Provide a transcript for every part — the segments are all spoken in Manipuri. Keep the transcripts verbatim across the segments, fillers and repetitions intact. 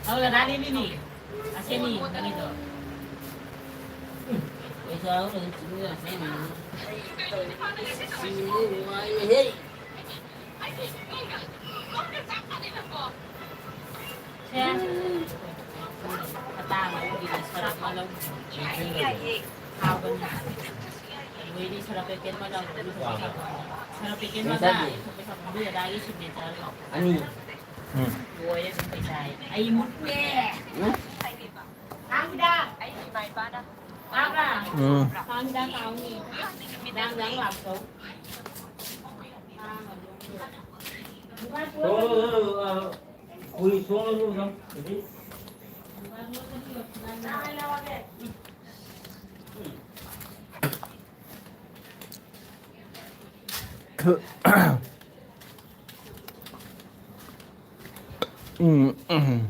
ꯑꯧ, ꯗꯗꯥꯅꯦ ꯃꯤꯅꯤ꯫ ꯑꯁꯦꯅꯤ, ꯅꯪꯒꯤꯗꯣ꯫ ꯄꯩꯁꯥ ꯍꯧꯔꯒ ꯆꯤꯡꯗ ꯆꯪꯉꯤ꯫ ꯁꯤꯕꯨ ꯅꯨꯡꯉꯥꯏꯔꯦꯍꯦ꯫ ꯁꯦ꯫ ꯑꯇꯥꯡꯕꯒꯤ ꯁꯔꯞ ꯑꯃ ꯂꯧ꯫ ꯍꯥꯎꯕꯅꯤ꯫ ꯅꯣꯏꯗꯤ ꯁꯔꯞ ꯄꯦꯀꯦꯠ ꯑꯃ ꯂꯧ꯫ ꯁꯔꯞ ꯄꯦꯀꯦꯠ ꯑꯃꯒ ꯄꯩꯁꯥ ꯄꯤꯕꯤꯔꯗꯥꯏꯒꯤ ꯁꯤꯒꯅꯦꯆꯔ ꯂꯧ꯫ ꯑꯅꯤ꯫ ꯎꯝ꯫ ꯂꯣꯏꯔꯦ ꯑꯗꯨꯝ ꯄꯩꯁꯥ ꯍꯥꯏ꯫ ꯑꯩ ꯃꯨꯠꯂꯦ꯫ ꯎꯝ꯫ ꯀꯥꯡ ꯍꯤꯗꯥꯛ꯫ ꯑꯩꯒꯤ ꯏꯃꯥ ꯏꯄꯥꯅ ꯇꯥꯕ꯭ꯔꯥ? ꯎꯝ꯫ ꯀꯥꯡ ꯍꯤꯗꯥꯛ ꯀꯥꯎꯅꯤ꯫ ꯍꯤꯗꯥꯛ ꯍꯤꯗꯥꯛ ꯂꯥꯛꯇꯧ꯫ ꯎꯝ, ꯎꯝ꯫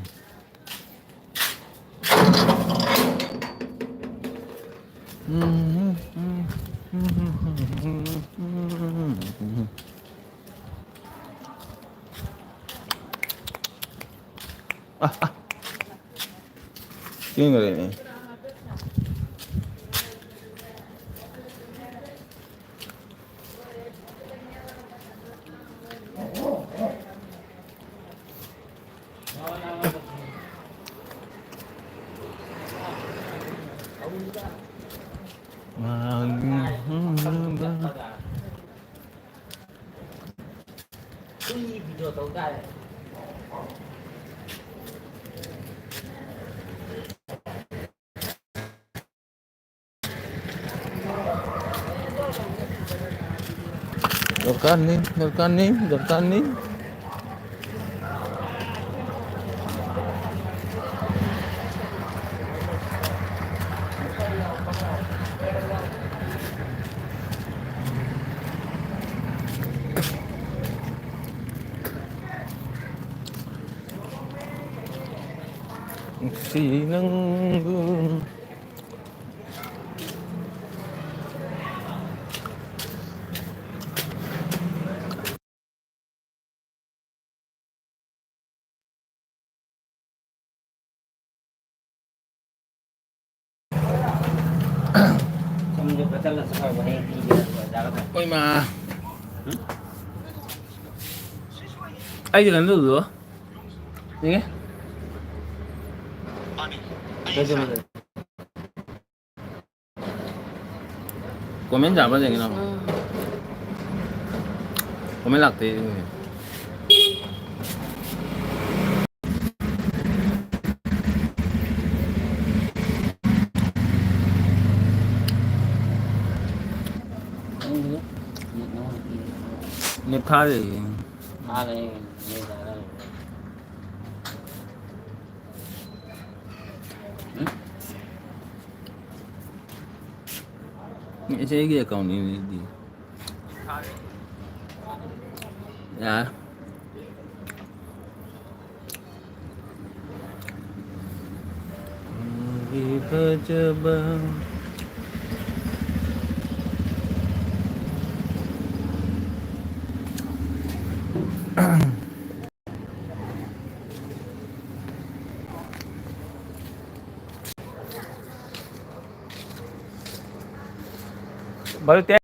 ꯆꯦꯟꯈ꯭ꯔꯦꯅꯦ꯫ ꯗꯔꯀꯥꯔꯅꯤ, ꯗꯔꯀꯥꯔꯅꯤ, ꯗꯔꯀꯥꯔꯅꯤ꯫ ꯅꯨꯡꯁꯤ ꯅꯪꯕꯨ꯫ ꯁꯨꯝ ꯌꯨꯝꯗ ꯆꯠꯂꯁꯨ ꯍꯥꯏꯕ, ꯍꯌꯦꯡ ꯄꯤꯒꯦ ꯑꯣꯖꯥꯒ꯫ ꯍꯣꯏ, ꯃꯥ꯫ ꯎꯝ? ꯑꯩꯗꯤ ꯀꯩꯅꯣ ꯇꯧꯗꯣ꯫ ꯌꯦꯡꯉꯦ꯫ ꯀꯩꯗꯧꯔꯒꯦ? ꯀꯣꯃꯦꯟ ꯌꯥꯕ꯭ꯔꯥ ꯌꯦꯡꯒꯦ ꯇꯧꯕ꯫ ꯀꯣꯃꯦꯟ ꯂꯥꯛꯇꯦ ꯑꯗꯨꯒꯤ꯫ ꯅꯦꯠ ꯊꯥꯗꯦ꯫ ꯏꯆꯦꯒꯤ ꯑꯦꯀꯥꯎꯟꯅꯤꯅꯦ ꯑꯗꯨꯗꯤ꯫ ꯌꯥꯔꯦ꯫ ꯐꯖꯕ꯫ ꯚꯥꯔꯠ꯫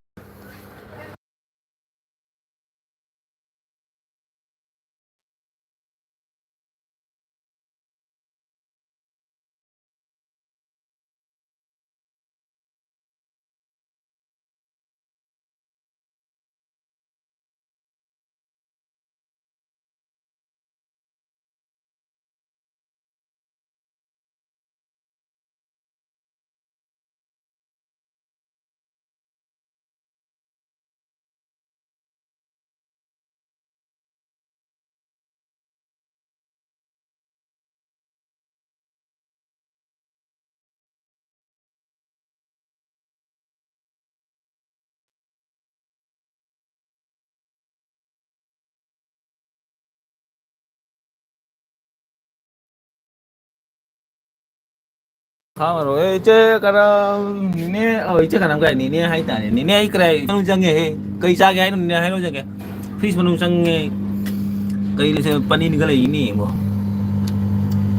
ꯈꯥꯡꯉꯔꯣꯏ꯫ ꯏꯆꯦ ꯀꯔꯝ ꯅꯤꯅꯦ? ꯑꯧ, ꯏꯆꯦ ꯀꯔꯝ ꯀꯥꯏ ꯅꯤꯅꯦ ꯍꯥꯏꯇꯥꯔꯦ꯫ ꯅꯤꯅꯦ, ꯑꯩ ꯀꯗꯥꯏ ꯃꯅꯨꯡ ꯆꯪꯉꯦꯍꯦ꯫ ꯀꯩ ꯆꯥꯒꯦ ꯍꯥꯏꯅꯣ ꯅꯤꯅꯦ? ꯍꯥꯏꯅꯧ ꯆꯪꯒꯦ꯫ ꯐ꯭ꯔꯤꯖ ꯃꯅꯨꯡ ꯆꯪꯉꯦ꯫ ꯀꯩ ꯂꯩꯁꯦ? ꯄꯅꯤꯔꯒ ꯂꯩꯅꯦ ꯌꯦꯡꯉꯣ꯫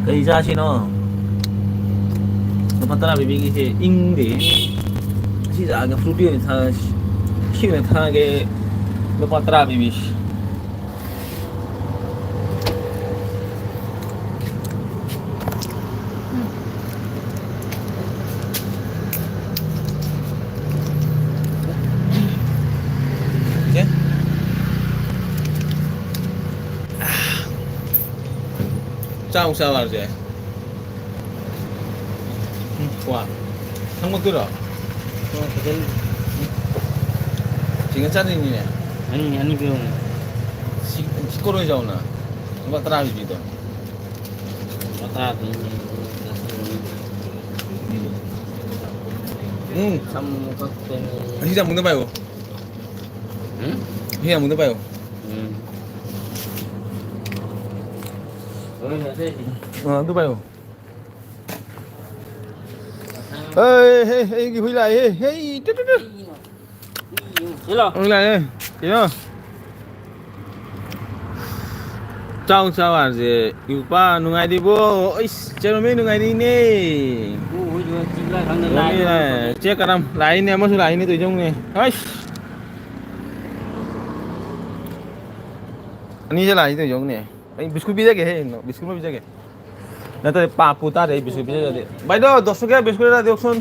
ꯀꯩ ꯆꯥꯁꯤꯅꯣ? ꯂꯨꯄꯥ ꯇꯔꯥ ꯄꯤꯕꯤꯒꯤꯁꯦ ꯏꯪꯗꯦ꯫ ꯁꯤ ꯆꯥꯒꯦ, ꯐ꯭ꯔꯨꯇꯤ ꯑꯣꯏꯅ ꯊꯛꯑꯁꯤ꯫ ꯁꯤ ꯑꯣꯏꯅ ꯊꯛꯑꯒꯦ꯫ ꯂꯨꯄꯥ ꯇꯔꯥ ꯄꯤꯕꯤꯁꯤ꯫ ꯆꯦ? ꯆꯥꯛ ꯑꯃꯨꯛ ꯆꯥꯕ ꯍꯥꯏꯕꯁꯦ꯫ ꯎꯝ, ꯀ꯭ꯋꯥ꯫ ꯊꯛꯃꯛꯇꯣꯏꯔꯣ? ꯆꯤꯡꯉ ꯆꯥꯗꯣꯏꯅꯤꯅꯦ꯫ ꯑꯅꯤ, ꯑꯅꯤ ꯄꯤꯔꯛꯎꯅꯦ꯫ ꯁꯤ, ꯁꯤ ꯀꯣꯠ ꯑꯣꯏꯅ ꯆꯥꯎꯅ꯫ ꯂꯨꯄꯥ ꯇꯔꯥ ꯄꯤꯕꯤꯗꯣ꯫ ꯂꯨꯄꯥ ꯇꯔꯥ ꯄꯤꯅꯦ꯫ ꯎꯝ꯫ ꯁꯝ ꯀꯛꯄꯅꯤ꯫ ꯑꯁꯤ ꯆꯥꯃꯨꯟꯗ ꯄꯥꯏꯌꯣ꯫ ꯎꯝ? ꯑꯁꯤ ꯆꯥꯃꯨꯟꯗ ꯄꯥꯏꯌꯣ꯫ ꯎꯝ꯫ ꯍꯣꯏ, ꯑꯇꯩꯗꯤ꯫ ꯑ, ꯑꯗꯨ ꯄꯥꯏꯌꯣ꯫ ꯍꯩ, ꯍꯩ, ꯑꯩꯒꯤ ꯍꯨꯏ ꯂꯥꯛꯑꯦ, ꯍꯩ, ꯇꯨ, ꯇꯨ, ꯇꯨ꯫ ꯍꯦꯜꯂꯣ꯫ ꯍꯨꯏ ꯂꯥꯛꯑꯦ, ꯀꯩꯅꯣ? ꯆꯥꯎ, ꯆꯥꯎ ꯍꯥꯏꯔꯁꯦ꯫ ꯏꯄꯥ, ꯅꯨꯡꯉꯥꯏꯔꯤꯕꯣ? ꯑꯩꯁ, ꯆꯦꯔꯣꯃꯤ ꯅꯨꯡꯉꯥꯏꯔꯤꯅꯦ꯫ ꯎ, ꯍꯨꯏꯗꯨ ꯆꯤꯛꯂ ꯈꯪꯗꯦ, ꯔꯣꯃꯤ ꯂꯥꯛꯑꯦ꯫ ꯂꯥꯛꯑꯦ꯫ ꯆꯦ ꯀꯔꯝ? ꯂꯥꯛꯏꯅꯦ, ꯑꯃꯁꯨ ꯂꯥꯛꯏꯅꯦ, ꯇꯧꯏꯖꯧꯅꯦ꯫ ꯑꯩꯁ꯫ ꯑꯅꯤꯁꯦ ꯂꯥꯛꯏ, ꯇꯧꯏꯖꯧꯅꯦ꯫ ꯑꯩ ꯕꯤꯁꯀꯨꯠ ꯄꯤꯖꯒꯦ, ꯍꯦ, ꯕꯤꯁꯀꯨꯠ ꯑꯃ ꯄꯤꯖꯒꯦ꯫ ꯅꯠꯇ꯭ꯔꯗꯤ ꯄꯥꯞꯄꯨ ꯇꯥꯔꯦ, ꯑꯩ ꯕꯤꯁꯀꯨꯠ ꯄꯤꯖꯗ꯭ꯔꯗꯤ꯫ ꯚꯥꯏꯗꯣ, ꯗꯁ ꯇꯀꯤꯌꯥ ꯕꯤꯁꯀꯨꯠ ꯑꯃ ꯗꯤꯌꯣꯛꯁꯟ꯫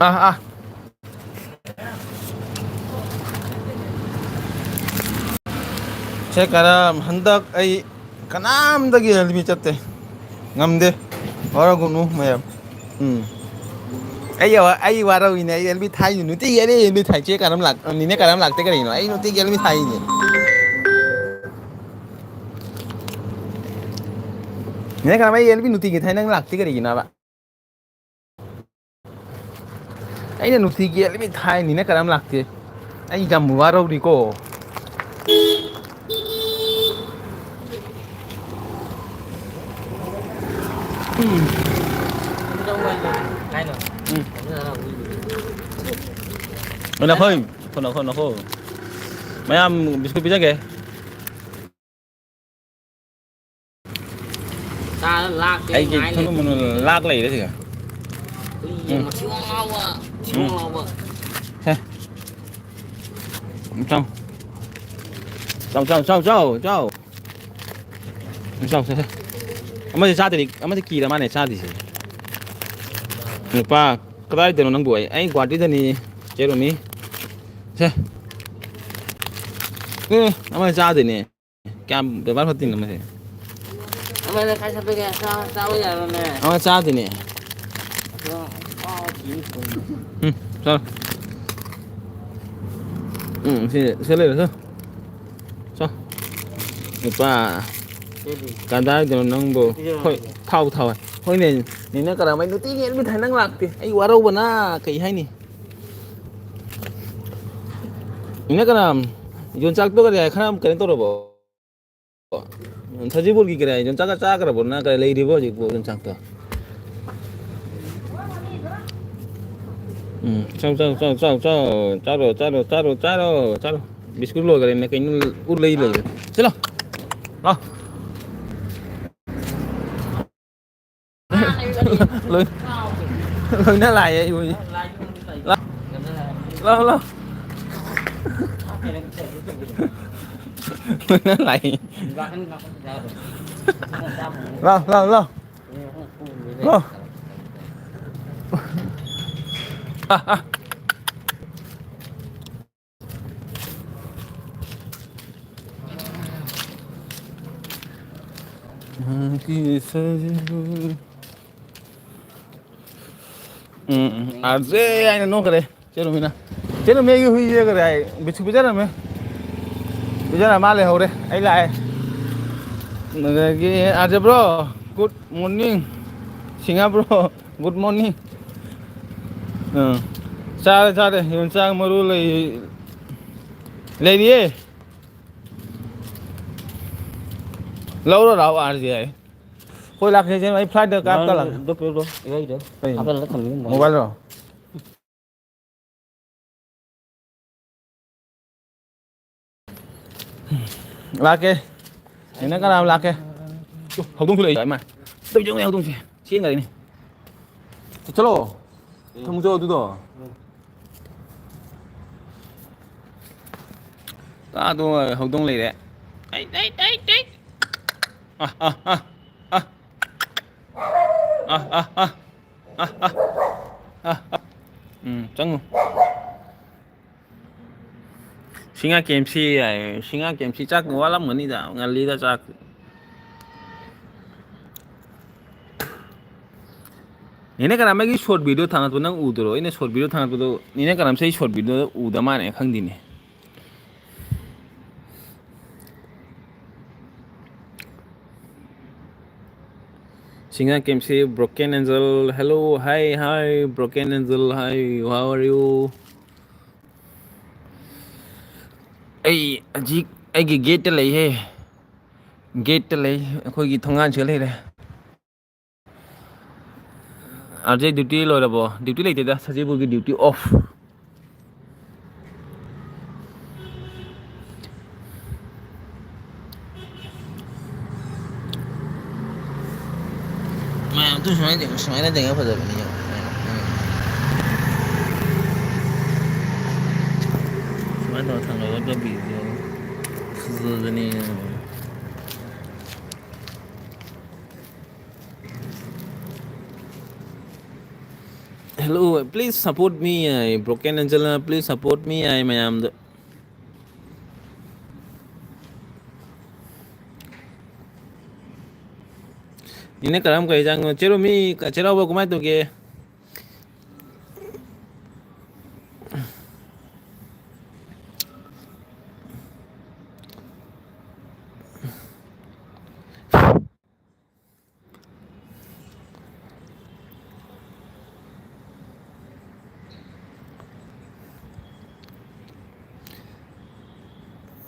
ꯑꯥ, ꯑꯥ꯫ ꯁꯦ ꯀꯔꯝ, ꯍꯟꯗꯛ ꯑꯩ ꯀꯅꯥꯝꯗꯒꯤ ꯑꯦꯜꯕꯤ ꯆꯠꯇꯦ꯫ ꯉꯝꯗꯦ꯫ ꯋꯥꯔꯧꯒꯅꯨ ꯃꯌꯥꯝ꯫ ꯎꯝ꯫ ꯑꯩ ꯋꯥ-, ꯑꯩ ꯋꯥꯔꯧꯏꯅꯦ꯫ ꯑꯩ ꯑꯦꯜꯕꯤ ꯊꯥꯏꯅꯤ꯫ ꯅꯨꯡꯇꯤꯒꯤ ꯑꯩ ꯑꯦꯜꯕꯤ ꯊꯥꯏ꯫ ꯆꯦ ꯀꯔꯝ ꯂꯥꯛ-, ꯅꯤꯅꯦ ꯀꯔꯝ ꯂꯥꯛꯇꯦ ꯀꯔꯤꯒꯤꯅꯣ? ꯑꯩ ꯅꯨꯡꯇꯤꯒꯤ ꯑꯦꯜꯕꯤ ꯊꯥꯏꯅꯦ꯫ ꯅꯦ ꯀꯔꯝ, ꯑꯩ ꯑꯦꯜꯕꯤ ꯅꯨꯡꯇꯤꯒꯤ ꯊꯥꯏ, ꯅꯪ ꯂꯥꯛꯇꯦ ꯀꯔꯤꯒꯤꯅꯣꯕ? ꯑꯩꯅ ꯅꯨꯡꯇꯤꯒꯤ ꯑꯦꯜꯕꯤ ꯊꯥꯏꯅꯤꯅ ꯀꯔꯝ ꯂꯥꯛꯇꯦ? ꯑꯩ ꯌꯥꯝ ꯋꯥꯔꯧꯔꯤꯀꯣ꯫ ꯎꯝ꯫ ꯀꯥꯏꯅꯣ? ꯎꯝ꯫ ꯅꯈꯣꯏ, ꯅꯈꯣ, ꯅꯈꯣ, ꯅꯈꯣ꯫ ꯃꯌꯥꯝ ꯕꯤꯁꯀꯨꯠ ꯄꯤꯖꯒꯦ꯫ ꯆꯥꯔ ꯂꯥꯛꯇꯦ ꯑꯩꯒꯤ ꯉꯥꯏ ꯊꯨꯅꯨ ꯂꯩ꯫ ꯃꯨꯅꯨ ꯂꯥꯛ ꯂꯩꯔꯦ ꯁꯤꯒ꯫ ꯎꯏꯌꯦ, ꯎꯝ꯫ ꯃꯊꯤ ꯃꯉꯥꯎꯕ, ꯃꯊꯤ ꯎꯝ꯫ ꯃꯉꯥꯎꯕ꯫ ꯁꯦ꯫ ꯆꯥꯎ꯫ ꯆꯥꯎ, ꯆꯥꯎ, ꯆꯥꯎ, ꯆꯥꯎ, ꯆꯥꯎ꯫ ꯆꯥꯎ, ꯆꯥꯎ, ꯆꯥꯎ꯫ ꯑꯃꯗꯤ ꯆꯥꯗ꯭ꯔꯤ, ꯑꯃꯗꯤ ꯀꯤꯔ ꯃꯥꯅꯦ ꯆꯥꯗ꯭ꯔꯤꯁꯦ꯫ ꯅꯨꯄꯥ, ꯀꯗꯥꯏꯗꯅꯣ ꯅꯪꯕꯨ? ꯑꯩ, ꯑꯩ ꯒꯨꯍꯥꯇꯤꯗꯅꯤ, ꯆꯦꯔꯣꯃꯤ꯫ ꯁꯦ꯫ ꯑꯦ, ꯑꯃꯗꯤ ꯆꯥꯗꯣꯏꯅꯦ꯫ ꯀꯌꯥꯝ ꯕꯦꯕꯥꯔ ꯐꯠꯇꯦꯅꯣ ꯃꯁꯦ? ꯑꯃꯅ ꯈꯔ ꯆꯠꯄꯒꯤ ꯆꯥ-, ꯆꯥꯕ ꯌꯥꯔꯣꯏꯅꯦ꯫ ꯑꯃ ꯆꯥꯗꯣꯏꯅꯦ꯫ ꯑꯗꯣ, ꯑꯥ, ꯊꯤ ꯊꯣꯡ꯫ ꯎꯝ, ꯆꯥꯔꯣ꯫ ꯎꯝ, ꯁꯤ, ꯁꯤ ꯂꯩꯔꯣ, ꯁꯦ꯫ ꯆꯥ꯫ ꯅꯨꯄꯥ꯫ ꯁꯤꯗꯤ꯫ ꯀꯗꯥꯏꯗꯅꯣ ꯅꯪꯕꯨ? ꯁꯤꯗꯤ ꯍꯣꯏ, ꯌꯥꯔꯣꯏ꯫ ꯊꯥꯎ, ꯊꯥꯎ꯫ ꯍꯣꯏꯅꯦ, ꯅꯦꯅꯦ ꯀꯔꯥꯃꯩ ꯅꯨꯡꯇꯤꯒꯤ ꯑꯦꯗꯃꯤꯠ ꯊꯥꯏ ꯅꯪ ꯂꯥꯛꯇꯦ꯫ ꯑꯩ ꯋꯥꯔꯧꯕꯅ ꯀꯩ ꯍꯥꯏꯅꯤ? ꯅꯦꯅꯦ ꯀꯔꯥꯝ, ꯌꯣꯟꯆꯥꯛꯇꯣ ꯀꯔꯤ ꯍꯥꯏ? ꯈꯔ ꯀꯩꯅꯣ ꯇꯧꯔꯕꯣ? ꯁꯖꯤꯕꯨꯔꯒꯤ ꯀꯔꯤ ꯍꯥꯏ? ꯌꯣꯟꯆꯥꯛꯀ ꯆꯥꯈ꯭ꯔꯕꯣ? ꯅꯪ ꯀꯔꯤ ꯂꯩꯔꯤꯕꯣ ꯍꯧꯖꯤꯛꯄꯨ ꯌꯣꯟꯆꯥꯛꯇꯣ? ꯎꯝ, ꯆꯥꯎ, ꯆꯥꯎ, ꯆꯥꯎ, ꯆꯥꯎ, ꯆꯥꯎ꯫ ꯆꯥꯔꯣ, ꯆꯥꯔꯣ, ꯆꯥꯔꯣ, ꯆꯥꯔꯣ, ꯆꯥꯔꯣ꯫ ꯕꯤꯁꯀꯨꯠ ꯂꯣꯏꯈꯔꯦꯅꯦ꯫ ꯀꯩꯅꯣ ꯎ ꯂꯩ ꯂꯩꯔꯦ꯫ ꯆꯠꯂꯣ꯫ ꯂꯥꯎ꯫ ꯂꯣꯏ-, ꯂꯣꯏꯅ ꯂꯥꯛꯑꯦ ꯑꯩ ꯍꯧꯖꯤꯛ꯫ ꯂꯥꯎ꯫ ꯂꯥꯎ, ꯂꯥꯎ꯫ ꯂꯣꯏꯅ ꯂꯥꯛꯑꯦ꯫ ꯂꯥꯎ, ꯂꯥꯎ, ꯂꯥꯎ꯫ ꯂꯥꯎ꯫ ꯑ, ꯑ꯫ ꯎꯝ, ꯎꯝ, ꯑꯥꯔ ꯖꯦ ꯍꯥꯏꯅ ꯅꯣꯛꯈ꯭ꯔꯦ꯫ ꯆꯦ ꯔꯨꯃꯤꯅ꯫ ꯆꯦ ꯔꯨꯃꯤ, ꯑꯩꯒꯤ ꯍꯨꯏꯁꯦ ꯀꯔꯤ ꯍꯥꯏ? ꯕꯤꯁꯀꯨꯠ ꯄꯤꯖꯔꯝꯃꯦ꯫ ꯄꯤꯖꯔ ꯃꯥ ꯂꯩꯍꯧꯔꯦ꯫ ꯑꯩ ꯂꯥꯛꯑꯦ꯫ ꯑꯗꯒꯤ, R J bro, good morning. Singha bro, good morning. ꯑꯥ, ꯆꯥꯔꯦ, ꯆꯥꯔꯦ꯫ ꯌꯣꯡꯆꯥꯛ ꯃꯔꯨ ꯂꯩ-, ꯂꯩꯔꯤꯌꯦ꯫ ꯂꯧꯔꯣ ꯂꯥꯛꯑꯣ, ꯑꯥꯔ ꯖꯦ ꯍꯥꯏ꯫ ꯍꯣꯏ, ꯂꯥꯛꯀꯦ, ꯆꯦ, ꯑꯩ ꯐ꯭ꯂꯥꯏꯠꯇ ꯀꯥꯞ ꯃꯥ ꯀꯛꯂꯒꯦ꯫ ꯑꯗꯨ ꯄꯤꯔꯛꯑꯣ, ꯏꯔꯩꯗ ꯀꯩ? ꯍꯥꯞꯆꯜꯂꯒ ꯊꯝꯕꯤꯔꯝꯃꯣ꯫ ꯃꯣꯕꯥꯏꯜꯂꯣ? ꯂꯥꯛꯀꯦ꯫ ꯅꯪ ꯀꯅꯥ ꯂꯥꯛꯀꯦ? ꯍꯧꯗꯣꯡꯁꯨ ꯂꯩ, ꯏꯃꯥ꯫ ꯇꯧꯖꯧꯅꯦ ꯍꯧꯗꯣꯡꯁꯦ꯫ ꯆꯦꯟꯈ꯭ꯔꯦꯅꯦ꯫ ꯆꯠꯂꯣ꯫ ꯎꯝ꯫ ꯊꯝꯃꯨ ꯆꯣ ꯑꯗꯨꯗꯣ꯫ ꯎꯝ꯫ ꯀꯥꯗꯣ ꯍꯧꯗꯣꯡ ꯂꯩꯔꯦ꯫ ꯑꯩ, ꯑꯩ, ꯑꯩ, ꯑꯩ꯫ ꯑ, ꯑ, ꯑ, ꯑ꯫ ꯑ, ꯑ, ꯑ꯫ ꯑ, ꯑ, ꯑ꯫ ꯑ, ꯑ꯫ ꯎꯝ, ꯆꯪꯉꯨ꯫ ꯁꯤꯡꯉꯥ ꯀꯦ ꯑꯦꯝ ꯁꯤ ꯍꯥꯏ꯫ ꯁꯤꯡꯉꯥ ꯀꯦ ꯑꯦꯝ ꯁꯤ ꯆꯥꯛ ꯋꯥꯠꯂꯝꯒꯅꯤꯗ, ꯉꯜꯂꯤꯗ ꯆꯥꯛ꯫ ꯅꯦꯅꯦ ꯀꯔꯥꯃꯒꯤ short video ꯊꯥꯒꯠꯄ ꯅꯪ ꯎꯗ꯭ꯔꯣ? ꯑꯩꯅ short video ꯊꯥꯒꯠꯄꯗꯣ ꯅꯦꯅꯦ ꯀꯔꯥꯝꯁꯦ ꯑꯩ short video ꯎꯗ ꯃꯥꯜꯂꯦ, ꯈꯪꯗꯦꯅꯦ꯫ Singer Kimchi, Broken Angel, hello, hi, hi, Broken Angel, hi, how are you? ꯑꯩ ꯍꯧꯖꯤꯛ ꯑꯩꯒꯤ gate ꯇ ꯂꯩꯍꯦ꯫ Gate ꯇ ꯂꯩ, ꯑꯩꯈꯣꯏꯒꯤ ꯊꯣꯡꯒꯥꯟꯁꯤꯗ ꯂꯩꯔꯦ꯫ ꯑꯥꯔ ꯖꯦ duty ꯂꯣꯏꯔꯕꯣ? Duty ꯂꯩꯇꯦꯗ, ꯁꯖꯤꯕꯨꯒꯤ duty off꯫ ꯃꯌꯥꯝ ꯑꯗꯨ ꯁꯨꯃꯥꯏꯅ ꯇꯧ-, ꯁꯨꯃꯥꯏꯅ ꯇꯧꯔꯒ ꯐꯖꯕꯅꯤ ꯌꯦꯡꯉꯣ꯫ ꯁꯨꯃꯥꯏꯅ ꯇꯧꯔ ꯊꯥꯡꯒꯠꯂꯒ video ꯐꯖꯕꯅꯤ ꯌꯦꯡꯉꯣ꯫ Hello, please support me, ꯑꯩ Broken Angel ꯅ please support me, ꯑꯩ ꯃꯌꯥꯝꯗ꯫ ꯅꯦꯅꯦ ꯀꯔꯝ ꯀꯩ ꯏꯟꯖꯥꯡꯅꯣ? ꯆꯦ ꯔꯣꯃꯤ, ꯆꯩꯔꯥꯎꯕ ꯀꯃꯥꯏꯅ ꯇꯧꯒꯦ?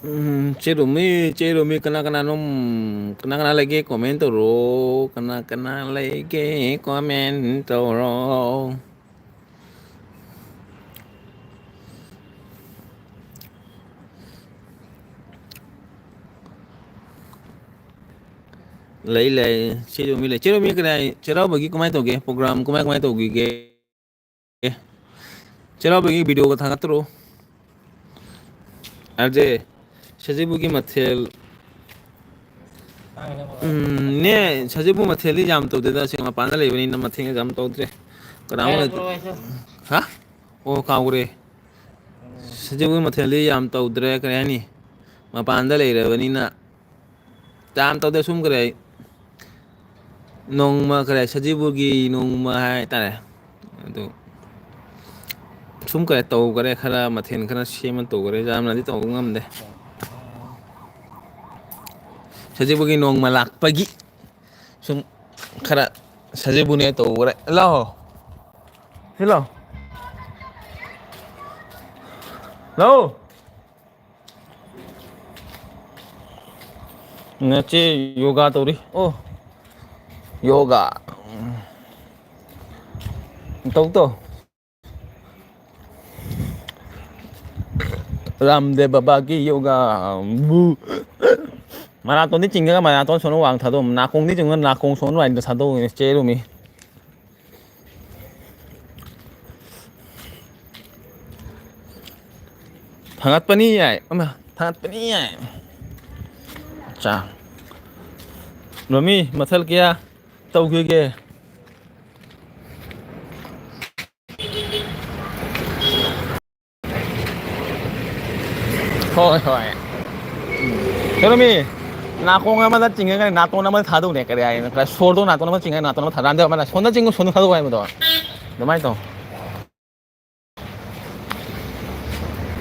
ꯎꯝ, ꯆꯦ ꯔꯣꯃꯤ, ꯆꯦ ꯔꯣꯃꯤ, ꯀꯅꯥ ꯀꯅꯥꯅꯣ? ꯎꯝ, ꯀꯅꯥ ꯀꯅꯥ ꯂꯩꯒꯦ? Comment ꯇꯧꯔꯣ꯫ ꯀꯅꯥ ꯀꯅꯥ ꯂꯩꯒꯦ? Comment ꯇꯧꯔꯣ꯫ ꯂꯩ, ꯂꯩ꯫ ꯆꯦ ꯔꯣꯃꯤ ꯂꯩ꯫ ꯆꯦ ꯔꯣꯃꯤ ꯀꯗꯥꯏ? ꯆꯩꯔꯥꯎꯕꯒꯤ ꯀꯃꯥꯏꯅ ꯇꯧꯒꯦ? ꯄ꯭ꯔꯣꯒ꯭ꯔꯥꯝ ꯀꯃꯥꯏ, ꯀꯃꯥꯏꯅ ꯇꯧꯈꯤꯒꯦ? ꯆꯩꯔꯥꯎꯕꯒꯤ ꯚꯤꯗꯤꯑꯣꯒ ꯊꯥꯒꯠꯇ꯭ꯔꯣ? ꯑꯗꯨꯗꯤ ꯁꯖꯤꯕꯨꯒꯤ ꯃꯊꯦꯜ, ꯎꯝ, ꯅꯦ, ꯁꯖꯤꯕꯨ ꯃꯊꯦꯜꯗꯤ ꯌꯥꯝ ꯇꯧꯗꯦꯗ, ꯑꯁꯤ ꯃꯄꯥꯟꯗ ꯂꯩꯕꯅꯤꯅ ꯃꯊꯦꯜ ꯌꯥꯝ ꯇꯧꯗ꯭ꯔꯦ꯫ ꯀꯅꯥꯃꯨꯛ ꯂꯩ-, ꯍꯥ? ꯑꯣ, ꯀꯥꯎꯒ꯭ꯔꯦ꯫ ꯁꯖꯤꯕꯨ ꯃꯊꯦꯜꯗꯤ ꯌꯥꯝ ꯇꯧꯗ꯭ꯔꯦ, ꯀꯔꯤ ꯍꯥꯏꯅꯤ? ꯃꯄꯥꯟꯗ ꯂꯩꯔꯕꯅꯤꯅ ꯌꯥꯝ ꯇꯧꯗꯦ, ꯁꯨꯝ ꯀꯔꯤ ꯍꯥꯏ-, ꯅꯣꯡꯃ ꯀꯔꯤ ꯍꯥꯏ, ꯁꯖꯤꯕꯨꯒꯤ ꯅꯣꯡꯃ ꯍꯥꯏꯇꯥꯔꯦ꯫ ꯑꯗꯨ ꯁꯨꯝ ꯀꯔꯤ ꯇꯧꯈꯔꯦ, ꯈꯔ ꯃꯊꯦꯜ ꯈꯔ ꯁꯦꯝꯃ ꯇꯧꯈꯔꯦ, ꯌꯥꯝꯅꯗꯤ ꯇꯧꯕ ꯉꯝꯗꯦ꯫ ꯁꯖꯤꯕꯨꯒꯤ ꯅꯣꯡꯃ ꯂꯥꯛꯄꯒꯤ ꯁꯨꯝ ꯈꯔ ꯁꯖꯤꯕꯨꯅꯦ ꯇꯧꯈꯔꯦ꯫ ꯂꯥꯛꯑꯣ꯫ ꯁꯤ ꯂꯥꯛꯑꯣ꯫ ꯂꯥꯛꯑꯣ꯫ ꯅꯆꯦ ꯌꯣꯒꯥ ꯇꯧꯔꯤ꯫ ꯑꯣ, ꯌꯣꯒꯥ꯫ ꯇꯧ, ꯇꯧ꯫ ꯔꯥꯝꯗꯦꯕ ꯕꯕꯥꯒꯤ ꯌꯣꯒꯥ꯫ ꯕꯨ꯫ ꯃꯔꯥꯇꯣꯟꯗꯤ ꯆꯤꯡꯉꯒ ꯃꯔꯥꯇꯣꯟ ꯁꯣꯟꯅ ꯋꯥꯡ ꯊꯥꯗꯣꯛꯑꯝ꯫ ꯅꯥꯀꯣꯡꯗꯤ ꯆꯤꯡꯉꯒ ꯅꯥꯀꯣꯡ ꯁꯣꯟꯅ ꯋꯥꯏꯗ ꯊꯥꯗꯣꯛꯑꯝꯃꯤ ꯆꯦꯔꯨꯃꯤ꯫ ꯊꯥꯡꯒꯠꯄꯅꯤ ꯌꯥꯏ꯫ ꯑꯃ, ꯊꯥꯡꯒꯠꯄꯅꯤ ꯌꯥꯏ꯫ ꯑꯠꯆꯥ꯫ ꯔꯣꯃꯤ, ꯃꯊꯦꯜ ꯀꯌꯥ ꯇꯧꯈꯤꯒꯦ? ꯍꯣꯏ, ꯍꯣꯏ꯫ ꯀꯩꯅꯣꯃꯤ, ꯅꯥꯀꯣꯡ ꯑꯃꯗ ꯆꯤꯡꯉꯒ ꯅꯥꯇꯣꯟ ꯑꯃꯗ ꯊꯥꯗꯧꯅꯦ꯫ ꯀꯔꯤ ꯍꯥꯏꯅꯣ? ꯁꯣꯔꯗꯣ ꯅꯥꯇꯣꯟ ꯑꯃꯗ ꯆꯤꯡꯉꯒ ꯅꯥꯇꯣꯟ ꯑꯃ ꯊꯥꯗꯧ꯫ ꯁꯣꯝꯗ ꯆꯤꯡꯉꯨ, ꯁꯣꯝꯗ ꯊꯥꯗꯧ ꯍꯥꯏꯕꯗꯣ꯫ ꯑꯗꯨꯃꯥꯏꯅ ꯇꯧ꯫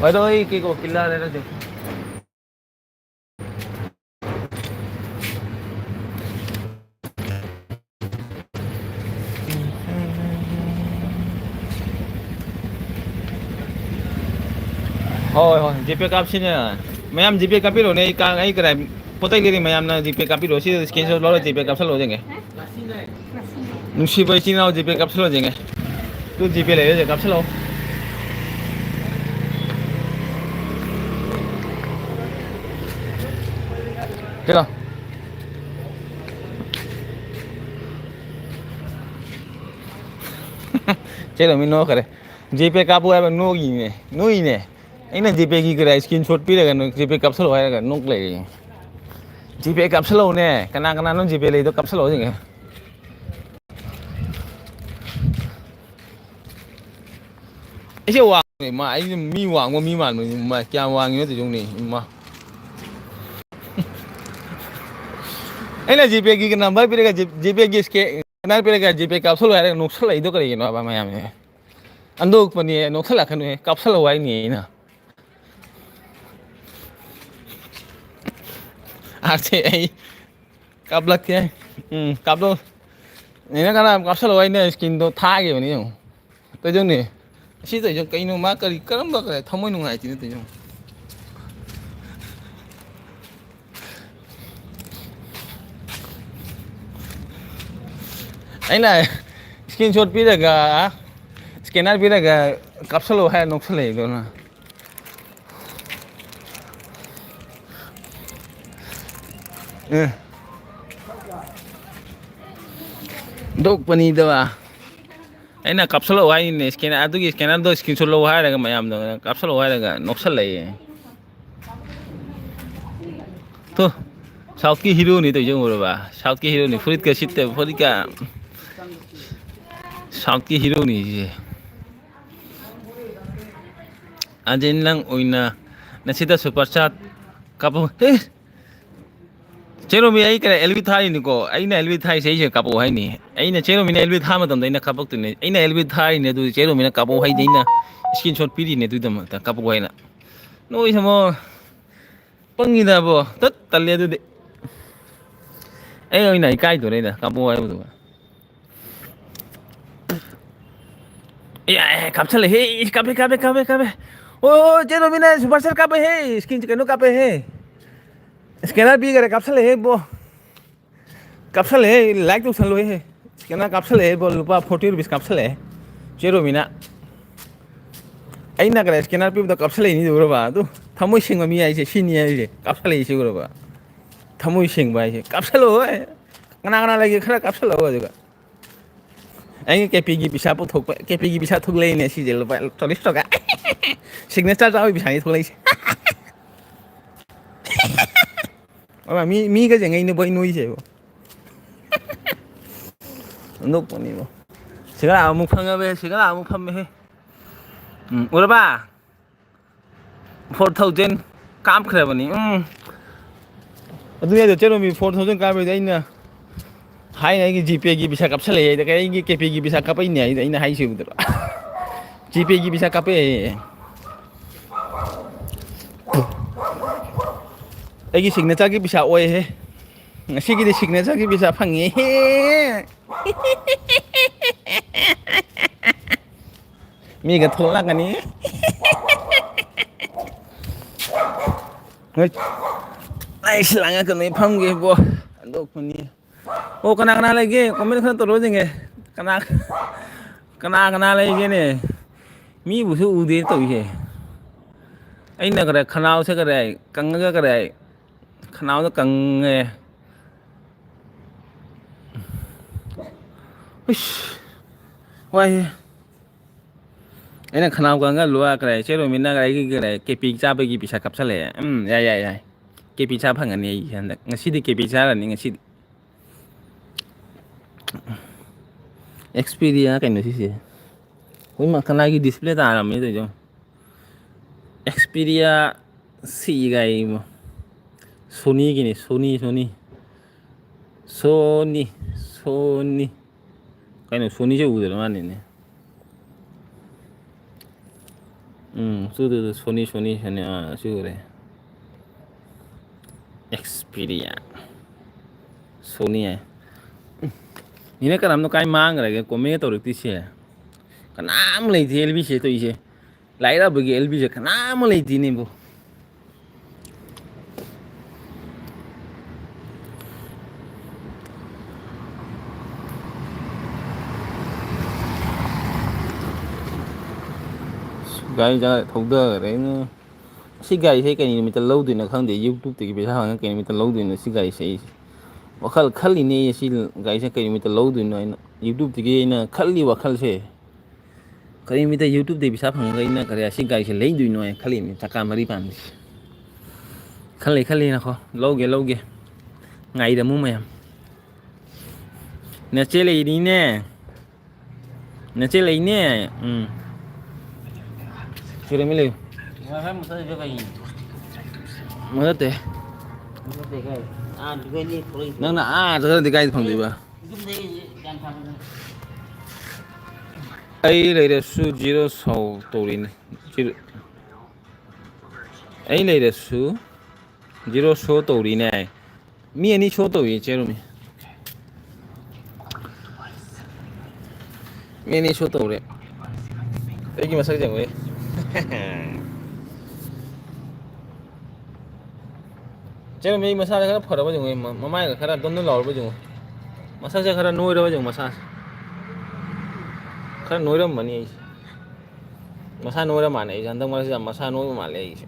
ꯑꯗꯣ ꯑꯩ ꯀꯩꯀꯣ ꯀꯤꯜꯂꯥ ꯂꯩꯔꯗꯤ꯫ ꯍꯣꯏ, ꯍꯣꯏ, ꯖꯤꯄꯦ ꯀꯥꯞꯁꯤꯅꯦ꯫ ꯃꯌꯥꯝ ꯖꯤꯄꯦ ꯀꯥꯞꯄꯤꯔꯣꯅꯦ꯫ ꯑꯩ ꯀꯥ-, ꯑꯩ ꯀꯗꯥꯏ ꯄꯣꯠ ꯆꯩ ꯂꯩꯔꯤ ꯃꯌꯥꯝꯅ ꯖꯤꯄꯦ ꯀꯥꯞꯄꯤꯔꯣ꯫ ꯁꯤ screenshot ꯂꯧꯔ ꯖꯤꯄꯦ ꯀꯥꯞꯁꯜꯂꯣ ꯌꯦꯡꯒꯦ꯫ ꯅꯨꯡꯁꯤꯕ ꯏꯆꯤꯟ ꯏꯅꯥꯎ ꯖꯤꯄꯦ ꯀꯥꯞꯁꯜꯂꯣ ꯌꯦꯡꯒꯦ꯫ ꯇꯨ ꯖꯤꯄꯦ ꯂꯩꯔꯦ, ꯀꯥꯞꯁꯜꯂꯣ꯫ ꯀꯩꯅꯣ? ꯆꯦꯔꯣꯃꯤ ꯅꯣꯛꯈ꯭ꯔꯦ꯫ ꯖꯤꯄꯦ ꯀꯥꯞꯄꯨ ꯍꯥꯏꯕ ꯅꯣꯛꯏꯅꯦ, ꯅꯣꯛꯏꯅꯦ꯫ ꯑꯩꯅ ꯖꯤꯄꯦꯒꯤ ꯀꯔꯥꯏ screenshot ꯄꯤꯔꯒ ꯅꯣꯏ ꯖꯤꯄꯦ ꯀꯥꯞꯁꯜꯂꯣ ꯍꯥꯏꯔꯒ ꯅꯣꯛ ꯂꯩꯔꯦ꯫ ꯖꯤꯄꯦ ꯀꯥꯞꯁꯜꯂꯛꯎꯅꯦ꯫ ꯀꯅꯥ ꯀꯅꯥꯅꯣ ꯖꯤꯄꯦ ꯂꯩꯗꯣ ꯀꯥꯞꯁꯜꯂꯛꯑꯣ ꯌꯦꯡꯒꯦ꯫ ꯑꯩꯁꯦ ꯋꯥꯡꯉꯦ, ꯃꯥ, ꯑꯩꯁꯦ ꯃꯤ ꯋꯥꯡꯕ ꯃꯤ ꯃꯥꯟꯕꯅꯤ, ꯃꯥ ꯀꯌꯥꯝ ꯋꯥꯡꯉꯤꯅꯣ ꯑꯗꯨ ꯌꯦꯡꯉꯨꯅꯦ, ꯏꯃꯥ꯫ ꯑꯩꯅ ꯖꯤꯄꯦꯒꯤ number ꯄꯤꯔꯒ, ꯖꯤ-, ꯖꯤꯄꯦꯒꯤ scan-, scanner ꯄꯤꯔꯒ ꯖꯤꯄꯦ ꯀꯥꯞꯁꯜꯂꯣ ꯍꯥꯏꯔꯒ ꯅꯣꯛꯁꯜꯂꯛꯏꯗꯣ ꯀꯔꯤꯒꯤꯅꯣ ꯍꯥꯏꯕ ꯃꯌꯥꯝꯁꯦ? ꯑꯟꯗꯣꯛꯄꯅꯤ, ꯅꯣꯛꯁꯜꯂꯛꯀꯅꯨꯍꯦ, ꯀꯥꯞꯁꯜꯂꯣ ꯍꯥꯏꯅꯤ ꯑꯩꯅ꯫ ꯑꯥꯔꯁꯦ ꯑꯩ ꯀꯥꯞꯂꯛꯀꯦ꯫ ꯎꯝ, ꯀꯥꯞꯂꯣ꯫ ꯅꯦꯅꯦ ꯀꯅꯥ ꯀꯥꯞꯁꯜꯂꯣ ꯍꯥꯏꯅ screenꯗꯣ ꯊꯥꯈꯤꯕꯅꯤ ꯌꯦꯡꯉꯨ꯫ ꯇꯣꯏꯖꯧꯅꯦ꯫ ꯑꯁꯤ ꯇꯧꯏꯁꯦ ꯀꯩꯅꯣ? ꯃꯥ ꯀꯔꯤ, ꯀꯔꯝꯕ, ꯀꯔꯤ ꯊꯃꯣꯏ ꯅꯨꯡꯉꯥꯏꯇ꯭ꯔꯤꯅꯣ ꯇꯧꯏꯁꯦ? ꯑꯩꯅ screenshot ꯄꯤꯔꯒ, scanner ꯄꯤꯔꯒ ꯀꯥꯞꯁꯜꯂꯣ ꯍꯥꯏꯔ ꯅꯣꯛꯁꯜꯂꯛꯏꯗꯨꯅ꯫ ꯑꯦ꯫ ꯗꯣꯛꯄꯅꯤꯗꯕ꯫ ꯑꯩꯅ ꯀꯥꯞꯁꯜꯂꯛꯑꯣ ꯍꯥꯏꯅꯤꯅꯦ, scanner, ꯑꯗꯨꯒꯤ scannerꯗꯣ screenshot ꯂꯧ ꯍꯥꯏꯔꯒ ꯃꯌꯥꯝꯗꯣ ꯀꯥꯞꯁꯜꯂꯛꯑꯣ ꯍꯥꯏꯔꯒ ꯅꯣꯛꯁꯜꯂꯛꯑꯦ꯫ ꯊꯨ, Southꯀꯤ heroꯅꯤ ꯇꯧꯔꯤꯁꯦ ꯎꯔꯕ? Southꯀꯤ heroꯅꯤ, ꯐꯨꯔꯤꯠꯀ ꯁꯤꯠꯇꯕ, ꯐꯨꯔꯤꯠꯀ, Southꯀꯤ heroꯅꯤ ꯁꯤꯁꯦ꯫ ꯑꯖꯦ, ꯅꯪ ꯑꯣꯏꯅ ꯅꯁꯤꯗ super chat ꯀꯥꯞꯄꯣ꯫ ꯑꯦ! ꯆꯦꯔꯣꯃꯤ, ꯑꯩ ꯀꯩꯅꯣ, ꯑꯦꯜ ꯕꯤ ꯊꯥꯔꯤꯅꯤꯀꯣ꯫ ꯑꯩꯅ ꯑꯦꯜ ꯕꯤ ꯊꯥꯔꯤꯁꯦ ꯑꯩꯁꯦ ꯀꯥꯞꯄꯛꯑꯣ ꯍꯥꯏꯅꯤ꯫ ꯑꯩꯅ ꯆꯦꯔꯣꯃꯤꯅ ꯑꯦꯜ ꯕꯤ ꯊꯥ ꯃꯇꯝꯗ ꯑꯩꯅ ꯀꯥꯞꯄꯛꯇꯣꯏꯅꯦ꯫ ꯑꯩꯅ ꯑꯦꯜ ꯕꯤ ꯊꯥꯔꯤꯅꯦ ꯑꯗꯨ ꯆꯦꯔꯣꯃꯤꯅ ꯀꯥꯞꯄꯛꯑꯣ ꯍꯥꯏꯗꯤ ꯑꯩꯅ screenshot ꯄꯤꯔꯤꯅꯦ ꯑꯗꯨꯒꯤꯗꯃꯛꯇ ꯀꯥꯞꯄꯛꯑꯣ ꯍꯥꯏꯅ꯫ ꯅꯣꯏ ꯁꯃꯣ ꯄꯪꯉꯤꯗꯕꯣ꯫ ꯇꯠ ꯇꯜꯂꯦ ꯑꯗꯨꯗꯤ꯫ ꯑꯩ ꯑꯣꯏꯅ ꯏꯀꯥꯏꯗꯣꯔꯦꯗ ꯀꯥꯞꯄꯛꯑꯣ ꯍꯥꯏꯕꯗꯨꯒ꯫ ꯑꯦ, ꯑꯦ, ꯀꯥꯞꯁꯜꯂꯦ, ꯍꯦ, ꯀꯥꯞꯄꯦ, ꯀꯥꯞꯄꯦ, ꯀꯥꯞꯄꯦ, ꯀꯥꯞꯄꯦ꯫ ꯑꯣ, ꯆꯦ ꯔꯣꯃꯤꯅ super chat ꯀꯥꯞꯄꯦ, ꯍꯦ, screen ꯀꯩꯅꯣ ꯀꯥꯞꯄꯦ, ꯍꯦ꯫ Scanner ꯄꯤꯈꯔꯦ, ꯀꯥꯞꯁꯜꯂꯦ, ꯍꯦ, ꯕꯣ꯫ ꯀꯥꯞꯁꯜꯂꯦ, ꯍꯦ, like ꯇꯧꯁꯜꯂꯣ, ꯍꯦ꯫ Scanner ꯀꯥꯞꯁꯜꯂꯦ, ꯍꯦ, ꯕꯣ, ꯂꯨꯄꯥ forty rupees ꯀꯥꯞꯁꯜꯂꯦ, ꯍꯦ꯫ ꯆꯦ ꯔꯣꯃꯤꯅ꯫ ꯑꯩꯅ ꯀꯔꯦ scanner ꯄꯤꯕꯗꯣ ꯀꯥꯞꯁꯜꯂꯛꯏꯅꯤ ꯎꯔꯕ? ꯑꯗꯨ ꯊꯃꯣꯏ ꯁꯦꯡꯕ ꯃꯤ ꯍꯥꯏꯁꯦ ꯁꯤꯅꯤ ꯍꯥꯏꯁꯦ, ꯀꯥꯞꯁꯜꯂꯛꯏꯁꯦ ꯎꯔꯕ? ꯊꯃꯣꯏ ꯁꯦꯡꯕ ꯍꯥꯏꯁꯦ꯫ ꯀꯥꯞꯁꯜꯂꯛꯑꯣ, ꯍꯦ꯫ ꯀꯅꯥ ꯀꯅꯥ ꯂꯩꯒꯦ ꯈꯔ ꯀꯥꯞꯁꯜꯂꯛꯑꯣ ꯑꯗꯨꯒ꯫ ꯑꯩꯅ ꯀꯦꯄꯤꯒꯤ ꯄꯩꯁꯥ ꯄꯨꯊꯣꯛꯄ, ꯀꯦꯄꯤꯒꯤ ꯄꯩꯁꯥ ꯊꯣꯛꯂꯛꯏꯅꯦ ꯁꯤꯁꯦ, ꯂꯨꯄꯥ ꯆꯥꯂꯤꯁ ꯇꯀꯥ꯫ ꯁꯤꯒꯅꯦꯆꯔ ꯆꯥꯕꯒꯤ ꯄꯩꯁꯥꯅꯤ ꯊꯣꯛꯂꯛꯏꯁꯦ꯫ ꯑꯃ ꯃꯤ, ꯃꯤꯒꯁꯦ ꯉꯩꯅꯕ ꯅꯣꯏꯁꯦꯕ꯫ ꯑꯣꯟꯊꯣꯛꯄꯅꯤꯕꯣ꯫ ꯁꯤꯒ ꯑꯃꯨꯛ ꯐꯪꯉꯕ, ꯁꯤꯒ ꯑꯃꯨꯛ ꯐꯝꯃꯦꯍꯦ꯫ ꯎꯝ, ꯎꯔꯕ? Four thousand ꯀꯥꯞꯈ꯭ꯔꯕꯅꯤ꯫ ꯎꯝ꯫ ꯑꯗꯨꯅꯦ ꯑꯗꯣ, ꯆꯦꯔꯣꯝꯕꯤ, four thousand ꯀꯥꯞꯄꯩꯗꯤ ꯑꯩꯅ ꯍꯥꯏꯅ ꯑꯩꯒꯤ GPayꯒꯤ ꯄꯩꯁꯥ ꯀꯥꯞꯁꯜꯂꯛꯑꯦ, ꯑꯩꯗ ꯑꯩꯒꯤ ꯀꯦꯄꯦꯒꯤ ꯄꯩꯁꯥ ꯀꯥꯞꯄꯛꯏꯅꯦ ꯍꯥꯏꯗ ꯑꯩꯅ ꯍꯥꯏꯁꯤꯕꯗꯨꯔꯣ? GPayꯒꯤ ꯄꯩꯁꯥ ꯀꯥꯞꯄꯛꯑꯦ꯫ ꯑꯩꯒꯤ ꯁꯤꯒꯅꯦꯆꯔꯒꯤ ꯄꯩꯁꯥ ꯑꯣꯏꯍꯦ꯫ ꯉꯁꯤꯒꯤꯗꯤ ꯁꯤꯒꯅꯦꯆꯔꯒꯤ ꯄꯩꯁꯥ ꯐꯪꯉꯦꯍꯦ꯫ ꯃꯤꯒ ꯊꯣꯛꯂꯛꯀꯅꯤ꯫ ꯍꯣꯏ꯫ ꯑꯩꯁ, ꯂꯥꯡꯉꯛꯀꯅꯨ, ꯑꯩ ꯐꯝꯒꯦ ꯏꯕꯣ꯫ ꯍꯟꯗꯣꯛꯄꯅꯤ꯫ ꯑꯣ, ꯀꯅꯥ ꯀꯅꯥ ꯂꯩꯒꯦ? Comment ꯈꯔ ꯇꯧꯔꯛꯑꯣ ꯌꯦꯡꯒꯦ꯫ ꯀꯅꯥ, ꯀꯅꯥ ꯀꯅꯥ ꯂꯩꯒꯦꯅꯦ? ꯃꯤꯕꯨꯁꯨ ꯎꯗꯦ ꯇꯧꯔꯤꯁꯦ꯫ ꯑꯩꯅ ꯈꯔ ꯈꯅꯥꯎꯁꯦ ꯈꯔ ꯀꯪꯉꯒ ꯈꯔ ꯈꯅꯥꯎꯗ ꯀꯪꯉꯦ꯫ ꯏꯁ, ꯋꯥꯏꯍꯦ꯫ ꯑꯩꯅ ꯈꯅꯥꯎ ꯀꯪꯉ ꯂꯨꯋꯥ ꯀꯔꯥꯏ ꯆꯦꯔꯣꯃꯤꯅ ꯑꯩꯒꯤ ꯀꯔꯥꯏ ꯀꯦꯄꯤ ꯆꯥꯕꯒꯤ ꯄꯩꯁꯥ ꯀꯥꯞꯁꯜꯂꯛꯑꯦ꯫ ꯎꯝ, ꯌꯥꯏ, ꯌꯥꯏ, ꯌꯥꯏ꯫ ꯀꯦꯄꯤ ꯆꯥ ꯐꯪꯒꯅꯤ ꯑꯩ ꯍꯟꯗꯛ꯫ ꯉꯁꯤꯗꯤ ꯀꯦꯄꯤ ꯆꯥꯔꯅꯤ ꯉꯁꯤꯗꯤ꯫ Xperia ꯀꯩꯅꯣ ꯁꯤꯁꯦ? ꯍꯣꯏ, ꯃꯈꯅꯥꯏꯒꯤ display ꯇꯥꯔꯝꯃꯦ ꯇꯧꯔꯤꯁꯦ꯫ Xperia ꯁꯤ ꯀꯥꯏ ꯏꯕꯣ꯫ Sonyꯒꯤꯅꯤ, Sony, Sony꯫ Sony, Sony꯫ ꯀꯩꯅꯣ, Sonyꯁꯦ ꯎꯗ꯭ꯔ ꯃꯥꯜꯂꯦꯅꯦ꯫ ꯎꯝ, ꯁꯨ, ꯁꯨ, ꯁꯨ, Sony, Sony, Sony, ꯑꯥ, ꯁꯤ ꯎꯔꯦ꯫ Xperia꯫ Sony ꯍꯥꯏ꯫ ꯎꯝ꯫ ꯅꯦꯅꯦ ꯀꯔꯝꯅꯣ ꯀꯥꯏ ꯃꯥꯡꯈ꯭ꯔꯒꯦ? Comment ꯇꯧꯔꯛꯇ꯭ꯔꯤꯁꯦ꯫ ꯀꯅꯥꯝ ꯂꯩꯇꯦ ꯑꯦꯜ ꯕꯤ ꯁꯦ ꯇꯧꯔꯤꯁꯦ꯫ ꯂꯥꯏꯔꯕꯒꯤ ꯑꯦꯜ ꯕꯤꯁꯦ ꯀꯅꯥ ꯑꯃ ꯂꯩꯇꯦꯅꯦꯕꯨ꯫ ꯒꯥꯔꯤ ꯖꯒꯥ ꯊꯧꯗꯈ꯭ꯔꯦ ꯑꯩꯅ꯫ ꯁꯤ ꯒꯥꯔꯤꯁꯦ ꯑꯩ ꯀꯩ ꯅꯨꯃꯤꯠꯇ ꯂꯧꯗꯣꯏꯅꯣ ꯈꯪꯗꯦ꯫ YouTube-ꯇꯒꯤ ꯄꯩꯁꯥ ꯍꯪꯉꯒ ꯀꯩ ꯅꯨꯃꯤꯠꯇ ꯂꯧꯗꯣꯏꯅꯣ ꯁꯤ ꯒꯥꯔꯤꯁꯦ ꯑꯩꯁꯦ꯫ ꯋꯥꯈꯜ ꯈꯜꯂꯤꯅꯦ ꯑꯩ, ꯁꯤ ꯒꯥꯔꯤꯁꯦ ꯀꯔꯤ ꯅꯨꯃꯤꯠꯇ ꯂꯧꯗꯣꯏꯅꯣ ꯍꯥꯏꯅ꯫ YouTube-ꯇꯒꯤ ꯑꯩꯅ ꯈꯜꯂꯤ ꯋꯥꯈꯜꯁꯦ, ꯀꯔꯤ ꯅꯨꯃꯤꯠꯇ YouTube-ꯇꯒꯤ ꯄꯩꯁꯥ ꯐꯪꯉꯒ ꯑꯩꯅ ꯀꯔꯤ ꯑꯁꯤ ꯒꯥꯔꯤꯁꯦ ꯂꯩꯗꯣꯏꯅꯣ ꯍꯥꯏꯅ ꯈꯜꯂꯤꯅꯦ, ꯆꯀꯥ ꯃꯔꯤ ꯄꯥꯟꯕꯤꯁꯦ꯫ ꯈꯜꯂꯤ, ꯈꯜꯂꯤ, ꯉꯥꯏꯈꯣ, ꯂꯧꯒꯦ, ꯂꯧꯒꯦ, ꯉꯥꯏꯔꯝꯃꯨ ꯃꯌꯥꯝ꯫ ꯅꯆꯦ ꯂꯩꯔꯤꯅꯦ꯫ ꯅꯆꯦ ꯂꯩꯅꯦ꯫ ꯎꯝ꯫ ꯁꯤꯔꯃꯤ ꯂꯩꯌꯨ꯫ ꯉꯁꯥꯏ ꯃꯨꯊꯠꯂꯤꯗꯣ ꯀꯩꯒꯤꯅꯣ? ꯃꯨꯊꯠꯇꯦ꯫ ꯃꯨꯊꯠꯇꯦ ꯀꯩ? ꯑꯥ, ꯑꯗꯨꯗꯩꯅꯦ ꯊꯣꯛꯂꯛꯏꯗꯣ꯫ ꯅꯪꯅ ꯑꯥ ꯆꯠꯈ꯭ꯔꯗꯤ ꯀꯥꯏꯗ ꯐꯪꯗꯣꯏꯕ? ꯌꯨꯝꯗꯒꯤ ꯒ꯭ꯌꯥꯟ ꯇꯥꯗꯅ꯫ ꯑꯩ ꯂꯩꯔꯁꯨ zero show ꯇꯧꯔꯤꯅꯦ꯫ Zero꯫ ꯑꯩ ꯂꯩꯔꯁꯨ zero show ꯇꯧꯔꯤꯅꯦ꯫ ꯃꯤ ꯑꯅꯤ show ꯇꯧꯏ, ꯆꯦꯔꯨꯝꯃꯤ꯫ ꯃꯤ ꯑꯅꯤ show ꯇꯧꯔꯦ꯫ ꯑꯩꯒꯤ ꯃꯁꯛ ꯌꯦꯡꯉꯨ꯫ ꯆꯦꯔꯨꯝꯃꯤ ꯃꯁꯥꯁꯦ ꯈꯔ ꯐꯔꯕ ꯌꯦꯡꯉꯨ꯫ ꯃ-, ꯃꯃꯥꯏꯒ ꯈꯔ ꯗꯣꯟ ꯗꯣꯟ ꯂꯥꯎꯔꯕ ꯌꯦꯡꯉꯨ꯫ ꯃꯁꯛꯁꯦ ꯈꯔ ꯅꯣꯏꯔꯕ ꯌꯦꯡꯉꯨ, ꯃꯁꯥꯁꯦ꯫ ꯈꯔ ꯅꯣꯏꯔꯝꯃꯅꯤ ꯑꯩꯁꯦ꯫ ꯃꯁꯥ ꯅꯣꯏꯔ ꯃꯥꯜꯂꯦ ꯑꯩꯁꯦ꯫ ꯍꯟꯗꯛ ꯃꯔꯛꯁꯦ ꯌꯥꯝ ꯃꯁꯥ ꯅꯣꯏꯕ ꯃꯥꯜꯂꯦ ꯑꯩꯁꯦ꯫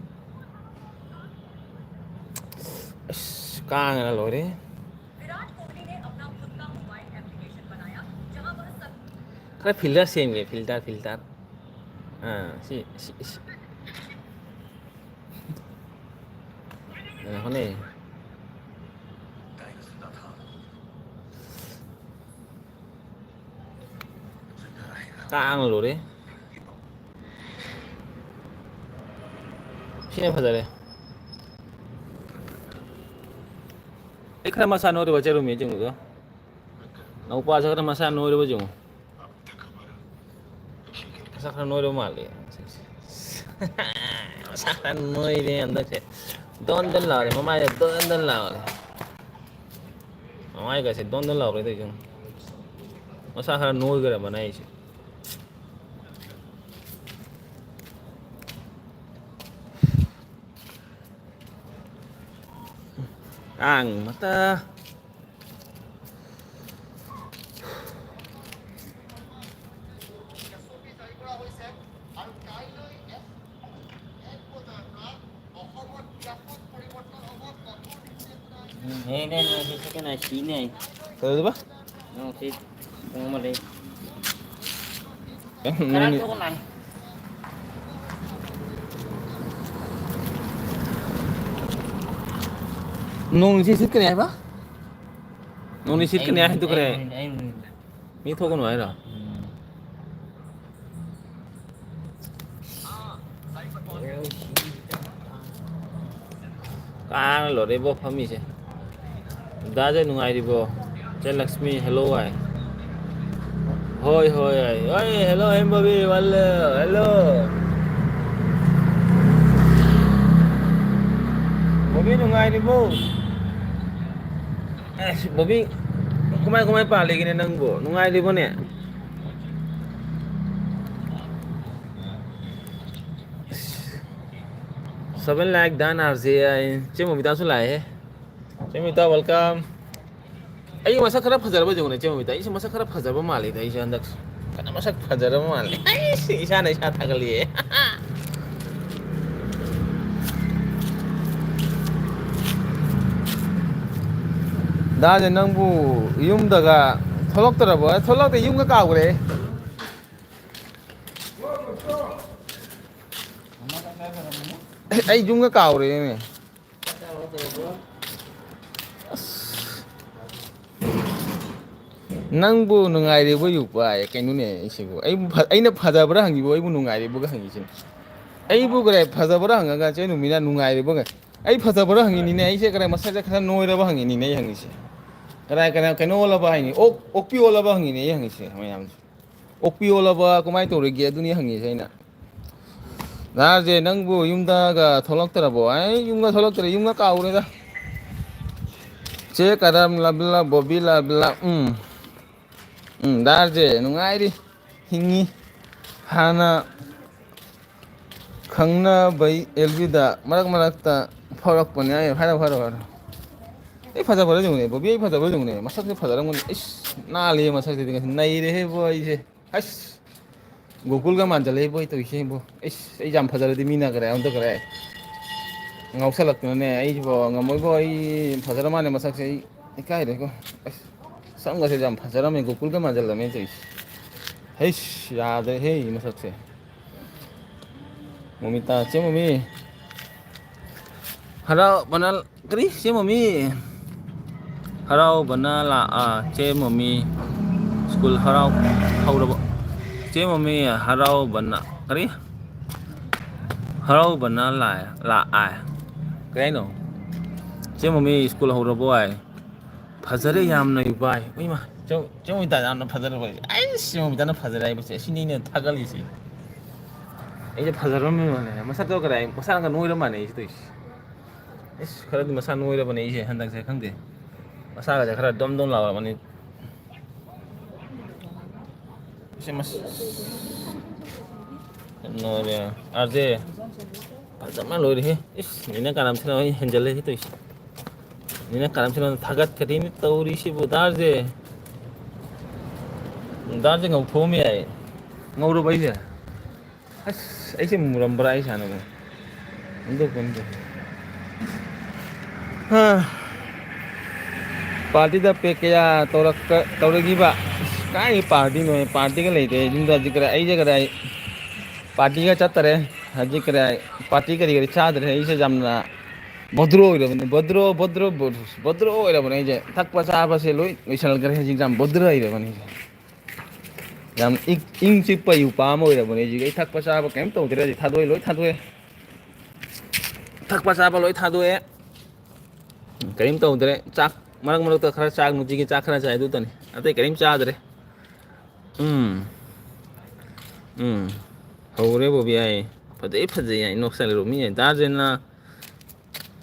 ꯑꯁ, ꯀꯥꯡꯅ ꯂꯣꯏꯔꯦ꯫ ꯈꯔ filter ꯁꯦꯝꯒꯦ, filter, filter꯫ ꯑꯥ, ꯁꯤ, ꯁꯤ, ꯁꯤ꯫ ꯉꯥꯏꯈꯣꯅꯦ꯫ ꯀꯥꯡꯅ ꯂꯣꯏꯔꯦ꯫ ꯁꯤꯅ ꯐꯖꯔꯦ꯫ ꯑꯩ ꯈꯔ ꯃꯁꯥ ꯅꯣꯏꯔꯕ ꯆꯦꯔꯨꯝꯃꯤ ꯆꯤꯡꯕꯗꯣ꯫ ꯅꯧꯄꯥꯁꯦ ꯈꯔ ꯃꯁꯥ ꯅꯣꯏꯔꯕ ꯆꯤꯡꯉꯨ꯫ ꯃꯁꯥ ꯈꯔ ꯅꯣꯏꯔꯕ ꯃꯥꯜꯂꯦ꯫ ꯃꯁꯥ ꯈꯔ ꯅꯣꯏꯔꯦ ꯍꯟꯗꯛꯁꯦ꯫ ꯗꯣꯟ ꯗꯣꯟ ꯂꯥꯎꯔꯦ, ꯃꯃꯥꯏꯗ ꯗꯣꯟ ꯗꯣꯟ ꯂꯥꯎꯔꯦ꯫ ꯃꯃꯥꯏꯒꯁꯦ ꯗꯣꯟ ꯗꯣꯟ ꯂꯥꯎꯔꯦ ꯇꯧꯏꯁꯦ꯫ ꯃꯁꯥ ꯈꯔ ꯅꯣꯏꯈ꯭ꯔꯕꯅꯦ ꯑꯩꯁꯦ꯫ ꯀꯥꯡ ꯃꯇ꯫ ꯍꯦꯅꯦ, ꯅꯣꯡꯁꯤ ꯁꯤꯠꯀꯅꯤ ꯁꯤꯅꯦ꯫ ꯀꯩꯗꯧꯗꯣꯏꯕ? ꯅꯣꯡꯁꯤ ꯄꯨꯡ ꯑꯃ ꯂꯩ꯫ ꯀꯩꯝ ꯈꯔ ꯅꯣꯡ ꯊꯣꯛꯑꯣ ꯅꯥꯏ꯫ ꯅꯣꯡꯁꯤ ꯁꯤꯠꯀꯅꯤ ꯍꯥꯏꯕ? ꯅꯣꯡꯁꯤ ꯁꯤꯠꯀꯅꯤ ꯑꯩ ꯍꯥꯏꯗꯨ ꯀꯔꯤ? ꯑꯩ ꯑꯩ ꯃꯤ ꯊꯣꯛꯀꯅꯨ ꯍꯥꯏꯔꯣ? ꯀꯥꯡꯅ ꯂꯣꯏꯔꯦꯕꯣ ꯐꯝꯃꯤꯁꯦ꯫ ꯗꯥꯁꯦ ꯅꯨꯡꯉꯥꯏꯔꯤꯕꯣ? ꯆꯦ ꯂꯛꯁꯃꯤ, hello ꯍꯥꯏ꯫ ꯍꯣꯏ, ꯍꯣꯏ, ꯍꯣꯏ꯫ ꯍꯣꯏ, hello, hemp Bobby, ꯋꯥꯜꯂꯦ, hello꯫ Bobby ꯅꯨꯡꯉꯥꯏꯔꯤꯕꯣ? ꯑꯦꯁ, ꯕꯣꯕꯤ, ꯀꯃꯥꯏ, ꯀꯃꯥꯏ ꯄꯥꯜꯂꯤꯒꯦꯅꯦ ꯅꯪꯕꯨ? ꯅꯨꯡꯉꯥꯏꯔꯤꯕꯣꯅꯦ? Seven lakh done R J I꯫ ꯆꯦ ꯃꯣꯃꯤꯇꯥꯁꯨ ꯂꯥꯛꯑꯦꯍꯦ꯫ ꯆꯦ ꯃꯣꯃꯤꯇꯥ, welcome꯫ ꯑꯩ ꯃꯁꯛ ꯈꯔ ꯐꯖꯔꯕ ꯌꯦꯡꯉꯨꯅꯦ, ꯆꯦ ꯃꯣꯃꯤꯇꯥ꯫ ꯑꯩꯁꯦ ꯃꯁꯛ ꯈꯔ ꯐꯖꯕ ꯃꯥꯜꯂꯤꯗ, ꯑꯩꯁꯦ ꯍꯟꯗꯛ꯫ ꯐꯖꯅ ꯃꯁꯛ ꯐꯖꯔꯕ ꯃꯥꯜꯂꯦ꯫ ꯑꯩꯁ, ꯏꯁꯥꯅ ꯏꯁꯥ ꯊꯥꯒꯠꯂꯤꯌꯦ꯫ ꯗꯥꯁꯦ ꯅꯪꯕꯨ ꯌꯨꯝꯗꯒ ꯊꯣꯛꯂꯛꯇ꯭ꯔꯕꯣ? ꯑꯦ, ꯊꯣꯛꯂꯛꯇꯦ, ꯌꯨꯝꯒ ꯀꯥꯎꯈ꯭ꯔꯦ꯫ ꯑꯩ ꯌꯨꯝꯒ ꯀꯥꯎꯔꯦꯅꯦ꯫ ꯑꯁ꯫ ꯅꯪꯕꯨ ꯅꯨꯡꯉꯥꯏꯔꯤꯕꯣ ꯌꯨꯄꯥꯏ? ꯀꯩꯅꯣꯅꯦ ꯑꯩꯁꯤꯕꯨ? ꯑꯩꯕꯨ ꯐ-, ꯑꯩꯅ ꯐꯖꯕ꯭ꯔꯥ ꯍꯪꯉꯤꯕꯣ? ꯑꯩꯕꯨ ꯅꯨꯡꯉꯥꯏꯔꯤꯕꯣꯒ ꯍꯪꯉꯤꯁꯤꯅꯦ꯫ ꯑꯩꯕꯨ ꯀꯔꯤ ꯐꯖꯕ꯭ꯔꯥ ꯍꯪꯉꯒ ꯆꯦ ꯅꯨꯃꯤꯅ ꯅꯨꯡꯉꯥꯏꯔꯤꯕꯣ ꯀꯥꯏ? ꯑꯩ ꯐꯖꯕ꯭ꯔꯥ ꯍꯪꯉꯤꯅꯤꯅꯦ꯫ ꯑꯩꯁꯦ ꯀꯔꯤ ꯃꯁꯛꯁꯦ ꯈꯔ ꯅꯣꯏꯔꯕ ꯍꯪꯉꯤꯅꯤꯅꯦ ꯑꯩ ꯍꯪꯉꯤꯁꯦ꯫ ꯀꯅꯥ, ꯀꯅꯥ, ꯀꯩꯅꯣ ꯑꯣꯜꯂꯕ ꯍꯥꯏꯅꯤ? ꯑꯣꯛ, ꯑꯣꯛꯄꯤ ꯑꯣꯜꯂꯕ ꯍꯪꯉꯤꯅꯦ ꯑꯩ ꯍꯪꯉꯤꯁꯦ ꯃꯌꯥꯝꯁꯦ꯫ ꯑꯣꯛꯄꯤ ꯑꯣꯜꯂꯕ ꯀꯃꯥꯏꯅ ꯇꯧꯔꯤꯒꯦ? ꯑꯗꯨꯅꯤ ꯍꯪꯉꯤꯁꯦ ꯑꯩꯅ꯫ ꯗꯥꯁꯦ ꯅꯪꯕꯨ ꯌꯨꯝꯗꯒ ꯊꯣꯛꯂꯛꯇ꯭ꯔꯕꯣ? ꯑꯩ ꯌꯨꯝꯒ ꯊꯣꯛꯂꯛꯇ꯭ꯔꯦ, ꯌꯨꯝꯒ ꯀꯥꯎꯔꯦꯗ꯫ ꯆꯦ ꯀꯔꯝ ꯂꯕꯤꯂ ꯕꯣꯕꯤ ꯂꯕꯤꯂ, ꯎꯝ꯫ ꯎꯝ, ꯗꯥꯁꯦ ꯅꯨꯡꯉꯥꯏꯔꯤ, ꯍꯤꯡꯉꯤ꯫ ꯍꯥꯟꯅ ꯈꯪꯅꯕꯩ ꯑꯦꯜ ꯕꯤꯗ ꯃꯔꯛ ꯃꯔꯛꯇ ꯐꯥꯎꯔꯛꯄꯅꯦ꯫ ꯑꯩ ꯍꯥꯏꯔꯣ, ꯍꯥꯏꯔꯣ, ꯍꯥꯏꯔꯣ꯫ ꯑꯩ ꯐꯖꯕ꯭ꯔꯥ ꯌꯦꯡꯉꯨꯅꯦ, ꯕꯣꯕꯤ, ꯑꯩ ꯐꯖꯕ꯭ꯔꯥ ꯌꯦꯡꯉꯨꯅꯦ꯫ ꯃꯁꯛꯁꯦ ꯐꯖꯔꯝꯒꯅꯤ꯫ ꯏꯁ, ꯅꯥꯜꯂꯤꯍꯦ ꯃꯁꯛꯁꯤꯗꯤ꯫ ꯉꯁꯤ ꯅꯩꯔꯦꯍꯦ ꯕꯣ ꯑꯩꯁꯦ꯫ ꯑꯁ, ꯒꯣꯀꯨꯜꯒ ꯃꯥꯟꯖꯜꯂꯛꯏꯕꯣ ꯑꯩ ꯇꯧꯔꯤꯁꯦ ꯏꯕꯣ꯫ ꯏꯁ, ꯑꯩ ꯌꯥꯝ ꯐꯖꯔꯗꯤ ꯃꯤꯅ ꯀꯔꯦ ꯑꯝꯇ ꯀꯔꯦ꯫ ꯉꯥꯎꯁꯜꯂꯛꯇꯅꯅꯦ, ꯑꯩꯁꯤꯕꯣ ꯉꯝꯃꯣꯏꯕꯣ, ꯑꯩ ꯐꯖꯔ ꯃꯥꯜꯂꯦ ꯃꯁꯛꯁꯦ, ꯑꯩ ꯏꯀꯥꯏꯔꯦꯀꯣ꯫ ꯑꯁ, ꯁꯝꯒꯁꯦ ꯌꯥꯝ ꯐꯖꯔꯝꯃꯦ, ꯒꯣꯀꯨꯜꯒ ꯃꯥꯟꯖꯜꯂꯝꯃꯦ ꯇꯧꯔꯤꯁꯦ꯫ ꯍꯩꯁ, ꯌꯥꯗ꯭ꯔꯦꯍꯦ ꯃꯁꯛꯁꯦ꯫ ꯃꯣꯃꯤꯇꯥ, ꯆꯦ ꯃꯣꯃꯤ꯫ ꯍꯔꯥꯎ ꯕꯅꯥꯜ꯫ ꯀꯔꯤ? ꯆꯦ ꯃꯣꯃꯤ? ꯍꯔꯥꯎꯕꯅ ꯂꯥꯛꯑ, ꯆꯦ ꯃꯣꯃꯤ꯫ ꯁ꯭ꯀꯨꯜ ꯍꯔꯥꯎ ꯍꯧꯔꯕ? ꯆꯦ ꯃꯣꯃꯤ, ꯍꯔꯥꯎꯕꯅ ꯀꯔꯤ? ꯍꯔꯥꯎꯕꯅ ꯂꯥꯛꯑꯦ, ꯂꯥꯛꯑꯦ꯫ ꯀꯩ ꯍꯥꯏꯅꯣ? ꯆꯦ ꯃꯣꯃꯤ, ꯁ꯭ꯀꯨꯜ ꯍꯧꯔꯕꯣ ꯍꯥꯏ꯫ ꯐꯖꯔꯦ ꯌꯥꯝꯅ ꯏꯕꯥꯏ꯫ ꯏꯃꯥ, ꯆꯦ, ꯆꯦ ꯃꯣꯃꯤꯇꯥ ꯌꯥꯝꯅ ꯐꯖꯔꯕ꯫ ꯑꯩꯁ, ꯆꯦ ꯃꯣꯃꯤꯇꯥꯅ ꯐꯖꯔꯦ ꯍꯥꯏꯕꯁꯦ ꯑꯁꯤꯅꯤ ꯑꯩꯅ ꯊꯥꯒꯠꯂꯤꯁꯦ꯫ ꯑꯩꯁꯦ ꯐꯖꯔꯝꯃꯦꯕꯅꯦ꯫ ꯃꯁꯛꯇꯣ ꯀꯗꯥꯏ, ꯃꯁꯥꯅꯒ ꯅꯣꯏꯔ ꯃꯥꯟꯅꯩ ꯑꯩꯁꯦ ꯇꯧꯔꯤꯁꯦ꯫ ꯏꯁ, ꯈꯔꯗꯤ ꯃꯁꯥ ꯅꯣꯏꯔꯕꯅꯦ ꯑꯩꯁꯦ ꯍꯟꯗꯛꯁꯦ, ꯈꯪꯗꯦ꯫ ꯃꯁꯥꯒꯁꯦ ꯈꯔ ꯗꯣꯝ ꯗꯣꯝ ꯂꯥꯎꯔꯕꯅꯤ꯫ ꯁꯤ ꯃꯁ-, ꯅꯣꯏꯔꯦ꯫ ꯑꯥꯔꯖꯦ, ꯐꯖꯅ ꯂꯣꯏꯔꯦꯍꯦ꯫ ꯏꯁ, ꯅꯤꯅ ꯀꯥꯔꯝꯁꯤꯅ ꯑꯩ ꯍꯦꯟꯖꯜꯂꯦꯍꯦ ꯇꯧꯏꯁꯦ꯫ ꯅꯤꯅ ꯀꯥꯔꯝꯁꯤꯅ ꯊꯥꯒꯠꯀꯗꯤꯅ ꯇꯧꯔꯤꯁꯤꯕꯨ ꯗꯥꯔꯖꯦ꯫ ꯗꯥꯔꯖꯦ ꯉꯧꯊꯣꯛꯑꯝꯃꯦ ꯍꯥꯏ꯫ ꯉꯧꯔꯕ ꯑꯩꯁꯦ? ꯑꯁ, ꯑꯩꯁꯦ ꯃꯨꯔꯝꯕ꯭ꯔꯥ ꯑꯩ ꯁꯥꯟꯅꯕ? ꯑꯣꯟꯊꯣꯛ, ꯑꯣꯟꯊꯣꯛ꯫ ꯍꯥ꯫ ꯄꯥꯔꯇꯤꯗ ꯄꯦꯛ ꯀꯌꯥ ꯇꯧꯔꯛꯀ-, ꯇꯧꯔꯛꯈꯤꯕ? ꯑꯁ, ꯀꯥꯏꯒꯤ ꯄꯥꯔꯇꯤꯅꯣ? ꯄꯥꯔꯇꯤꯒ ꯂꯩꯇꯦ꯫ ꯌꯨꯝꯗ ꯍꯧꯖꯤꯛ ꯀꯗꯥꯏ, ꯑꯩꯁꯦ ꯀꯗꯥꯏ ꯄꯥꯔꯇꯤꯒ ꯆꯠꯇꯔꯦ꯫ ꯍꯧꯖꯤꯛ ꯀꯗꯥꯏ ꯄꯥꯔꯇꯤ ꯀꯔꯤ ꯀꯔꯤ ꯆꯥꯗ꯭ꯔꯦ꯫ ꯑꯩꯁꯦ ꯌꯥꯝꯅ ꯚꯣꯗ꯭ꯔꯣ ꯑꯣꯏꯔꯕꯅꯤ꯫ ꯚꯣꯗ꯭ꯔꯣ, ꯚꯣꯗ꯭ꯔꯣ, ꯚꯣꯗ꯭ꯔꯣ, ꯚꯣꯗ꯭ꯔꯣ ꯑꯣꯏꯔꯕꯅꯤ ꯑꯩꯁꯦ꯫ ꯊꯛꯄ ꯆꯥꯕꯁꯦ ꯂꯣꯏ ꯂꯣꯏꯁꯤꯟꯈ꯭ꯔꯦ꯫ ꯍꯧꯖꯤꯛ ꯌꯥꯝ ꯚꯣꯗ꯭ꯔꯣ ꯑꯣꯏꯔꯕꯅꯤ ꯑꯩꯁꯦ꯫ ꯌꯥꯝ ꯏꯪ, ꯏꯪ ꯆꯤꯛꯄ ꯌꯨꯄꯥ ꯑꯃ ꯑꯣꯏꯔꯕꯅꯦ ꯍꯧꯖꯤꯛ꯫ ꯑꯩ ꯊꯛꯄ ꯆꯥꯕ ꯀꯩꯝ ꯇꯧꯗ꯭ꯔꯦ ꯍꯧꯖꯤꯛ꯫ ꯊꯥꯗꯣꯛꯑꯦ, ꯂꯣꯏ ꯊꯥꯗꯣꯛꯑꯦ꯫ ꯊꯛꯄ ꯆꯥꯕ ꯂꯣꯏ ꯊꯥꯗꯣꯛꯑꯦ꯫ ꯀꯔꯤꯝ ꯇꯧꯗ꯭ꯔꯦ꯫ ꯆꯥꯛ ꯃꯔꯛ ꯃꯔꯛꯇ ꯈꯔ ꯆꯥꯛ, ꯅꯨꯡꯇꯤꯒꯤ ꯆꯥꯛ ꯈꯔ ꯆꯥꯏ, ꯑꯗꯨꯇꯅꯤ꯫ ꯑꯇꯩ ꯀꯔꯤꯝ ꯆꯥꯗ꯭ꯔꯦ꯫ ꯎꯝ꯫ ꯎꯝ꯫ ꯍꯧꯔꯦ ꯕꯣꯕꯤ ꯍꯥꯏ꯫ ꯐꯖꯩ, ꯐꯖꯩ ꯍꯥꯏ꯫ ꯅꯣꯛꯁꯜꯂꯦ ꯔꯣꯃꯤ ꯍꯥꯏ꯫ ꯗꯥ ꯖꯦꯟꯅ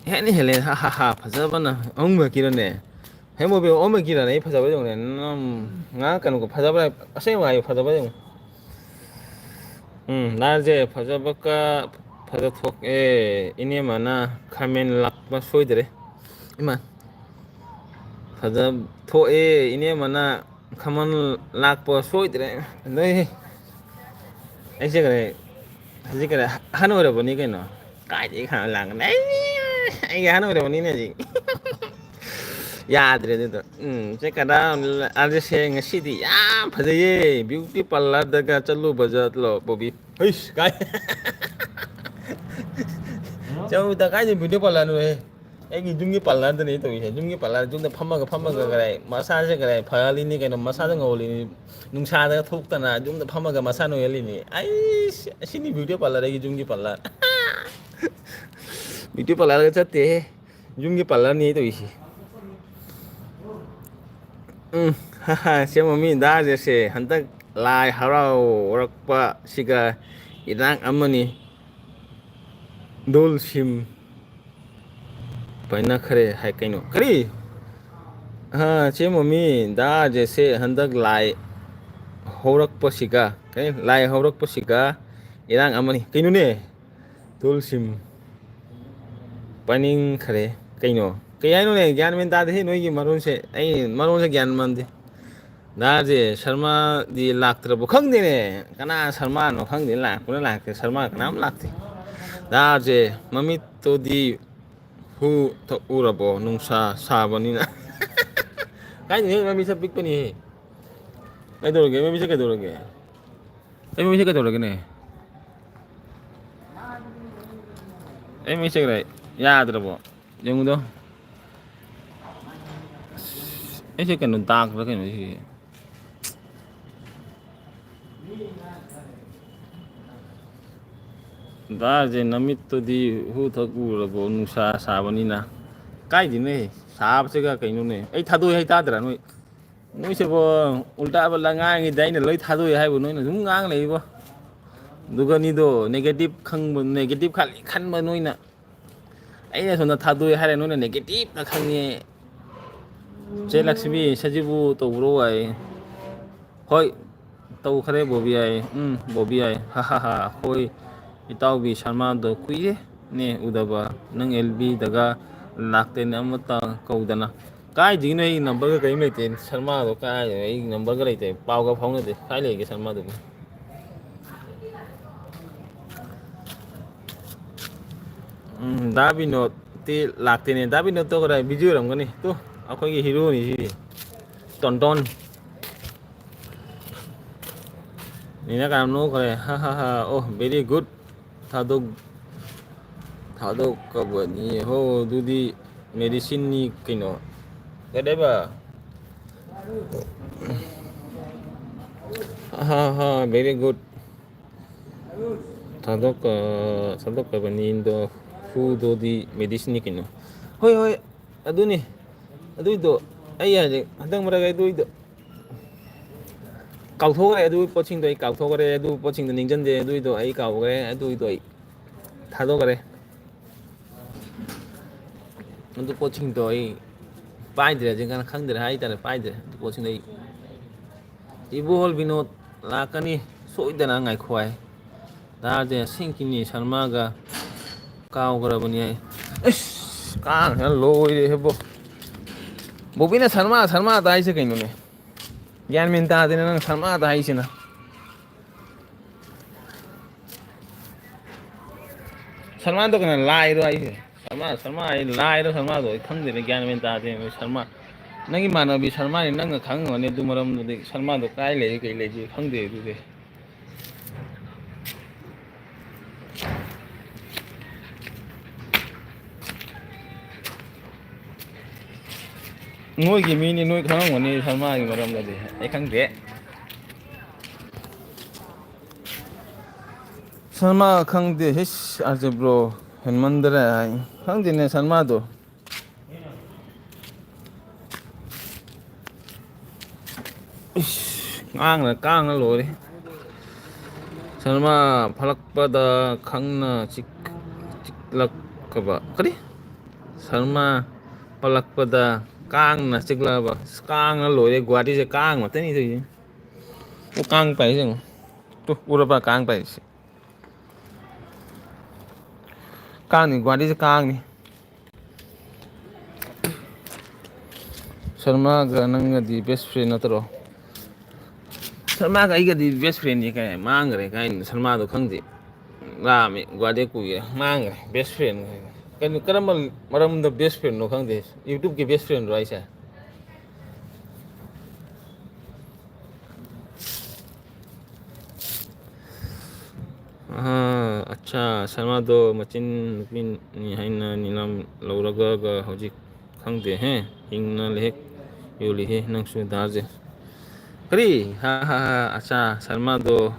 ꯍꯦꯟꯅ ꯍꯦꯜꯂꯦ꯫ ꯍꯥ, ꯍꯥ, ꯍꯥ꯫ ꯐꯖꯕꯅ ꯑꯍꯨꯝꯈꯛꯀꯤꯔꯅꯦ? ꯍꯦ ꯃꯣꯕꯤ, ꯑꯍꯨꯝꯈꯛꯀꯤꯔꯅꯦ? ꯑꯩ ꯐꯖꯕ ꯌꯦꯡꯉꯨꯅꯦ꯫ ꯅꯪ ꯉꯥꯡꯉꯛꯀꯅꯨꯀꯣ꯫ ꯐꯖꯕ, ꯑꯁꯦꯡꯕ ꯍꯥꯏꯌꯨ, ꯐꯖꯕ ꯌꯦꯡꯉꯨ꯫ ꯎꯝ, ꯗꯥ ꯖꯦ, ꯐꯖꯕ ꯀ-, ꯐꯖ ꯊꯣꯛꯑꯦ꯫ ꯏꯅꯦꯃꯅ ꯈꯥꯃꯦꯟ ꯂꯥꯛꯄ ꯁꯣꯏꯗ꯭ꯔꯦ꯫ ꯏꯃꯥ꯫ ꯐꯖ ꯊꯣꯛꯑꯦ, ꯏꯅꯦꯃꯅ ꯈꯥꯃꯦꯟ ꯂꯥꯛꯄ ꯁꯣꯏꯗ꯭ꯔꯦ꯫ ꯑꯗꯩ ꯑꯩꯁꯦ ꯀꯔꯤ, ꯍꯧꯖꯤꯛ ꯀꯔꯤ, ꯑꯍꯟ ꯑꯣꯏꯔꯕꯅꯤ ꯀꯩꯅꯣ꯫ ꯀꯥꯏꯗꯒꯤ ꯈꯥꯃꯦꯟ ꯂꯥꯛꯀꯅꯤ? ꯑꯩ ꯑꯩꯒꯤ ꯑꯍꯟ ꯑꯣꯏꯔꯝꯃꯅꯤꯅꯦ ꯍꯧꯖꯤꯛ꯫ ꯌꯥꯗ꯭ꯔꯦ ꯑꯗꯨꯗꯣ꯫ ꯎꯝ, ꯆꯦ ꯀꯗꯥ ꯑꯥꯔꯖꯦꯁꯦ ꯉꯁꯤꯗꯤ ꯌꯥꯝ ꯐꯖꯩꯌꯦ꯫ ꯕ꯭ꯌꯨꯇꯤ ꯄꯥꯔꯂꯔꯗꯒ ꯆꯠꯂꯨꯕ ꯆꯠꯂꯣ ꯕꯣꯕꯤ꯫ ꯍꯩꯁ, ꯀꯥꯏ? ꯆꯠꯂꯨꯗ ꯀꯥꯏꯗ ꯕ꯭ꯌꯨꯇꯤ ꯄꯥꯔꯂꯔꯅꯣꯍꯦ? ꯑꯩꯒꯤ ꯌꯨꯝꯒꯤ ꯄꯥꯔꯂꯔꯗꯅꯦ ꯇꯧꯔꯤꯁꯦ꯫ ꯌꯨꯝꯒꯤ ꯄꯥꯔꯂꯔ, ꯌꯨꯝꯗ ꯐꯝꯃꯒ, ꯐꯝꯃꯒ ꯀꯔꯥꯏ, ꯃꯁꯥꯁꯦ ꯀꯔꯥꯏ ꯐꯍꯜꯂꯤꯅꯤ ꯀꯩꯅꯣ, ꯃꯁꯥꯗ ꯉꯧꯍꯜꯂꯤꯅꯤ꯫ ꯅꯨꯡꯁꯥꯗꯒ ꯊꯣꯛꯇꯅ ꯌꯨꯝꯗ ꯐꯝꯃꯒ ꯃꯁꯥ ꯅꯣꯏꯍꯜꯂꯤꯅꯤ꯫ ꯑꯩꯁ, ꯑꯁꯤꯅꯤ ꯕ꯭ꯌꯨꯇꯤ ꯄꯥꯔꯂꯔ, ꯑꯩꯒꯤ ꯌꯨꯝꯒꯤ ꯄꯥꯔꯂꯔ꯫ ꯕ꯭ꯌꯨꯇꯤ ꯄꯥꯔꯂꯔꯒ ꯆꯠꯇꯦꯍꯦ꯫ ꯌꯨꯝꯒꯤ ꯄꯥꯔꯂꯔꯅꯤ ꯇꯧꯔꯤꯁꯤ꯫ ꯎꯝ, ꯁꯦꯝꯕ ꯃꯤ ꯗꯥꯁꯦ ꯁꯦ ꯍꯟꯗꯛ ꯂꯥꯏ ꯍꯔꯥꯎꯔꯛꯄꯁꯤꯒ ꯏꯔꯥꯡ ꯑꯃꯅꯤ꯫ ꯗꯣꯜ ꯁꯤꯝ ꯄꯥꯏꯅꯈ꯭ꯔꯦ ꯍꯥꯏ ꯀꯩꯅꯣ? ꯀꯔꯤ? ꯑ, ꯁꯦꯝꯕ ꯃꯤ ꯗꯥꯁꯦ ꯁꯦ ꯍꯟꯗꯛ ꯂꯥꯏ ꯍꯧꯔꯛꯄꯁꯤꯒ, ꯀꯔꯤ? ꯂꯥꯏ ꯍꯧꯔꯛꯄꯁꯤꯒ ꯏꯔꯥꯡ ꯑꯃꯅꯤ꯫ ꯀꯩꯅꯣꯅꯦ? ꯇꯨꯜ ꯁꯤꯝ ꯄꯥꯏꯅꯤꯡꯈ꯭ꯔꯦ꯫ ꯀꯩꯅꯣ? ꯀꯩ ꯍꯥꯏꯅꯣꯅꯦ? ꯒ꯭ꯌꯥꯟ ꯃꯦꯟ ꯇꯥꯗꯦꯍꯦ ꯅꯣꯏꯒꯤ ꯃꯔꯣꯟꯁꯦ꯫ ꯑꯩ ꯃꯔꯣꯟꯁꯦ ꯒ꯭ꯌꯥꯟ ꯃꯥꯟꯗꯦ꯫ ꯗꯥ ꯔꯥꯖꯦ ꯁꯔꯃꯗꯤ ꯂꯥꯛꯇ꯭ꯔꯕꯣ? ꯈꯪꯗꯦꯅꯦ꯫ ꯀꯅꯥ ꯁꯔꯃꯅꯣ ꯈꯪꯗꯦ꯫ ꯂꯥꯛꯄꯅ ꯂꯥꯛꯇꯦ꯫ ꯁꯔꯃ ꯀꯅꯥꯝ ꯂꯥꯛꯇꯦ꯫ ꯗꯥ ꯔꯥꯖꯦ ꯃꯃꯤꯠꯇꯨꯗꯤ ꯍꯨ ꯊꯛꯎꯔꯕꯣ? ꯅꯨꯡꯁꯥ ꯁꯥꯕꯅꯤꯅ꯫ ꯀꯥꯏꯗꯦꯍꯦ, ꯃꯃꯤꯠꯁꯦ ꯄꯤꯛꯄꯅꯤꯍꯦ꯫ ꯀꯩꯗꯧꯔꯒꯦ? ꯃꯃꯤꯠꯁꯦ ꯀꯩꯗꯧꯔꯒꯦ? ꯑꯩ ꯃꯃꯤꯠꯁꯦ ꯀꯩꯗꯧꯔꯒꯦꯅꯦ? ꯑꯩ ꯃꯃꯤꯠꯁꯦ ꯀꯩꯗꯧꯔꯦ? ꯌꯥꯗ꯭ꯔꯕꯣ? ꯌꯦꯡꯉꯨꯗꯣ꯫ ꯑꯁ, ꯑꯩꯁꯦ ꯀꯩꯅꯣ ꯗꯥꯛꯄ꯭ꯔꯥ ꯀꯩꯅꯣ ꯁꯤꯁꯦ? ꯗꯥꯁꯦ ꯅꯃꯤꯠꯇꯨꯗꯤ ꯍꯨ ꯊꯛ ꯎꯔꯕꯣ? ꯅꯨꯡꯁꯥ ꯁꯥꯕꯅꯤꯅ꯫ ꯀꯥꯏꯗꯦꯅꯦ? ꯁꯥꯕꯁꯤꯒ ꯀꯩꯅꯣꯅꯦ? ꯑꯩ ꯊꯥꯗꯣꯛꯑꯦ ꯍꯥꯏ ꯇꯥꯗ꯭ꯔꯥ ꯅꯣꯏ? ꯅꯣꯏꯁꯤꯕꯣ ꯎꯜꯇꯥ ꯄꯜꯇꯥ ꯉꯥꯡꯉꯤꯗ ꯑꯩꯅ ꯂꯣꯏ ꯊꯥꯗꯣꯛꯑꯦ ꯍꯥꯏꯕꯨ ꯅꯣꯏꯅ ꯑꯗꯨꯝ ꯉꯥꯡ ꯂꯩꯕꯣ꯫ ꯑꯗꯨꯒ ꯑꯅꯤꯗꯣ negative ꯈꯪꯕ, negative ꯈꯜꯂꯤ ꯈꯟꯕ ꯅꯣꯏꯅ꯫ ꯑꯩꯅ ꯁꯣꯝꯗ ꯊꯥꯗꯣꯛꯑꯦ ꯍꯥꯏꯔꯦ ꯅꯣꯏꯅ negative ꯈꯪꯉꯦ꯫ ꯆꯦ ꯂꯛꯁꯃꯤ, ꯁꯖꯤꯕꯨ ꯇꯧꯕ꯭ꯔꯣ ꯍꯥꯏ꯫ ꯍꯣꯏ, ꯇꯧꯈ꯭ꯔꯦ ꯕꯣꯕꯤ ꯍꯥꯏ꯫ ꯎꯝ, ꯕꯣꯕꯤ ꯍꯥꯏ꯫ ꯍꯥ ꯍꯥ ꯍꯥ꯫ ꯑꯩꯈꯣꯏ ꯏꯇꯥꯎꯕꯤ ꯁꯔꯃꯥꯗꯣ ꯀꯨꯏꯔꯦꯅꯦ ꯎꯗꯕ꯫ ꯅꯪ ꯑꯦꯜ ꯕꯤꯗꯒ ꯂꯥꯛꯇꯦꯅꯦ ꯑꯃꯠꯇ ꯀꯧꯗꯅ꯫ ꯀꯥꯏꯗꯒꯤꯅꯣ? ꯑꯩ ꯅꯝꯕꯔꯒ ꯀꯔꯤꯝ ꯂꯩꯇꯦ꯫ ꯁꯔꯃꯥꯗꯣ ꯀꯥꯏꯗꯅꯣ? ꯑꯩ ꯅꯝꯕꯔꯒ ꯂꯩꯇꯦ꯫ ꯄꯥꯎꯒ ꯐꯥꯎꯅꯗꯦ꯫ ꯀꯥꯏ ꯂꯩꯒꯦ ꯁꯔꯃꯥꯗꯨꯕꯨ? ꯎꯝ, ꯗꯥ ꯕꯤꯅꯣꯗ, ꯇꯤ ꯂꯥꯛꯇꯦꯅꯦ꯫ ꯗꯥ ꯕꯤꯅꯣꯠꯇꯣ ꯀꯗꯥꯏ? ꯕꯤꯖꯤ ꯑꯣꯏꯔꯝꯒꯅꯤ꯫ ꯇꯨ, ꯑꯩꯈꯣꯏꯒꯤ ꯍꯤꯔꯣꯅꯤ ꯁꯤꯗꯤ꯫ ꯇꯣꯟꯇꯣꯟ꯫ ꯅꯤꯅ ꯀꯅꯥ ꯅꯣꯛꯈ꯭ꯔꯦ? ꯍꯥ, ꯍꯥ, ꯍꯥ꯫ ꯑꯣ, very good꯫ ꯊꯥꯗꯣꯛ-, ꯊꯥꯗꯣꯛꯀꯕꯅꯤ꯫ ꯍꯣ, ꯑꯗꯨꯗꯤ medicineꯅꯤ ꯀꯩꯅꯣ꯫ ꯀꯩꯗꯧꯕ? ꯍꯥ, ꯍꯥ, very good꯫ ꯊꯥꯗꯣꯛꯀ-, ꯊꯥꯗꯣꯛꯀꯕꯅꯤꯗꯣ, ꯍꯨꯗꯣꯗꯤ medicineꯅꯤ ꯀꯩꯅꯣ꯫ ꯍꯣꯏ, ꯍꯣꯏ, ꯑꯗꯨꯅꯤ꯫ ꯑꯗꯨꯏꯗꯣ ꯑꯩ ꯍꯧꯖꯤꯛ ꯍꯟꯗꯛ ꯃꯔꯛ ꯑꯩ ꯑꯗꯨꯏꯗꯣ ꯀꯥꯎꯊꯣꯛꯈ꯭ꯔꯦ, ꯑꯗꯨ ꯄꯣꯠꯁꯤꯡꯗꯣ ꯑꯩ ꯀꯥꯎꯊꯣꯛꯈ꯭ꯔꯦ, ꯑꯗꯨ ꯄꯣꯠꯁꯤꯡꯗꯣ ꯅꯤꯡꯁꯤꯡꯗꯦ, ꯑꯗꯨꯏꯗꯣ ꯑꯩ ꯀꯥꯎꯈ꯭ꯔꯦ, ꯑꯗꯨꯏꯗꯣ ꯑꯩ ꯊꯥꯗꯣꯛꯈ꯭ꯔꯦ꯫ ꯑꯗꯨ ꯄꯣꯠꯁꯤꯡꯗꯣ ꯑꯩ ꯄꯥꯏꯗ꯭ꯔꯦ, ꯍꯧꯖꯤꯛꯀꯥꯟ ꯈꯪꯗ꯭ꯔꯦ ꯍꯥꯏꯇꯥꯔꯦ, ꯄꯥꯏꯗ꯭ꯔꯦ ꯑꯗꯨ ꯄꯣꯠꯁꯤꯡꯗꯣ ꯑꯩ꯫ ꯏꯕꯣꯍꯜ ꯕꯤꯅꯣꯗ ꯂꯥꯛꯀꯅꯤ ꯁꯣꯏꯗꯅ, ꯉꯥꯏꯈꯣ ꯍꯥꯏ꯫ ꯗꯥ ꯖꯌꯁꯤꯡꯀꯤꯅꯤ ꯁꯔꯃꯥꯒ ꯀꯥꯎꯈ꯭ꯔꯕꯅꯤ ꯍꯥꯏ꯫ ꯑꯁ, ꯀꯥꯡꯁꯤꯅ ꯂꯣꯏꯔꯦ ꯍꯦꯕꯣ꯫ ꯕꯣꯕꯤꯅ ꯁꯔꯃꯥ, ꯁꯔꯃꯥꯗ ꯍꯥꯏꯁꯦ ꯀꯩꯅꯣꯅꯦ? ꯒ꯭ꯌꯥꯟ ꯃꯦꯟ ꯇꯥꯗꯦꯅꯦ ꯅꯪ ꯁꯔꯃꯥꯗ ꯍꯥꯏꯁꯤꯅ꯫ ꯁꯔꯃꯥꯗꯣ ꯀꯅꯥ ꯂꯥꯏꯔꯣ ꯍꯥꯏꯁꯦ? ꯁꯔꯃꯥ, ꯁꯔꯃꯥ ꯍꯥꯏ ꯂꯥꯏꯔꯣ ꯁꯔꯃꯥꯗꯣ? ꯑꯩ ꯈꯪꯗꯦꯅꯦ, ꯒ꯭ꯌꯥꯟ ꯃꯦꯟ ꯇꯥꯗꯦ ꯁꯔꯃꯥ꯫ ꯅꯪꯒꯤ ꯏꯃꯥꯟꯅꯕꯤ ꯁꯔꯃꯥꯅꯤ, ꯅꯪꯅ ꯈꯪꯉꯝꯒꯅꯤ ꯑꯗꯨ ꯃꯔꯝꯗꯨꯗꯤ꯫ ꯁꯔꯃꯥꯗꯣ ꯀꯥꯏ ꯂꯩ, ꯀꯩ ꯂꯩꯒꯦ ꯈꯪꯗꯦ ꯑꯗꯨꯗꯤ꯫ ꯅꯣꯏꯒꯤ ꯃꯤꯅꯤ, ꯅꯣꯏ ꯈꯪꯉꯝꯒꯅꯤ ꯁꯔꯃꯥꯒꯤ ꯃꯔꯝꯗꯗꯤ꯫ ꯑꯩ ꯈꯪꯗꯦ꯫ ꯁꯔꯃꯥ ꯈꯪꯗꯦ꯫ ꯍꯤꯁ, ꯑꯥꯔꯖꯦ ꯕ꯭ꯔꯣ ꯍꯦꯟꯃꯟꯗ꯭ꯔꯦ ꯍꯥꯏ꯫ ꯈꯪꯗꯦꯅꯦ ꯁꯔꯃꯥꯗꯣ꯫ ꯏꯁ, ꯀꯥꯡꯅ, ꯀꯥꯡꯅ ꯂꯣꯏꯔꯦ꯫ ꯁꯔꯃꯥ ꯐꯠꯂꯛꯄꯗ ꯈꯪꯅ ꯆꯤꯛ-, ꯆꯤꯛꯂꯛꯀꯕ꯫ ꯀꯔꯤ? ꯁꯔꯃꯥ ꯄꯜꯂꯛꯄꯗ ꯀꯥꯡꯅ ꯆꯤꯛꯂꯛꯑꯕ꯫ ꯑꯁ, ꯀꯥꯡꯅ ꯂꯣꯏꯔꯦ꯫ ꯒꯨꯍꯥꯇꯤꯁꯦ ꯀꯥꯡ ꯉꯥꯛꯇꯅꯤ ꯇꯧꯔꯤꯁꯦ꯫ ꯑꯣ, ꯀꯥꯡ ꯄꯥꯏꯁꯦ ꯌꯦꯡꯉꯣ꯫ ꯇꯨ, ꯎꯔꯕ ꯀꯥꯡ ꯄꯥꯏꯁꯦ? ꯀꯥꯡꯅꯤ, ꯒꯨꯍꯥꯇꯤꯁꯦ ꯀꯥꯡꯅꯤ꯫ ꯁꯔꯃꯥꯒ ꯅꯪꯒꯗꯤ best friend ꯅꯠꯇ꯭ꯔꯣ? ꯁꯔꯃꯥꯒ ꯑꯩꯒꯗꯤ best friendꯅꯤ ꯀꯥꯏ, ꯃꯥꯡꯈ꯭ꯔꯦ ꯀꯥꯏꯅ, ꯁꯔꯃꯥꯗꯣ ꯈꯪꯗꯦ꯫ ꯂꯥꯛꯑꯝꯃꯤ, ꯒꯨꯍꯥꯇꯤ ꯀꯨꯏꯔꯦ, ꯃꯥꯡꯈ꯭ꯔꯦ, best friend꯫ ꯀꯩꯅꯣ, ꯀꯔꯝꯕ ꯃꯔꯝꯗ best friendꯅꯣ ꯈꯪꯗꯦ? YouTubeꯀꯤ best friendꯔꯣ ꯍꯥꯏꯁꯦ? ꯑꯥ, ꯑꯠꯆꯥ, ꯁꯔꯃꯥꯗꯣ ꯃꯆꯤꯟ ꯅꯨꯄꯤꯅꯤ ꯍꯥꯏꯅ ꯅꯤꯂꯥꯝ ꯂꯧꯔꯒ ꯍꯧꯖꯤꯛ ꯈꯪꯗꯦꯍꯦ, ꯍꯤꯡꯅ ꯂꯩꯍꯦꯛ ꯌꯣꯜꯂꯤꯍꯦ ꯅꯪꯁꯨ ꯗꯥꯁꯦ꯫ ꯀꯔꯤ? ꯍꯥ, ꯍꯥ, ꯍꯥ, ꯑꯠꯆꯥ, ꯁꯔꯃꯥꯗꯣ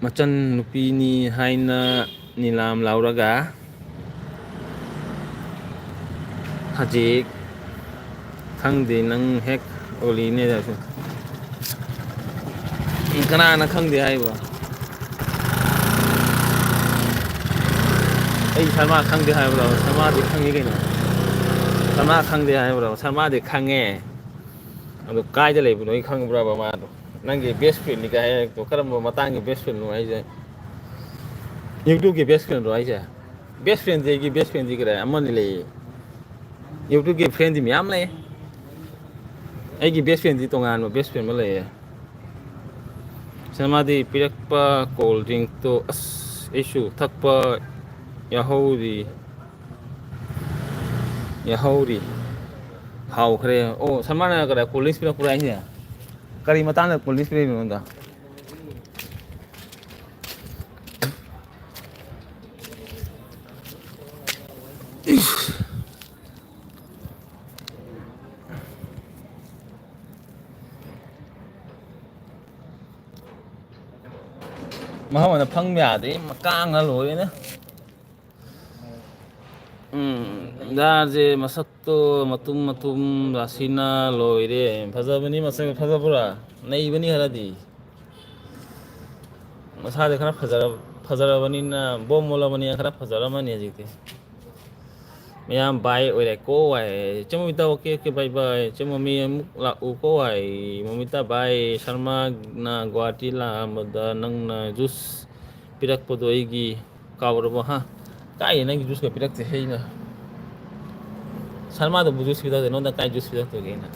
ꯃꯆꯟ ꯅꯨꯄꯤꯅꯤ ꯍꯥꯏꯅ ꯅꯤꯂꯥꯝ ꯂꯥꯎꯔꯒ ꯍꯧꯖꯤꯛ ꯈꯪꯗꯦ, ꯅꯪ ꯍꯦꯛ ꯑꯣꯂꯤꯅꯦ ꯗꯥꯁꯨ꯫ ꯀꯅꯥꯅ ꯈꯪꯗꯦ ꯍꯥꯏꯕ? ꯑꯩ ꯁꯔꯃꯥ ꯈꯪꯗꯦ ꯍꯥꯏꯕ꯭ꯔꯣ? ꯁꯔꯃꯥꯗꯤ ꯈꯪꯉꯤ ꯀꯩꯅꯣ꯫ ꯁꯔꯃꯥ ꯈꯪꯗꯦ ꯍꯥꯏꯕ꯭ꯔꯣ? ꯁꯔꯃꯥꯗꯤ ꯈꯪꯉꯦ꯫ ꯑꯗꯣ ꯀꯥꯏꯗ ꯂꯩꯕꯅꯣ ꯑꯩ ꯈꯪꯕ꯭ꯔꯕ ꯃꯥꯗꯣ? ꯅꯪꯒꯤ best friendꯅꯤ ꯀꯥꯏ ꯍꯥꯏꯔꯛꯇꯣ ꯀꯔꯝꯕ ꯃꯇꯥꯡꯒꯤ best friendꯅꯣ ꯍꯥꯏꯁꯦ? YouTubeꯀꯤ best friendꯔꯣ ꯍꯥꯏꯁꯦ? Best friendꯗꯤ ꯑꯩꯒꯤ best friendꯗꯤ ꯀꯗꯥꯏ ꯑꯃꯅꯤ ꯂꯩꯌꯦ꯫ YouTubeꯀꯤ friendꯗꯤ ꯃꯌꯥꯝ ꯂꯩ꯫ ꯑꯩꯒꯤ best friendꯗꯤ ꯇꯣꯉꯥꯟꯕ best friend ꯑꯃ ꯂꯩꯌꯦ꯫ ꯁꯤꯅ ꯃꯥꯗꯤ ꯄꯤꯔꯛꯄ cold drinkꯇꯣ ꯑꯁ ꯑꯩꯁꯨ ꯊꯛꯄ ꯌꯥꯍꯧꯔꯤ꯫ ꯌꯥꯍꯧꯔꯤ꯫ ꯍꯥꯎꯈ꯭ꯔꯦ꯫ ꯑꯣ, ꯁꯔꯃꯥꯅ ꯀꯗꯥꯏ cold drinks ꯄꯤꯔꯛꯄ꯭ꯔꯥ ꯍꯥꯏꯁꯦ? ꯀꯔꯤ ꯃꯇꯥꯡꯗ cold drinks ꯄꯤꯔꯛꯏꯅꯣ ꯅꯉꯣꯟꯗ? ꯃꯐꯝ ꯑꯃꯗ ꯐꯝ ꯌꯥꯗ꯭ꯔꯦ, ꯀꯥꯡꯅ ꯂꯣꯏꯔꯦꯅꯦ꯫ ꯎꯝ, ꯗꯥꯁꯦ ꯃꯁꯛꯇꯣ ꯃꯇꯨꯝ ꯃꯇꯨꯝ ꯔꯥꯁꯤꯅ ꯂꯣꯏꯔꯦ꯫ ꯐꯖꯕꯅꯤ ꯃꯁꯛ, ꯐꯖꯕ꯭ꯔꯥ? ꯅꯩꯕꯅꯤ ꯈꯔꯗꯤ꯫ ꯃꯁꯥꯗꯤ ꯈꯔ ꯐꯖꯔ-, ꯐꯖꯔꯕꯅꯤꯅ, ꯕꯣꯝ ꯃꯣꯜꯂꯕꯅꯤꯅ ꯈꯔ ꯐꯖꯔꯝꯃꯅꯤ ꯍꯧꯖꯤꯛꯇꯤ꯫ ꯃꯌꯥꯝ ꯕꯥꯏ ꯑꯣꯏꯔꯦꯀꯣ ꯍꯥꯏ꯫ ꯆꯦ ꯃꯣꯃꯤꯇꯥ, ꯑꯣꯀꯦ, ꯑꯣꯀꯦ, ꯕꯥꯏ, ꯕꯥꯏ꯫ ꯆꯦ ꯃꯣꯃꯤ ꯑꯃꯨꯛ ꯂꯥꯛꯎꯀꯣ ꯍꯥꯏ꯫ ꯃꯣꯃꯤꯇꯥ ꯕꯥꯏ, ꯁꯔꯃꯥꯅ ꯒꯨꯋꯥꯍꯥꯇꯤ ꯂꯥꯛꯑꯝꯕꯗ ꯅꯪꯅ ꯖꯨꯁ ꯄꯤꯔꯛꯄꯗꯣ ꯑꯩꯒꯤ ꯀꯥꯎꯔꯕꯣ, ꯍꯥ? ꯀꯥꯏꯗꯩ ꯅꯪꯒꯤ ꯖꯨꯁꯀ ꯄꯤꯔꯛꯇꯦ ꯑꯩꯅ꯫ ꯁꯔꯃꯥꯗꯕꯨ ꯖꯨꯁ ꯄꯤꯔꯛꯇꯦ, ꯅꯉꯣꯟꯗ ꯀꯥꯏ ꯖꯨꯁ ꯄꯤꯔꯛꯇꯣꯏꯒꯦ ꯑꯩꯅ?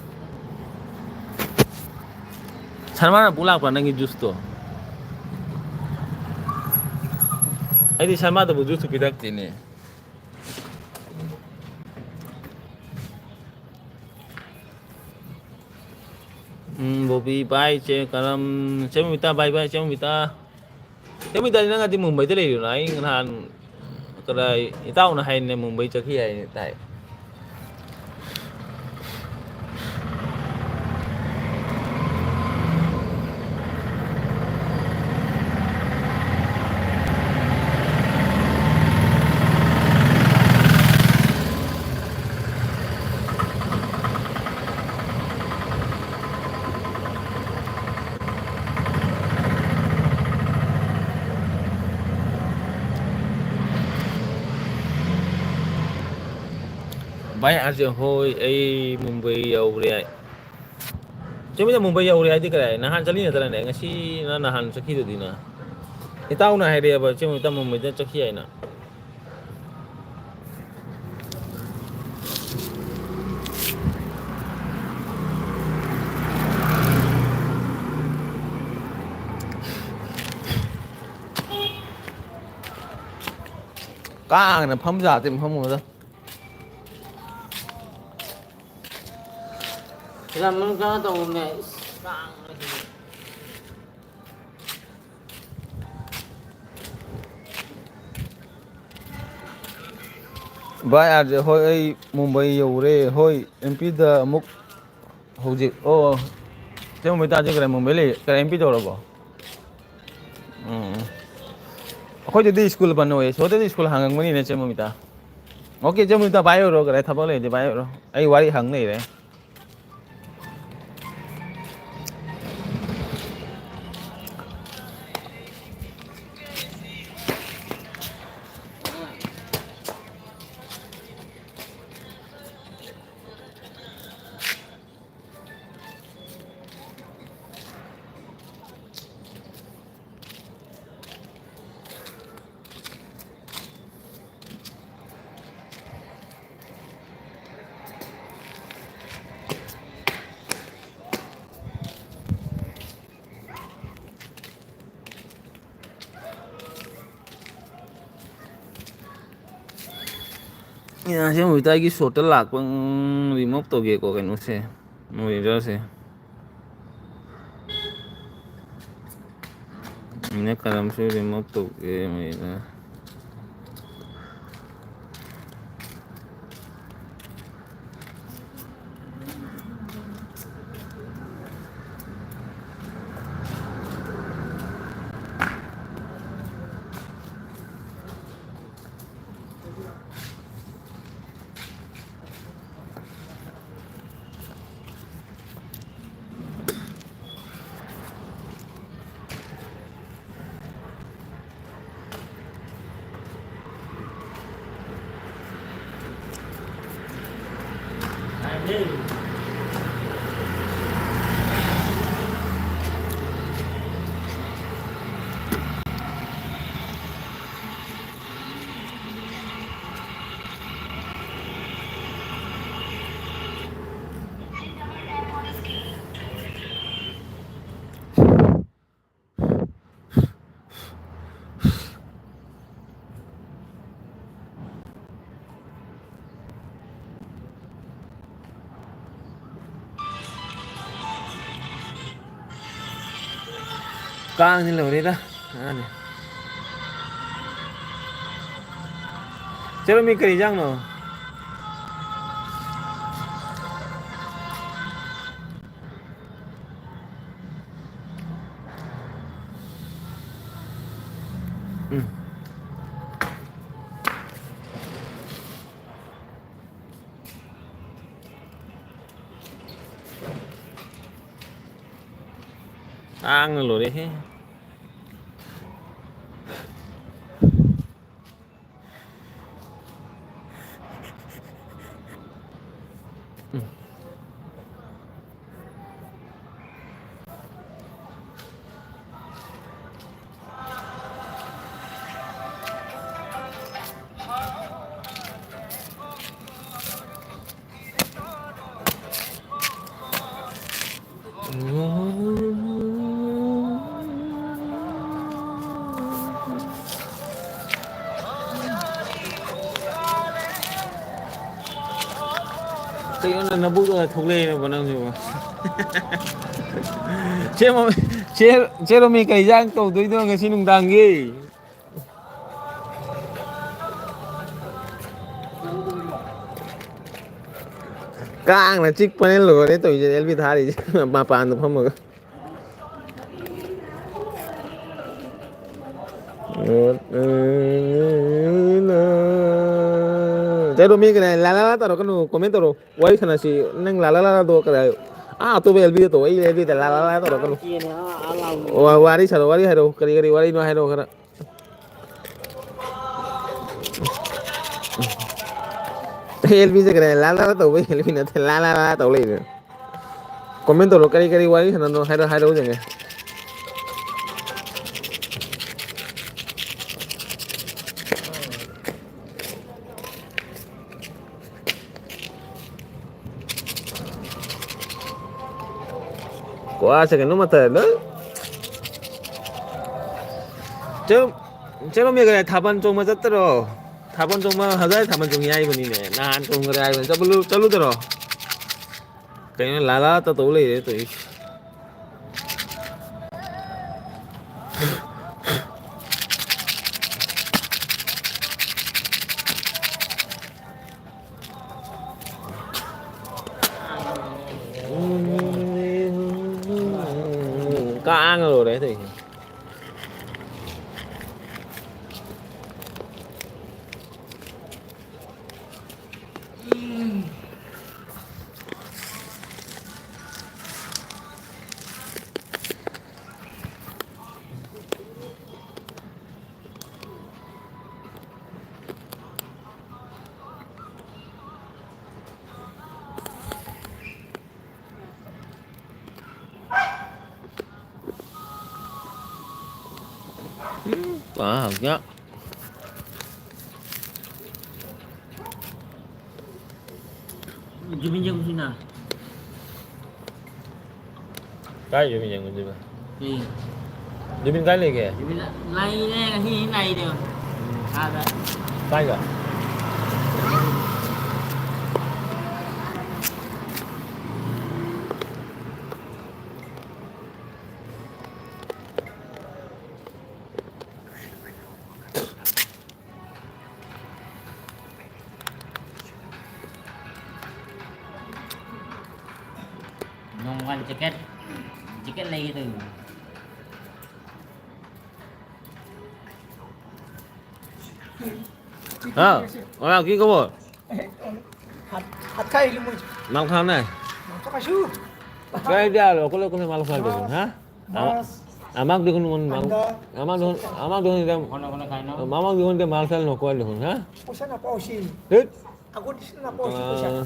ꯁꯔꯃꯥꯅ ꯄꯨ ꯂꯥꯛꯄ꯭ꯔꯥ ꯅꯪꯒꯤ ꯖꯨꯁꯇꯣ? ꯑꯩꯗꯤ ꯁꯔꯃꯥꯗꯕꯨ ꯖꯨꯁꯇꯨ ꯄꯤꯔꯛꯇꯦꯅꯦ꯫ ꯎꯝ, ꯕꯣꯕꯤ, ꯚꯥꯏ, ꯆꯦ ꯀꯔꯝ, ꯆꯦ ꯃꯣꯃꯤꯇꯥ, ꯚꯥꯏ, ꯚꯥꯏ, ꯆꯦ ꯃꯣꯃꯤꯇꯥ꯫ ꯆꯦ ꯃꯣꯃꯤꯇꯥꯗꯤ ꯅꯪꯒꯗꯤ ꯃꯨꯝꯕꯩꯗ ꯂꯩꯔꯤꯔꯣ? ꯑꯩ ꯅꯍꯥꯟ ꯀꯗꯥꯏ, ꯏꯇꯥꯎꯅ ꯍꯥꯏꯅꯦ ꯃꯨꯝꯕꯩ ꯆꯠꯈꯤ ꯍꯥꯏꯅ ꯇꯥꯏ꯫ ꯚꯥꯏ ꯑꯥꯔ ꯖꯦ ꯍꯣꯏ, ꯑꯩ ꯃꯨꯝꯕꯩ ꯌꯧꯔꯦ꯫ ꯆꯦ ꯃꯣꯃꯤꯇꯥ ꯃꯨꯝꯕꯩ ꯌꯧꯔꯦ ꯍꯥꯏꯗꯤ ꯀꯔꯥꯏ? ꯅꯍꯥꯟ ꯆꯠꯂꯤ ꯅꯠꯇ꯭ꯔꯅꯦ? ꯉꯁꯤꯅ ꯅꯍꯥꯟ ꯆꯠꯈꯤꯗꯨꯗꯤꯅ꯫ ꯏꯇꯥꯎꯅ ꯍꯥꯏꯔꯛꯑꯦꯕ ꯆꯦ ꯃꯣꯃꯤꯇꯥ ꯃꯨꯝꯕꯩꯗ ꯆꯠꯈꯤ ꯍꯥꯏꯅ꯫ ꯀꯥꯡꯅ ꯐꯝ ꯌꯥꯗꯦ ꯃꯐꯝ ꯑꯃꯗ꯫ ꯐꯤꯂꯝ ꯃꯅꯨꯡ ꯆꯪꯉ ꯇꯧꯕꯅꯦ꯫ ꯏꯁ, ꯀꯥꯡꯅ ꯁꯤꯗꯤ꯫ ꯚꯥꯏ ꯑꯥꯔ ꯖꯦ ꯍꯣꯏ, ꯑꯩ ꯃꯨꯝꯕꯩ ꯌꯧꯔꯦ꯫ ꯍꯣꯏ, ꯑꯦꯝ ꯄꯤꯗ ꯑꯃꯨꯛ ꯍꯧꯖꯤꯛ꯫ ꯑꯣ, ꯆꯦ ꯃꯣꯃꯤꯇꯥꯁꯦ ꯀꯔꯥꯏ, ꯃꯨꯝꯕꯩ ꯂꯩ, ꯀꯔꯥꯏ, ꯑꯦꯝ ꯄꯤ ꯇꯧꯔꯕꯣ? ꯎꯝ, ꯎꯝ꯫ ꯑꯩꯈꯣꯏꯗꯗꯤ ꯁ꯭ꯀꯨꯜ ꯕꯟ ꯑꯣꯏꯌꯦ꯫ ꯁꯣꯗꯗꯤ ꯁ꯭ꯀꯨꯜ ꯍꯥꯡꯉꯝꯒꯅꯤꯅꯦ, ꯆꯦ ꯃꯣꯃꯤꯇꯥ꯫ ꯑꯣꯀꯦ, ꯆꯦ ꯃꯣꯃꯤꯇꯥ, ꯄꯥꯏ ꯑꯣꯏꯔꯣ, ꯀꯔꯥꯏ ꯊꯕꯛ ꯂꯩꯔꯗꯤ ꯄꯥꯏ ꯑꯣꯏꯔꯣ꯫ ꯑꯩ ꯋꯥꯔꯤ ꯍꯪ ꯂꯩꯔꯦ꯫ ꯌꯥꯁꯦ ꯃꯣꯃꯤꯇꯥꯒꯤ ꯁꯣꯠꯇ ꯂꯥꯛꯄ, ꯎꯝ, remove ꯇꯧꯒꯦꯀꯣ ꯀꯩꯅꯣꯁꯦ, monitorꯁꯦ꯫ ꯃꯤꯅ ꯀꯔꯝꯁꯨ ꯔꯤꯃꯨꯚ ꯇꯧꯒꯦ ꯃꯤꯅ꯫ ꯀꯥꯡꯁꯤ ꯂꯣꯏꯔꯦꯗ꯫ ꯑꯥꯅꯤ꯫ ꯆꯠꯂꯣꯃꯤ, ꯀꯔꯤ ꯏꯟꯖꯥꯡꯅꯣ? ꯎꯝ꯫ ꯇꯥꯡꯅ ꯂꯣꯏꯔꯦꯍꯦ꯫ ꯀꯩꯅꯣ ꯅꯕꯨꯛ ꯊꯣꯛꯂꯛꯑꯦꯕ ꯅꯪꯁꯤꯕꯣ꯫ ꯆꯦ ꯃꯣꯃꯤ, ꯆꯦ, ꯆꯦ ꯔꯣꯃꯤ, ꯀꯩ ꯏꯟꯖꯥꯡ ꯇꯧꯗꯣꯏꯅꯣ ꯉꯁꯤ ꯅꯨꯡꯗꯥꯡꯒꯤ? ꯀꯥꯡꯅ ꯆꯤꯛꯄꯅ ꯂꯣꯏꯔꯦ ꯇꯧꯔꯤꯁꯦ, ꯑꯦꯜ ꯕꯤ ꯊꯥꯔꯤꯁꯦ ꯃꯄꯥꯟꯗ ꯐꯝꯃꯒ꯫ ꯆꯠꯂꯣ, ꯃꯤ ꯀꯅꯥ ꯂꯥ ꯂꯥ ꯂꯥ ꯇꯧꯔꯛꯀꯅꯨ, comment ꯇꯧꯔꯣ, ꯋꯥꯔꯤ ꯁꯥꯟꯅꯁꯤ꯫ ꯅꯪ ꯂꯥ ꯂꯥ ꯂꯥ ꯂꯥ ꯇꯧ ꯀꯗꯥꯏ? ꯑꯥ, ꯑꯇꯣꯞꯄ ꯑꯦꯜ ꯕꯤꯗ ꯇꯧ, ꯑꯩ ꯑꯦꯜ ꯕꯤꯗ ꯂꯥ ꯂꯥ ꯂꯥ ꯇꯧꯔꯛꯀꯅꯨ꯫ ꯋꯥ-, ꯋꯥꯔꯤ ꯁꯥꯔꯣ, ꯋꯥꯔꯤ ꯍꯥꯏꯔꯣ, ꯀꯔꯤ ꯀꯔꯤ ꯋꯥꯔꯤꯅꯣ ꯍꯥꯏꯔꯣ ꯈꯔ꯫ ꯑꯦꯜ ꯕꯤ ꯆꯠꯈ꯭ꯔꯦ꯫ ꯂꯥ ꯂꯥ ꯂꯥ ꯇꯧꯕꯩ ꯑꯦꯜ ꯕꯤ ꯅꯠꯇꯦ, ꯂꯥ ꯂꯥ ꯂꯥ ꯇꯧ ꯂꯩꯔꯦ꯫ Comment ꯇꯧꯔꯣ, ꯀꯔꯤ ꯀꯔꯤ ꯋꯥꯔꯤ ꯁꯥꯟꯅꯅꯣ ꯍꯥꯏꯔꯣ, ꯍꯥꯏꯔꯛꯑꯣ ꯌꯦꯡꯒꯦ꯫ ꯀ꯭ꯋꯥꯁꯦ ꯀꯩꯅꯣꯝꯃ ꯇꯧꯔꯦ, ꯂꯣꯏ꯫ ꯆꯠꯂꯣ, ꯆꯠꯂꯣ, ꯃꯦꯘꯥꯂꯌꯥ ꯊꯥꯕꯜ ꯆꯣꯡꯕ ꯆꯠꯇꯔꯣ? ꯊꯥꯕꯜ ꯆꯣꯡꯕ, ꯍꯧꯖꯤꯛ ꯊꯥꯕꯜ ꯆꯣꯡꯉꯤ ꯍꯥꯏꯕꯅꯤꯅꯦ, ꯅꯍꯥꯟ ꯆꯣꯡꯈ꯭ꯔꯦ ꯍꯥꯏꯕꯅꯤ꯫ ꯆꯠꯂꯨ-, ꯆꯠꯂꯨꯗꯔꯣ? ꯀꯩꯅꯣ, ꯂꯥꯂꯥ ꯇꯧ ꯂꯩꯔꯦ ꯇꯧꯔꯤꯁꯦ꯫ ꯀꯥꯡꯅ ꯂꯣꯏꯔꯦ ꯇꯧꯔꯤꯁꯦ꯫ ꯎꯝ, ꯄꯥ ꯍꯧꯖꯤꯛ꯫ ꯖꯨꯕꯤꯟ ꯌꯦꯡꯉꯨꯁꯤꯅ꯫ ꯀꯥꯏ ꯖꯨꯕꯤꯟ ꯌꯦꯡꯉꯨꯁꯤꯕ? ꯀꯩ? ꯖꯨꯕꯤꯟ ꯀꯥꯏ ꯂꯩꯒꯦ? ꯖꯨꯕꯤꯟ ꯂꯩꯔꯦ, ꯉꯁꯤ ꯂꯩꯔꯦ꯫ ꯎꯝ꯫ ꯑꯥꯗ꯫ ꯀꯥꯏꯗ? ꯅꯣꯡꯃ ꯖꯦꯀꯦꯠ, ꯖꯦꯀꯦꯠ ꯂꯩꯒꯦ ꯇꯧꯕꯅꯤ꯫ ꯍꯥ? অৰা, কি খবৰ? ভাত, ভাত খাই আহিলো মই। মাল খোৱা নাই? মাংস খাইছো। তই এতিয়া আৰু অকলে অকলে মাল খোৱা দেখোন, হা? মাছ, আমাক দেখোন, আমাক দেখোন, আমাক দেখোন এতিয়া, অকলে অকলে খাই ন? আমাক দেখোন এতিয়া মাল চাল নোখোৱা দেখোন, হা? পইচা নাপাওঁ, ধেৎ। আগৰ নিচিনা নাপাওঁ, পইচা। আহ,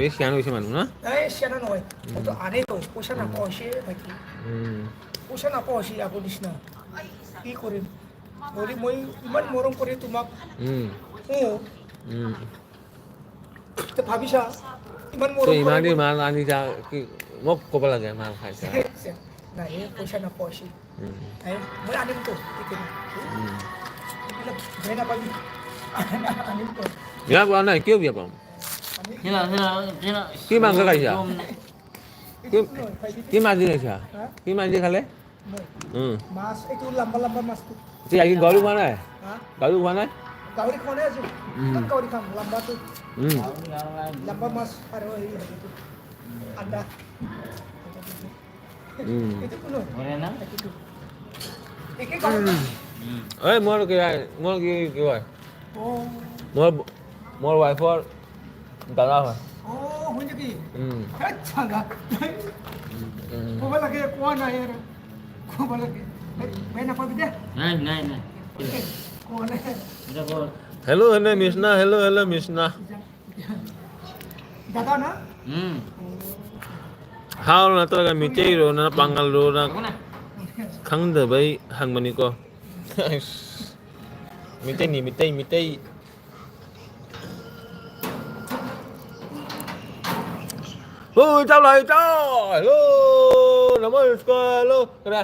এই চিয়ান হৈছে মানুহ, না? এই চিয়ানা নহয়। উম। মইতো আনেই কওঁ, পইচা উম। নাপাওঁ, ভাইটি। উম। পইচা নাপাওঁ, আগৰ নিচিনা। কি কৰিম? বুলি মই ইমান মৰম কৰি তোমাক। উম। অ। উম। তে ভাবিছা, ইমান মৰম তই ইমান কৰি দিন মাল আনি যা, কি, মোক ক'ব লাগে, মাল খাইছা। নাই, এই পইচা নাপাওঁ। উম। এই, মই আনিম তো, কি কৰিম? উম। এইবিলাক বেয়া নাপাবি। আনিম তো। বেয়া পোৱা নাই, কিয় বেয়া পাম? আনিম। কি মাংস খাইছা? কি, কি মাছ দি খাইছা? হা? কি মাছ দি খালে? মই? উম। মাছ, এইটো লাম্বা লাম্বা মাছটো। কি, আজি গাহৰি খোৱা নাই? হা? গাহৰি খোৱা নাই? গাহৰি খোৱা নাই আজি। উম। ইমান গাহৰি খাম, লাম্বাটো। উম। লাম্বা মাছ আৰু হেৰি, এইটো। আদা। উম। এইটো কোনো? বঢ়িয়া না? এইটো। একে গাহৰি। উম। উম। এই মোৰ কি, মোৰ কি, কি হয়? অ। মোৰ, মোৰ ৱাইফৰ দাদা হয়। অ, হয় নেকি? উম। আচ্ছা, দা। উম। ক'ব লাগে, কোৱা নাই আৰু। ক'ব লাগে। এই, বেয়া নাপাবি দে। নাই, নাই, নাই। কোৱা নাই। এতিয়া ক। Hello, hello, Mishna. Hello, hello, Mishna. ꯗꯗꯥꯅ? ꯎꯝ꯫ ꯍꯥꯎ ꯅꯠꯇ꯭ꯔꯒ ꯃꯤꯇꯩꯔꯣ ꯅꯠꯇ꯭ꯔꯒ ꯄꯥꯡꯒꯜꯔꯣ ꯅꯪ ꯈꯪꯗꯕꯩ ꯍꯪꯕꯅꯤꯀꯣ꯫ ꯃꯤꯇꯩꯅꯤ, ꯃꯤꯇꯩ, ꯃꯤꯇꯩ꯫ ꯑꯣ, ꯏꯇꯥꯎ ꯂꯥꯛꯑꯦ, ꯏꯇꯥꯎ꯫ Hello, ꯅꯃꯁꯀꯥꯔ, hello꯫ ꯀꯅꯥ?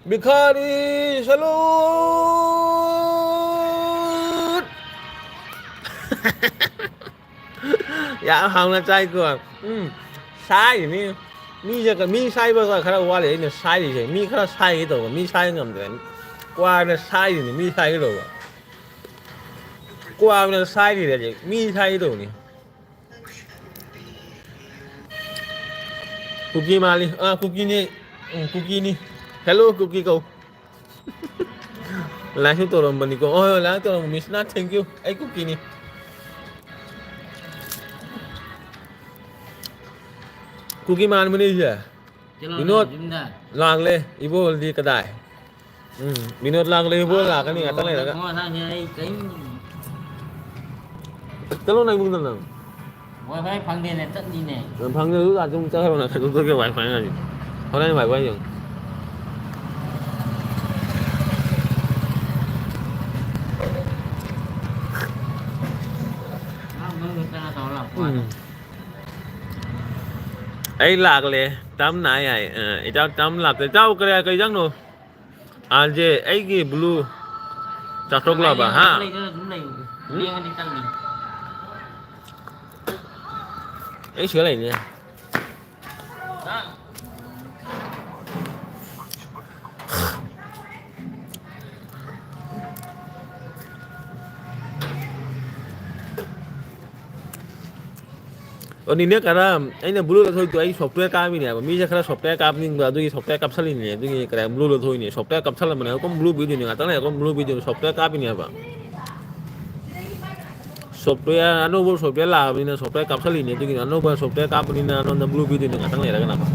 ꯚꯤꯈꯥꯔꯤ salute! ꯌꯥꯝ ꯍꯥꯎꯅ ꯆꯥꯏꯀꯣ꯫ ꯎꯝ, ꯁꯥꯏꯔꯤꯅꯤ꯫ ꯃꯤꯁꯦ ꯀ-, ꯃꯤ ꯁꯥꯏꯕꯒ ꯈꯔ ꯋꯥꯠꯂꯤ꯫ ꯑꯩꯅ ꯁꯥꯏꯔꯤꯁꯦ, ꯃꯤ ꯈꯔ ꯁꯥꯏꯒꯦ ꯇꯧꯕ, ꯃꯤ ꯁꯥꯏ ꯉꯝꯗ꯭ꯔꯦ꯫ ꯀ꯭ꯋꯥꯅ ꯁꯥꯏꯔꯤꯅꯤ, ꯃꯤ ꯁꯥꯏꯒꯦ ꯇꯧꯕ꯫ ꯀ꯭ꯋꯥꯅ ꯁꯥꯏꯔꯤꯔꯗꯤ, ꯃꯤ ꯁꯥꯏꯒꯦ ꯇꯧꯕꯅꯤ꯫ ꯀꯨꯀꯤ ꯃꯥꯜꯂꯤ꯫ ꯑꯥ, ꯀꯨꯀꯤꯅꯤ꯫ ꯎꯝ, ꯀꯨꯀꯤꯅꯤ꯫ Hello, ꯀꯨꯀꯤ ꯀꯧ꯫ Like ꯁꯨ ꯇꯧꯔꯝꯕꯅꯤꯀꯣ꯫ ꯍꯣꯏ, ꯍꯣꯏ, like ꯇꯧꯔꯝꯕ ꯃꯤꯁꯅ, thank you꯫ ꯑꯩ ꯀꯨꯀꯤꯅꯤ꯫ ꯀꯨꯀꯤ ꯃꯥꯟꯕꯅꯤ ꯑꯩꯁꯦ꯫ ꯆꯠꯂꯣ ꯕꯤꯅꯣꯗ ꯅꯪ ꯌꯨꯝꯗ꯫ ꯂꯥꯛꯂꯦ, ꯏꯕꯣꯍꯜꯗꯤ ꯀꯗꯥꯏ? ꯎꯝ, ꯕꯤꯅꯣꯗ ꯂꯥꯛꯂꯦ, ꯏꯕꯣꯍꯜ ꯂꯥꯛꯀꯅꯤ ꯉꯥꯛꯇꯪ ꯂꯩꯔꯒ꯫ ꯃꯊꯪ ꯃꯊꯪꯁꯦ ꯑꯩ ꯀꯔꯤꯝ ꯆꯠꯂꯣ ꯅꯪ ꯏꯃꯨꯡꯗ ꯅꯪ꯫ WiFi ꯐꯪꯗꯦꯅꯦ, ꯆꯠꯂꯤꯅꯦ꯫ ꯅꯪ ꯐꯪꯗꯦ, ꯑꯗꯨ ꯑꯗꯨꯝ ꯆꯠꯈ꯭ꯔꯣ ꯅꯪ, ꯀꯩꯗꯧꯗꯣꯏꯒꯦ WiFi ꯅꯪ? ꯍꯣꯔꯦꯟ WiFi ꯌꯦꯡꯉꯨ꯫ ꯅꯪ ꯃꯅꯨꯡꯗ ꯆꯪꯉ ꯇꯧꯔ ꯂꯥꯛꯄ ꯋꯥꯅꯤ꯫ ꯎꯝ꯫ ꯑꯩ ꯂꯥꯛꯂꯦ꯫ ꯇꯝ ꯅꯥꯏ ꯍꯥꯏ꯫ ꯑ, ꯏꯇꯥꯎ ꯇꯝ ꯂꯥꯛꯇꯦ꯫ ꯏꯇꯥꯎ ꯀꯔꯤ, ꯀꯔꯤ ꯏꯟꯖꯥꯡꯅꯣ? ꯑꯥꯔꯖꯦ, ꯑꯩꯒꯤ blue ꯆꯥꯊꯣꯛꯂꯕ, ꯍꯥ? ꯂꯩꯗꯅ ꯑꯗꯨꯝ ꯂꯩꯌꯨ꯫ ꯎꯝ? ꯂꯦꯡꯉꯗꯤ ꯆꯪꯉꯤ꯫ ꯑꯩ ꯁꯤꯗ ꯂꯩꯅꯦ꯫ ꯑꯣ, ꯅꯤꯅꯦ ꯀꯔꯝ, ꯑꯩꯅ blue ꯂꯧꯊꯣꯛꯏꯗꯣ ꯑꯩ software ꯀꯥꯞꯄꯤꯅꯦ ꯍꯥꯏꯕ꯫ ꯃꯤꯁꯦ ꯈꯔ software ꯀꯥꯞꯅꯤꯡꯕ, ꯑꯗꯨꯒꯤ software ꯀꯥꯞꯁꯜꯂꯤꯅꯦ, ꯑꯗꯨꯒꯤ ꯀꯔꯥꯏ blue ꯂꯧꯊꯣꯛꯏꯅꯦ꯫ Software ꯀꯥꯞꯁꯜꯂꯝꯕꯅꯦ, ꯑꯩꯈꯣꯏ blue video ꯅꯦ, ꯉꯥꯛꯇꯪ ꯂꯩꯔ ꯑꯩꯈꯣꯏ blue video ꯅꯦ, software ꯀꯥꯞꯄꯤꯅꯦ ꯍꯥꯏꯕ꯫ Software, ꯑꯅꯧꯕ software ꯂꯥꯛꯑꯕꯅꯤꯅ software ꯀꯥꯞꯁꯜꯂꯤꯅꯦ, ꯑꯗꯨꯒꯤꯅꯦ꯫ ꯑꯅꯧꯕ software ꯀꯥꯞꯄꯅꯤꯅ ꯅꯉꯣꯟꯗ blue video ꯅꯦ, ꯉꯥꯛꯇꯪ ꯂꯩꯔꯒ ꯅꯥꯀꯣ꯫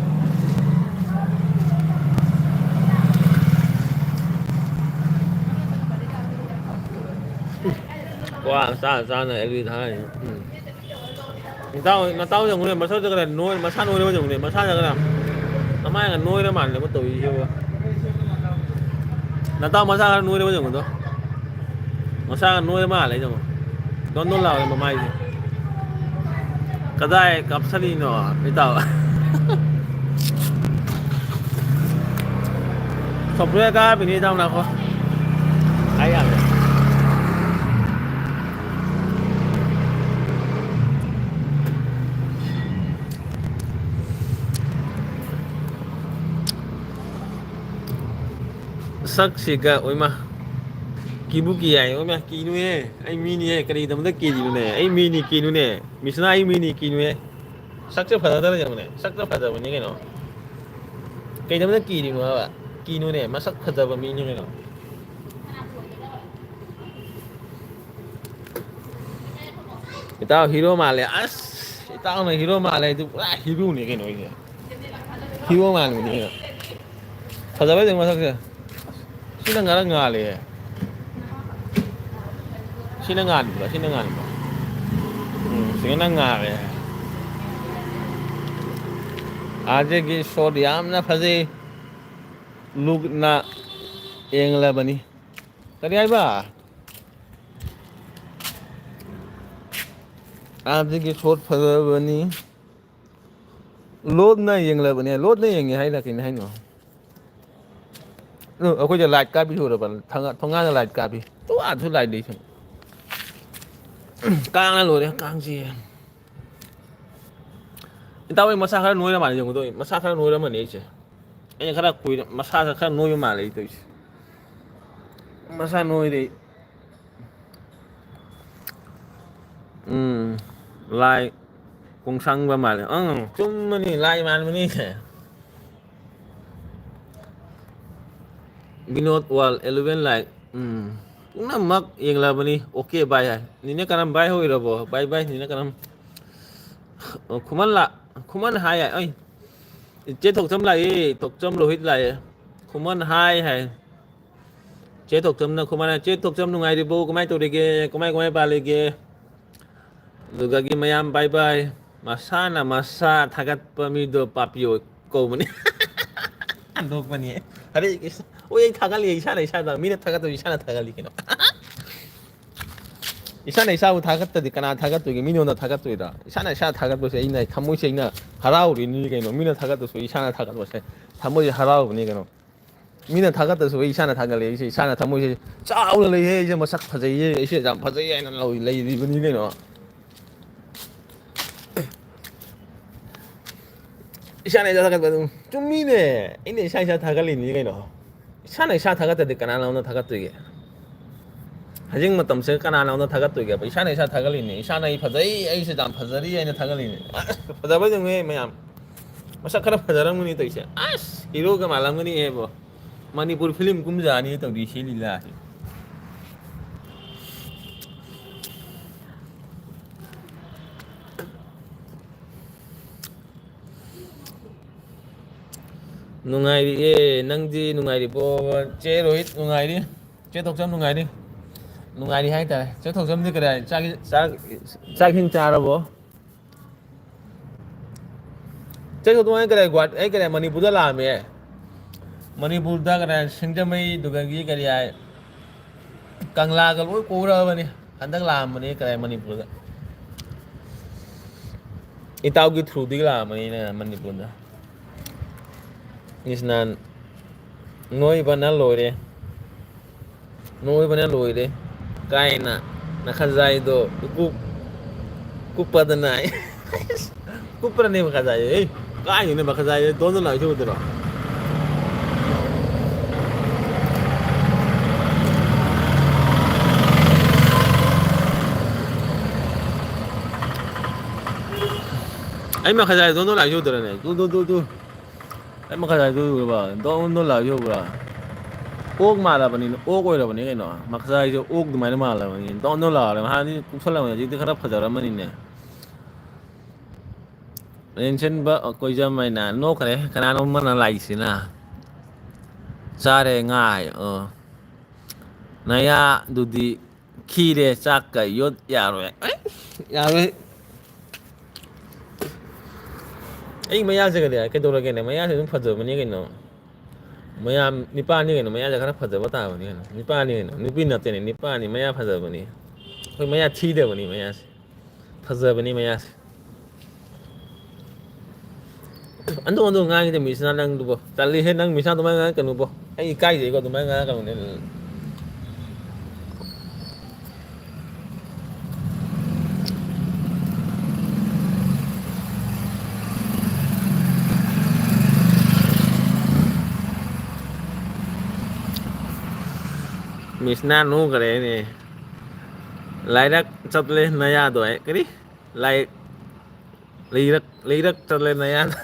ꯀ꯭ꯋꯥ ꯆꯥ ꯆꯥꯅ ꯑꯦꯜꯕꯤ ꯊꯥꯔꯤꯅꯤ꯫ ꯎꯝ꯫ ꯅꯇꯥꯎ, ꯅꯇꯥꯎ ꯌꯦꯡꯉꯨꯅꯦ, ꯃꯁꯛꯇ ꯈꯔ ꯅꯣꯏ-, ꯃꯁꯥ ꯅꯣꯏꯔꯕ ꯌꯦꯡꯉꯨꯅꯦ, ꯃꯁꯥꯗ ꯈꯔ꯫ ꯅꯃꯥꯏꯒ ꯅꯣꯏꯔ ꯃꯥꯜꯂꯦ ꯑꯃ ꯇꯧꯔꯤꯁꯤꯕꯨ꯫ ꯅꯇꯥꯎ ꯃꯁꯥ ꯈꯔ ꯅꯣꯏꯔꯕ ꯌꯦꯡꯉꯨꯗꯣ꯫ ꯃꯁꯥꯒ ꯅꯣꯏꯔ ꯃꯥꯜꯂꯦ ꯌꯦꯡꯉꯣ꯫ ꯗꯣꯟ ꯗꯣꯟ ꯂꯥꯎꯔꯦ ꯃꯃꯥꯏꯁꯦ꯫ ꯀꯗꯥꯏ ꯀꯥꯞꯁꯜꯂꯤꯅꯣ, ꯏꯇꯥꯎ? Software ꯀꯥꯞꯄꯤꯅꯤ, ꯏꯇꯥꯎ, ꯉꯥꯏꯈꯣ꯫ ꯍꯥꯏ ꯌꯥꯗ꯭ꯔꯦ꯫ ꯁꯛꯁꯤꯒ ꯑꯣꯏꯃ꯫ ꯀꯤꯕꯨ ꯀꯤ ꯍꯥꯏ, ꯑꯣꯏꯃ, ꯀꯤꯅꯨꯍꯦ꯫ ꯑꯩ ꯃꯤꯅꯤꯍꯦ, ꯀꯔꯤꯒꯤꯗꯃꯛꯇ ꯀꯤꯔꯤꯅꯣꯅꯦ? ꯑꯩ ꯃꯤꯅꯤ, ꯀꯤꯅꯨꯅꯦ꯫ ꯃꯤꯁꯅꯥ, ꯑꯩ ꯃꯤꯅꯤ, ꯀꯤꯅꯨꯍꯦ꯫ ꯁꯛꯁꯦ ꯐꯖꯗꯕ ꯌꯦꯡꯉꯨꯅꯦ, ꯁꯛꯇ ꯐꯖꯕꯅꯤ ꯀꯩꯅꯣ꯫ ꯀꯩꯗꯧꯕꯗ ꯀꯤꯔꯤꯅꯣ ꯍꯥꯏꯕ? ꯀꯤꯅꯨꯅꯦ, ꯃꯁꯛ ꯐꯖꯕ ꯃꯤꯅꯤ ꯀꯩꯅꯣ꯫ ꯏꯇꯥꯎ ꯍꯤꯔꯣ ꯃꯥꯜꯂꯦ꯫ ꯑꯁ, ꯏꯇꯥꯎꯅ ꯍꯤꯔꯣ ꯃꯥꯜꯂꯦ ꯍꯥꯏꯗꯨ ꯄꯨꯔꯥ ꯍꯤꯔꯣꯅꯤ ꯀꯩꯅꯣ ꯑꯩꯁꯦ꯫ ꯍꯤꯔꯣ ꯃꯥꯟꯕꯅꯤ ꯀꯩꯅꯣ꯫ ꯐꯖꯕ ꯍꯥꯏꯗꯤ ꯃꯁꯛꯁꯦ꯫ ꯁꯤꯅ ꯉꯔꯥꯡ ꯉꯥꯜꯂꯦ꯫ ꯁꯤꯅ ꯉꯥꯟꯕ꯭ꯔꯥ? ꯁꯤꯅ ꯉꯥꯟꯕ꯭ꯔꯥ? ꯎꯝ, ꯁꯤꯅ ꯉꯥꯜꯂꯦ꯫ ꯑꯥꯔꯖꯦꯒꯤ ꯁꯣꯠ ꯌꯥꯝꯅ ꯐꯖꯩ꯫ ꯂꯨꯛꯅ ꯌꯦꯡꯂꯕꯅꯤ꯫ ꯀꯔꯤ ꯍꯥꯏꯕ? ꯑꯥꯔꯖꯦꯒꯤ ꯁꯣꯠ ꯐꯖꯕꯅꯤ꯫ ꯂꯣꯠꯅ ꯌꯦꯡꯂꯕꯅꯦ꯫ ꯂꯣꯠꯅ ꯌꯦꯡꯉꯦ ꯍꯥꯏꯅ ꯀꯩꯅꯣ ꯍꯥꯏꯅꯣ? ꯑꯗꯨ ꯑꯩꯈꯣꯏꯗ ꯂꯥꯏꯠ ꯀꯥꯞꯄꯤ ꯁꯨꯔꯕ? ꯊꯣꯡꯒꯥ-, ꯊꯣꯡꯒꯥꯟꯗ ꯂꯥꯏꯠ ꯀꯥꯞꯄꯤ꯫ ꯇꯣꯉꯥꯟꯁꯨ ꯂꯥꯏꯠ ꯂꯩꯁꯨ꯫ ꯀꯥꯡꯅ ꯂꯣꯏꯔꯦ, ꯀꯥꯡꯁꯤ꯫ ꯏꯇꯥꯎ, ꯑꯩ ꯃꯁꯥ ꯈꯔ ꯅꯣꯏꯔ ꯃꯥꯜꯂꯦ, ꯌꯦꯡꯉꯨꯗꯣ, ꯑꯩ ꯃꯁꯥ ꯈꯔ ꯅꯣꯏꯔꯝꯃꯅꯤ ꯑꯩꯁꯦ꯫ ꯑꯩꯅ ꯈꯔ ꯀꯨꯏꯅ, ꯃꯁꯥꯁꯦ ꯈꯔ ꯅꯣꯏꯕ ꯃꯥꯜꯂꯦ ꯑꯩ ꯇꯧꯔꯤꯁꯦ꯫ ꯃꯁꯥ ꯅꯣꯏꯔꯦ꯫ ꯎꯝ, ꯂꯥꯏ ꯀꯣꯡꯁꯥꯡꯕ ꯃꯥꯜꯂꯦ꯫ ꯑꯪ, ꯆꯨꯝꯕꯅꯤ, ꯂꯥꯏ ꯃꯥꯟꯕꯅꯤ꯫ ꯕꯤꯅꯣꯗ ꯋꯥꯜ ꯑꯦꯂꯚꯦꯟ ꯂꯥꯏꯛ꯫ ꯎꯝ, ꯄꯨꯝꯅꯃꯛ ꯌꯦꯡꯂꯕꯅꯤ꯫ ꯑꯣꯀꯦ, ꯕꯥꯏ ꯍꯥꯏ꯫ ꯅꯤꯅꯦ ꯀꯔꯝ ꯕꯥꯏ ꯑꯣꯏꯔꯕꯣ? ꯕꯥꯏ ꯕꯥꯏ, ꯅꯤꯅꯦ ꯀꯔꯝ꯫ ꯑꯣ, ꯈꯨꯃꯟ ꯂꯥꯛ-, ꯈꯨꯃꯟ ꯍꯥꯏ ꯍꯥꯏ꯫ ꯑꯩ, ꯏꯆꯦ ꯊꯣꯛꯆꯝ ꯂꯥꯛꯏ, ꯊꯣꯛꯆꯝ ꯔꯣꯍꯤꯠ ꯂꯥꯛꯑꯦ꯫ ꯈꯨꯃꯟ ꯍꯥꯏ ꯍꯥꯏ꯫ ꯆꯦ ꯊꯣꯛꯆꯝꯅ ꯈꯨꯃꯟ ꯍꯥꯏ꯫ ꯆꯦ ꯊꯣꯛꯆꯝ ꯅꯨꯡꯉꯥꯏꯔꯤꯕꯣ? ꯀꯃꯥꯏꯅ ꯇꯧꯔꯤꯒꯦ? ꯀꯃꯥꯏ, ꯀꯃꯥꯏ ꯄꯥꯜꯂꯤꯒꯦ? ꯑꯗꯨꯗꯒꯤ ꯃꯌꯥꯝ ꯕꯥꯏ ꯕꯥꯏ꯫ ꯃꯁꯥꯅ ꯃꯁꯥ ꯊꯥꯒꯠꯄ ꯃꯤꯗꯣ ꯄꯥꯄꯤ ꯑꯣꯏ ꯀꯧꯕꯅꯤ꯫ ꯍꯟꯗꯣꯛꯄꯅꯤ꯫ ꯍꯔꯦ ꯀ꯭ꯔꯤꯁꯅ꯫ ꯑꯣꯏ, ꯑꯩ ꯊꯥꯒꯠꯂꯤ, ꯏꯁꯥꯅ ꯏꯁꯥꯗ꯫ ꯃꯤꯅ ꯊꯥꯒꯠꯇꯕꯁꯨ ꯏꯁꯥꯅ ꯊꯥꯒꯠꯂꯤ ꯀꯩꯅꯣ꯫ ꯏꯁꯥꯅ ꯏꯁꯥꯕꯨ ꯊꯥꯒꯠꯇꯗꯤ ꯀꯅꯥ ꯊꯥꯒꯠꯇꯣꯏꯒꯦ? ꯃꯤꯉꯣꯟꯗ ꯊꯥꯒꯠꯇꯣꯏꯔꯣ? ꯏꯁꯥꯅ ꯏꯁꯥ ꯊꯥꯒꯠꯄꯁꯦ ꯑꯩꯅ ꯊꯃꯣꯏ ꯁꯦꯡꯅ ꯍꯔꯥꯎꯔꯤꯅꯤ ꯀꯩꯅꯣ꯫ ꯃꯤꯅ ꯊꯥꯒꯠꯇ꯭ꯔꯁꯨ ꯏꯁꯥꯅ ꯊꯥꯒꯠꯄꯁꯦ ꯊꯃꯣꯏꯁꯦ ꯍꯔꯥꯎꯕꯅꯤ ꯀꯩꯅꯣ꯫ ꯃꯤꯅ ꯊꯥꯒꯠꯇ꯭ꯔꯁꯨ ꯑꯩ ꯏꯁꯥꯅ ꯊꯥꯒꯠꯂꯦ꯫ ꯑꯩꯁꯦ ꯏꯁꯥꯅ ꯊꯃꯣꯏꯁꯦ ꯆꯥꯎꯅ ꯂꯩꯍꯦ, ꯑꯩꯁꯦ ꯃꯁꯛ ꯐꯖꯩꯌꯦ, ꯑꯩꯁꯦ ꯌꯥꯝ ꯐꯖꯩ ꯍꯥꯏꯅ ꯂꯧ-, ꯂꯩꯔꯤꯕꯅꯤ ꯀꯩꯅꯣ꯫ ꯏꯁꯥꯅ ꯏꯁꯥ ꯊꯥꯒꯠꯄ ꯑꯗꯨꯝ ꯆꯨꯝꯃꯤꯅꯦ꯫ ꯑꯩꯅ ꯏꯁꯥ ꯏꯁꯥ ꯊꯥꯒꯠꯂꯤꯅꯤ ꯀꯩꯅꯣ꯫ ꯏꯁꯥꯅ ꯏꯁꯥ ꯊꯥꯒꯠꯇꯗꯤ ꯀꯅꯥꯅ ꯑꯃꯨꯛ ꯊꯥꯒꯠꯇꯣꯏꯒꯦ? ꯍꯧꯖꯤꯛ ꯃꯇꯝꯁꯤꯗ ꯀꯅꯥꯅꯣꯗ ꯊꯥꯒꯠꯇꯣꯏꯒꯦꯕ? ꯏꯁꯥꯅ ꯏꯁꯥ ꯊꯥꯒꯠꯂꯤꯅꯦ꯫ "ꯏꯁꯥꯅ ꯑꯩ ꯐꯖꯩ, ꯑꯩꯁꯦ ꯌꯥꯝ ꯐꯖꯔꯤ" ꯍꯥꯏꯅ ꯊꯥꯒꯠꯂꯤꯅꯦ꯫ ꯑꯁ, ꯐꯖꯕ ꯌꯦꯡꯉꯨꯍꯦ ꯃꯌꯥꯝ꯫ ꯃꯁꯛ ꯈꯔ ꯐꯖꯔꯝꯒꯅꯤ ꯇꯧꯔꯤꯁꯦ꯫ ꯑꯁ, ꯍꯤꯔꯣꯒ ꯃꯥꯜꯂꯝꯒꯅꯤꯍꯦꯕꯣ꯫ ꯃꯅꯤꯄꯨꯔ ꯐꯤꯂꯝ ꯀꯨꯝꯖꯥꯅꯤ ꯇꯧꯔꯤ ꯁꯤ ꯂꯤꯂꯥꯁꯦ꯫ ꯅꯨꯡꯉꯥꯏꯔꯤꯌꯦ꯫ ꯅꯪꯗꯤ ꯅꯨꯡꯉꯥꯏꯔꯤꯕꯣ? ꯆꯦ ꯔꯣꯍꯤꯠ ꯅꯨꯡꯉꯥꯏꯔꯤ꯫ ꯆꯦ ꯊꯣꯛꯆꯝ ꯅꯨꯡꯉꯥꯏꯔꯤ꯫ ꯅꯨꯡꯉꯥꯏꯔꯤ ꯍꯥꯏꯇꯥꯔꯦ꯫ ꯆꯦ ꯊꯣꯛꯆꯝꯗꯤ ꯀꯗꯥꯏ? ꯆꯥꯛ, ꯆꯥꯛ, ꯆꯥꯛ ꯏꯁꯤꯡ ꯆꯥꯔꯕꯣ? ꯆꯦ ꯊꯣꯛꯆꯝ, ꯑꯩ ꯀꯗꯥꯏ? ꯒꯨꯍꯥꯇꯤ, ꯑꯩ ꯀꯗꯥꯏ? ꯃꯅꯤꯄꯨꯔꯗ ꯂꯥꯛꯑꯝꯃꯦ꯫ ꯃꯅꯤꯄꯨꯔꯗ ꯀꯗꯥꯏ? ꯁꯤꯡꯖꯃꯩ, ꯑꯗꯨꯗꯒꯤ ꯀꯔꯤ ꯍꯥꯏ? ꯀꯪꯂꯥꯒ ꯂꯣꯏ ꯀꯣꯏꯔꯛꯑꯕꯅꯤ꯫ ꯍꯟꯗꯛ ꯂꯥꯛꯑꯝꯕꯅꯤ ꯀꯗꯥꯏ? ꯃꯅꯤꯄꯨꯔꯗ꯫ ꯏꯇꯥꯎꯒꯤ through ꯗꯒꯤ ꯂꯥꯛꯑꯝꯕꯅꯤ ꯑꯩꯅ ꯃꯅꯤꯄꯨꯔꯗ꯫ ꯏꯁ ꯅꯍꯥꯟ ꯅꯣꯏꯕꯅ ꯂꯣꯏꯔꯦ꯫ ꯅꯣꯏꯕꯅ ꯂꯣꯏꯔꯦ꯫ ꯀꯥꯏꯅ ꯅꯈꯖꯥꯏꯗꯣ ꯀꯨꯞ-, ꯀꯨꯞꯄꯗꯅ꯫ ꯀꯨꯞꯄ꯭ꯔꯅꯦ ꯃꯈꯖꯥꯏ? ꯑꯦ, ꯀꯥꯏꯗꯩꯅꯣ ꯃꯈꯖꯥꯏ? ꯗꯣꯟ ꯗꯣꯟ ꯂꯥꯎꯔꯤꯁꯦ ꯎꯗ꯭ꯔꯣ? ꯑꯩ ꯃꯈꯖꯥꯏ ꯗꯣꯟ ꯗꯣꯟ ꯂꯥꯎꯔꯤꯁꯦ ꯎꯗ꯭ꯔꯅꯦ? ꯇꯨ, ꯇꯨ, ꯇꯨ, ꯇꯨ꯫ ꯑꯩ ꯃꯈꯖꯥꯏꯗꯨ ꯎꯔꯕ? ꯗꯣꯟ ꯗꯣꯟ ꯂꯥꯎꯔꯤꯁꯦ ꯎꯕ꯭ꯔꯥ? ꯑꯣꯛ ꯃꯥꯜꯂꯕꯅꯤ, ꯑꯣꯛ ꯑꯣꯏꯔꯕꯅꯤ ꯀꯩꯅꯣ꯫ ꯃꯈꯖꯥꯏꯁꯦ ꯑꯣꯛ ꯑꯗꯨꯃꯥꯏꯅ ꯃꯥꯜꯂꯕꯅꯤ꯫ ꯗꯣꯟ ꯗꯣꯟ ꯂꯥꯎꯔꯦ꯫ ꯍꯥꯟꯅꯗꯤ ꯀꯨꯞꯁꯜꯂꯝꯕꯅꯤ, ꯍꯧꯖꯤꯛꯇꯤ ꯈꯔ ꯐꯖꯔꯝꯃꯅꯤꯅꯦ꯫ ꯂꯦꯡꯁꯤꯟꯕ ꯀꯣꯏꯖꯝ ꯍꯥꯏꯅ ꯅꯣꯛꯈ꯭ꯔꯦ꯫ ꯀꯅꯥꯅꯣ ꯑꯃꯅ ꯂꯥꯛꯏꯁꯤꯅ? ꯆꯥꯔꯦ ꯉꯥ ꯍꯥꯏ꯫ ꯑꯣ꯫ ꯅꯌꯥꯗꯨꯗꯤ ꯈꯤꯔꯦ, ꯆꯥꯛꯀ ꯌꯣꯠ ꯌꯥꯔꯣꯏ꯫ ꯑꯩ ꯌꯥꯔꯣꯏ꯫ ꯑꯩ ꯃꯌꯥꯁꯦ ꯀꯩꯗꯧ-, ꯀꯩꯗꯧꯔꯒꯦꯅꯦ? ꯃꯌꯥꯁꯦ ꯑꯗꯨꯝ ꯐꯖꯕꯅꯤ ꯀꯩꯅꯣ꯫ ꯃꯌꯥ ꯅꯤꯄꯥꯅꯤ ꯀꯩꯅꯣ, ꯃꯌꯥꯁꯦ ꯈꯔ ꯐꯖꯕ ꯇꯥꯕꯅꯤ ꯀꯩꯅꯣ꯫ ꯅꯤꯄꯥꯅꯤ ꯀꯩꯅꯣ, ꯅꯨꯄꯤ ꯅꯠꯇꯦꯅꯦ, ꯅꯤꯄꯥꯅꯤ꯫ ꯃꯌꯥ ꯐꯖꯕꯅꯤ꯫ ꯑꯩꯈꯣꯏ ꯃꯌꯥ ꯊꯤꯗꯕꯅꯤ ꯃꯌꯥꯁꯦ꯫ ꯐꯖꯕꯅꯤ ꯃꯌꯥꯁꯦ꯫ ꯑꯟꯗꯣ, ꯑꯟꯗꯣ ꯉꯥꯡꯉꯤꯗ ꯃꯤꯁꯅꯥ ꯅꯪꯗꯨꯕꯣ꯫ ꯇꯜꯂꯤꯍꯦ, ꯅꯪ ꯃꯤꯁꯅꯥ ꯑꯗꯨꯃꯥꯏꯅ ꯉꯥꯡꯉꯛꯀꯅꯨꯕꯣ꯫ ꯑꯩ ꯏꯀꯥꯏꯖꯩꯀꯣ ꯑꯗꯨꯃꯥꯏꯅ ꯉꯥꯡꯉꯛꯀꯅꯨꯅꯦ꯫ ꯃꯤꯁꯅ ꯅꯣꯛꯈ꯭ꯔꯦꯅꯦ꯫ ꯂꯥꯏꯔꯛ ꯆꯠꯂꯦ ꯅꯌꯥꯗꯣ ꯍꯥꯏ꯫ ꯀꯔꯤ? ꯂꯥꯏ-, ꯂꯩꯔꯛ, ꯂꯩꯔꯛ ꯆꯠꯂꯦ ꯅꯌꯥꯗꯣ꯫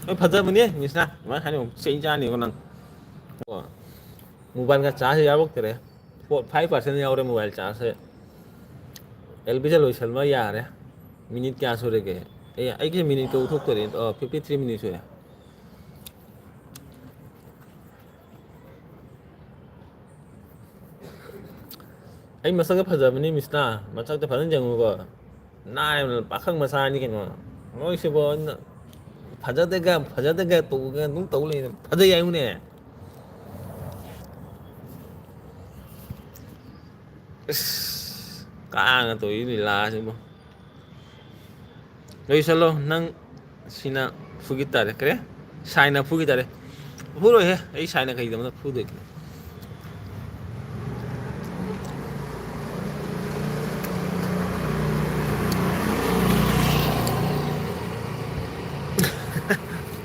ꯍꯣꯏ, ꯐꯖꯕꯅꯦ ꯃꯤꯁꯅ꯫ ꯑꯗꯨꯃꯥꯏꯅ ꯍꯥꯏꯅꯨ, ꯆꯩ ꯆꯥꯅꯤꯀꯣ ꯅꯪ꯫ ꯀꯣ, ꯃꯣꯕꯥꯏꯜꯒ ꯆꯥꯔꯖ ꯌꯥꯎꯔꯛꯇ꯭ꯔꯦ꯫ ꯐꯣꯔ, ꯐꯥꯏꯚ ꯄꯥꯔꯁꯦꯟ ꯌꯥꯎꯔꯦ ꯃꯣꯕꯥꯏꯜ ꯆꯥꯔꯖꯁꯦ꯫ ꯑꯦꯜ ꯄꯤ ꯁꯦ ꯂꯣꯏꯁꯤꯟꯕ ꯌꯥꯔꯦ꯫ ꯃꯤꯅꯤꯠ ꯀꯌꯥ ꯁꯨꯔꯒꯦ? ꯑꯦ, ꯑꯩꯒꯤ ꯃꯤꯅꯤꯠꯇꯣ ꯎꯊꯣꯛꯇꯔꯦ꯫ ꯑꯣ, ꯐꯤꯐꯇꯤ ꯊ꯭ꯔꯤ ꯃꯤꯅꯤꯠ ꯁꯨꯔꯦ꯫ ꯑꯩ ꯃꯁꯛꯇ ꯐꯖꯕꯅꯤ ꯃꯤꯁꯅ, ꯃꯁꯛꯇ ꯐꯖꯅ ꯌꯦꯡꯉꯨꯀꯣ꯫ ꯅꯥꯏꯕ ꯄꯥꯈꯪ ꯃꯆꯥꯅꯤ ꯀꯩꯅꯣ꯫ ꯅꯣꯏꯁꯤꯕꯣ ꯐꯖꯗꯦꯒ, ꯐꯖꯗꯦꯒ ꯇꯧꯒ ꯑꯗꯨꯝ ꯇꯧ ꯂꯩ꯫ ꯐꯖꯩ ꯍꯥꯏꯌꯨꯅꯦ꯫ ꯑꯁ, ꯀꯥꯡꯅ ꯇꯧꯔꯤ ꯂꯤꯂꯥꯁꯤꯕꯣ꯫ ꯂꯣꯏꯁꯜꯂꯣ, ꯅꯪ ꯁꯤꯅ ꯐꯨꯈꯤ ꯇꯥꯔꯦ꯫ ꯀꯔꯤ? ꯁꯥꯏꯅ ꯐꯨꯈꯤ ꯇꯥꯔꯦ꯫ ꯐꯨꯔꯣꯏꯍꯦ, ꯑꯩ ꯁꯥꯏꯅ ꯀꯩꯒꯤꯗꯃꯛꯇ ꯐꯨꯗꯣꯏꯅꯣ?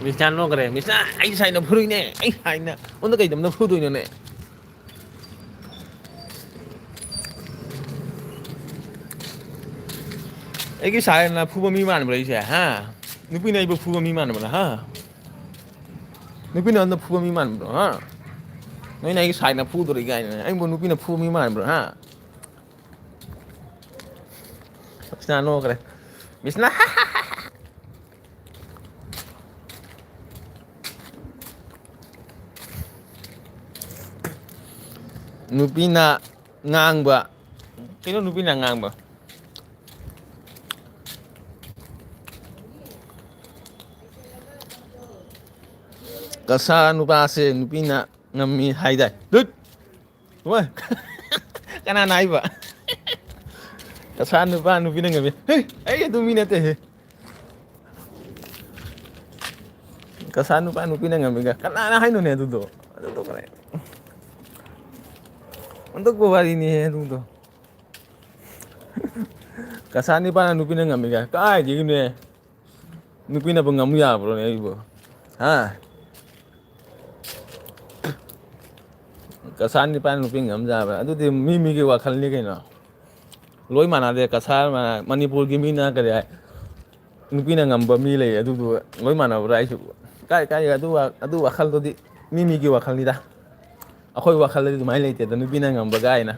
ꯃꯤꯁꯇꯔ ꯅꯣꯛꯈ꯭ꯔꯦ꯫ ꯃꯤꯁꯇꯔ, ꯑꯩ ꯁꯥꯏꯅ ꯐꯨꯔꯣꯏꯅꯦ, ꯑꯩ ꯁꯥꯏꯅ꯫ ꯑꯣꯟꯗ ꯀꯩꯗꯝꯅ ꯐꯨꯗꯣꯏꯅꯣꯅꯦ? ꯑꯩꯒꯤ ꯁꯥꯏꯅ ꯐꯨꯕ ꯃꯤ ꯃꯥꯟꯕ꯭ꯔꯥ ꯑꯩꯁꯦ, ꯍꯥ? ꯅꯨꯄꯤꯅ ꯑꯩꯕꯨ ꯐꯨꯕ ꯃꯤ ꯃꯥꯟꯕ꯭ꯔꯥ, ꯍꯥ? ꯅꯨꯄꯤꯅ ꯑꯝꯇ ꯐꯨꯕ ꯃꯤ ꯃꯥꯟꯕ꯭ꯔꯣ, ꯍꯥ? ꯅꯣꯏꯅ ꯑꯩꯒꯤ ꯁꯥꯏꯅ ꯐꯨꯗꯣꯔꯤ ꯀꯥꯏꯅ, ꯑꯩꯕꯨ ꯅꯨꯄꯤꯅ ꯐꯨꯕ ꯃꯤ ꯃꯥꯟꯕ꯭ꯔꯣ, ꯍꯥ? ꯃꯤꯁꯅ ꯅꯣꯛꯈ꯭ꯔꯦ꯫ ꯃꯤꯁꯅ ꯅꯨꯄꯤꯅ ꯉꯥꯡꯕ꯫ ꯀꯩꯅꯣ ꯅꯨꯄꯤꯅ ꯉꯥꯡꯕ? ꯀꯁꯥ ꯅꯨꯄꯥꯁꯦ ꯅꯨꯄꯤꯅ ꯉꯝꯃꯤ ꯍꯥꯏꯗꯥꯏ? ꯗꯨꯠ! ꯍꯣꯏ꯫ ꯀꯅꯥꯅ ꯍꯥꯏꯕ? ꯀꯁꯥ ꯅꯨꯄꯥ ꯅꯨꯄꯤꯅ ꯉꯝꯃꯤ꯫ ꯍꯦ, ꯑꯩ ꯑꯗꯨ ꯃꯤ ꯅꯠꯇꯦꯍꯦ꯫ ꯀꯁꯥ ꯅꯨꯄꯥ ꯅꯨꯄꯤꯅ ꯉꯝꯃꯤꯒ ꯀꯅꯥꯅ ꯍꯥꯏꯅꯣꯅꯦ ꯑꯗꯨꯗꯣ? ꯑꯗꯨꯗꯣ ꯀꯅꯥ-, ꯑꯣꯟꯊꯣꯛꯄ ꯋꯥꯔꯤꯅꯤꯍꯦ ꯑꯗꯨꯗꯣ꯫ ꯀꯁꯥ ꯅꯨꯄꯥꯅ ꯅꯨꯄꯤꯅ ꯉꯝꯃꯤꯒ ꯀꯥꯏꯗꯒꯤꯅꯣꯍꯦ? ꯅꯨꯄꯤꯅꯕꯨ ꯉꯝꯃꯨ ꯌꯥꯕ꯭ꯔꯣꯅꯦ ꯑꯩꯕꯨ? ꯍꯥ? ꯀꯁꯥꯔ ꯅꯨꯄꯥꯅ ꯅꯨꯄꯤ ꯉꯝ ꯌꯥꯕ꯭ꯔꯥ? ꯑꯗꯨꯗꯤ ꯃꯤ ꯃꯤꯒꯤ ꯋꯥꯈꯜꯅꯤ ꯀꯩꯅꯣ꯫ ꯂꯣꯏ ꯃꯥꯟꯅꯗꯦ꯫ ꯀꯁꯥꯔ ꯃꯥꯟꯅ-, ꯃꯅꯤꯄꯨꯔꯒꯤ ꯃꯤꯅ ꯀꯔꯤ ꯍꯥꯏ, ꯅꯨꯄꯤꯅ ꯉꯝꯕ ꯃꯤ ꯂꯩ, ꯑꯗꯨꯗꯨ ꯂꯣꯏ ꯃꯥꯟꯅꯕ꯭ꯔꯥ ꯍꯥꯏꯁꯤꯕꯨ? ꯀꯥꯏ ꯀꯥꯏ, ꯑꯗꯨ ꯋꯥ-, ꯑꯗꯨ ꯋꯥꯈꯜꯗꯨꯗꯤ ꯃꯤ ꯃꯤꯒꯤ ꯋꯥꯈꯜꯅꯤꯗ꯫ ꯑꯩꯈꯣꯏ ꯋꯥꯈꯜꯗꯗꯤ ꯑꯗꯨꯃꯥꯏꯅ ꯂꯩꯇꯦꯗ, ꯅꯨꯄꯤꯅ ꯉꯝꯕ ꯀꯥꯏꯅ꯫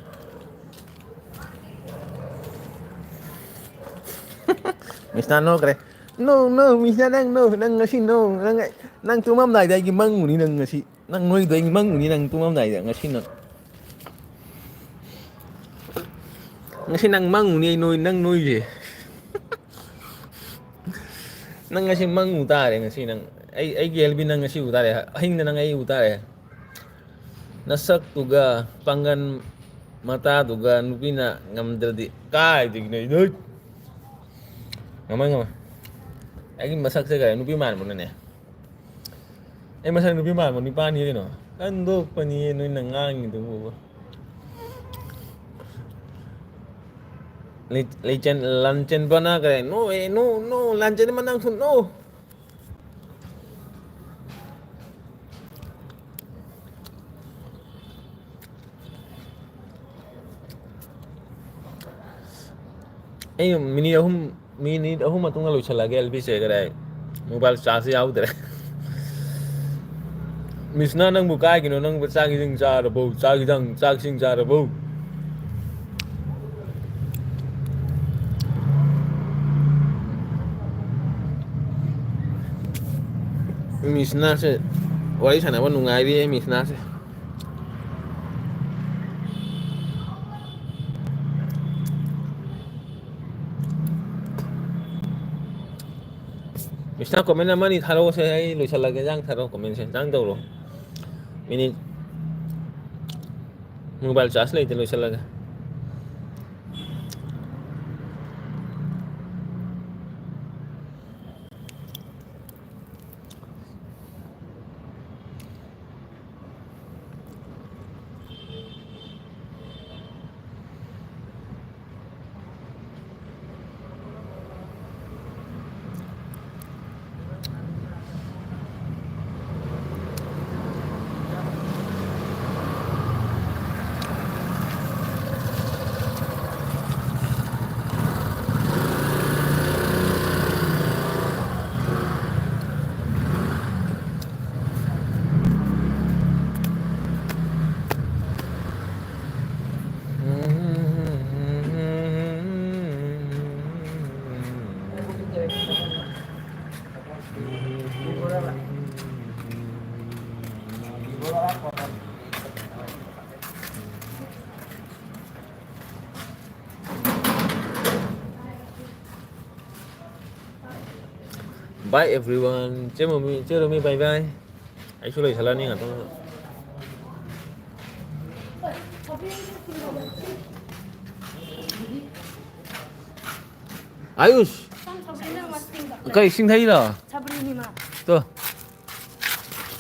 ꯃꯤꯁꯅ ꯅꯣꯛꯈ꯭ꯔꯦ꯫ "No, no, ꯃꯤꯁꯅ, ꯅꯪ no, ꯅꯪ ꯉꯁꯤ no, ꯅꯪ, ꯅꯪ ꯇꯨꯝꯃꯝꯗꯥꯏꯗ ꯑꯩꯒꯤ ꯃꯪ ꯎꯅꯤ ꯅꯪ ꯉꯁꯤ꯫ ꯅꯪ ꯅꯣꯏꯗꯣ ꯑꯩꯒꯤ ꯃꯪ ꯎꯅꯤ ꯅꯪ ꯇꯨꯝꯃꯝꯗꯥꯏꯗ ꯉꯁꯤ ꯅꯪ꯫ ꯉꯁꯤ ꯅꯪ ꯃꯪ ꯎꯅꯤ ꯑꯩ ꯅꯣꯏ, ꯅꯪ ꯅꯣꯏꯁꯦ꯫ ꯅꯪ ꯉꯁꯤ ꯃꯪ ꯎ ꯇꯥꯔꯦ, ꯉꯁꯤ ꯅꯪ꯫ ꯑꯩ, ꯑꯩꯒꯤ ꯑꯦꯜꯕꯤ ꯅꯪ ꯉꯁꯤ ꯎ ꯇꯥꯔꯦ꯫ ꯑꯍꯤꯡꯗ ꯅꯪ ꯑꯩ ꯎ ꯇꯥꯔꯦ꯫ ꯅꯁꯛꯇꯨꯒ ꯄꯥꯡꯒꯟ ꯃꯇꯥꯗꯨꯒ ꯅꯨꯄꯤꯅ ꯉꯝꯗ꯭ꯔꯗꯤ ꯀꯥꯏꯗꯒꯤꯅꯣ ꯑꯩ ꯅꯣꯏ ꯉꯝꯃꯣꯏ, ꯉꯝꯃꯣꯏ꯫ ꯑꯩꯒꯤ ꯃꯁꯛꯁꯦ ꯀꯔꯤ ꯅꯨꯄꯤ ꯃꯥꯟꯕ꯭ꯔꯣꯅꯦ? ꯑꯩ ꯃꯁꯛ ꯅꯨꯄꯤ ꯃꯥꯟꯕ ꯅꯨꯄꯥꯅꯤ ꯀꯩꯅꯣ? ꯈꯟꯗꯣꯛꯄꯅꯤꯌꯦ ꯅꯣꯏꯅ ꯉꯥꯡꯉꯤꯗꯨꯕꯨ꯫ ꯂꯩ-, ꯂꯩꯆꯦꯟ-, ꯂꯥꯟꯆꯦꯟꯕꯅ ꯀꯔꯤ? No, eh, no, no, ꯂꯥꯟꯆꯦꯟꯕ ꯅꯪꯁꯨ no꯫ ꯑꯩ ꯃꯤꯅꯤꯠ ꯑꯍꯨꯝ, ꯃꯤꯅꯤꯠ ꯑꯍꯨꯝ ꯃꯇꯨꯡꯗ ꯂꯣꯏꯁꯤꯜꯂꯒꯦ ꯑꯦꯜ ꯄꯤ ꯁꯦ ꯀꯗꯥꯏ꯫ ꯃꯣꯕꯥꯏꯜ ꯆꯥꯔꯖ ꯌꯥꯎꯗ꯭ꯔꯦ꯫ ꯃꯤꯁꯅ ꯅꯪꯕꯨ ꯀꯥꯏꯒꯤꯅꯣ? ꯅꯪꯕꯨ ꯆꯥꯛ ꯏꯁꯤꯡ ꯆꯥꯔꯕꯣ? ꯆꯥꯛ ꯏꯟꯖꯥꯡ, ꯆꯥꯛ ꯏꯁꯤꯡ ꯆꯥꯔꯕꯣ? ꯃꯤꯁꯅꯥꯁꯦ ꯋꯥꯔꯤ ꯁꯥꯟꯅꯕ ꯅꯨꯡꯉꯥꯏꯔꯤꯌꯦ, ꯃꯤꯁꯅꯥꯁꯦ꯫ ꯃꯤꯁꯅꯥ, comment ꯑꯃꯅꯤ ꯊꯥꯔꯛꯑꯣꯁꯦ, ꯑꯩ ꯂꯣꯏꯁꯤꯜꯂꯒꯦ꯫ ꯏꯟꯖꯥꯡ ꯊꯥꯔꯛꯑꯣ, commentꯁꯦ ꯏꯟꯖꯥꯡ ꯇꯧꯔꯣ꯫ ꯃꯤꯅꯤꯠ mobile charge ꯂꯩꯇꯦ, ꯂꯣꯏꯁꯤꯜꯂꯒꯦ꯫ Bye everyone. ꯆꯦ ꯃꯃꯤ, ꯆꯦ ꯔꯣꯃꯤ, bye bye. ꯑꯩꯁꯨ ꯂꯣꯏꯁꯜꯂꯅꯤ ꯉꯥꯛꯇꯪ꯫ ꯑꯌꯨꯁ꯫ ꯀꯩ ꯏꯁꯤꯡ ꯊꯛꯏꯔꯣ? ꯁꯕꯔꯤꯅꯤ ꯃꯥ꯫ ꯇꯣ꯫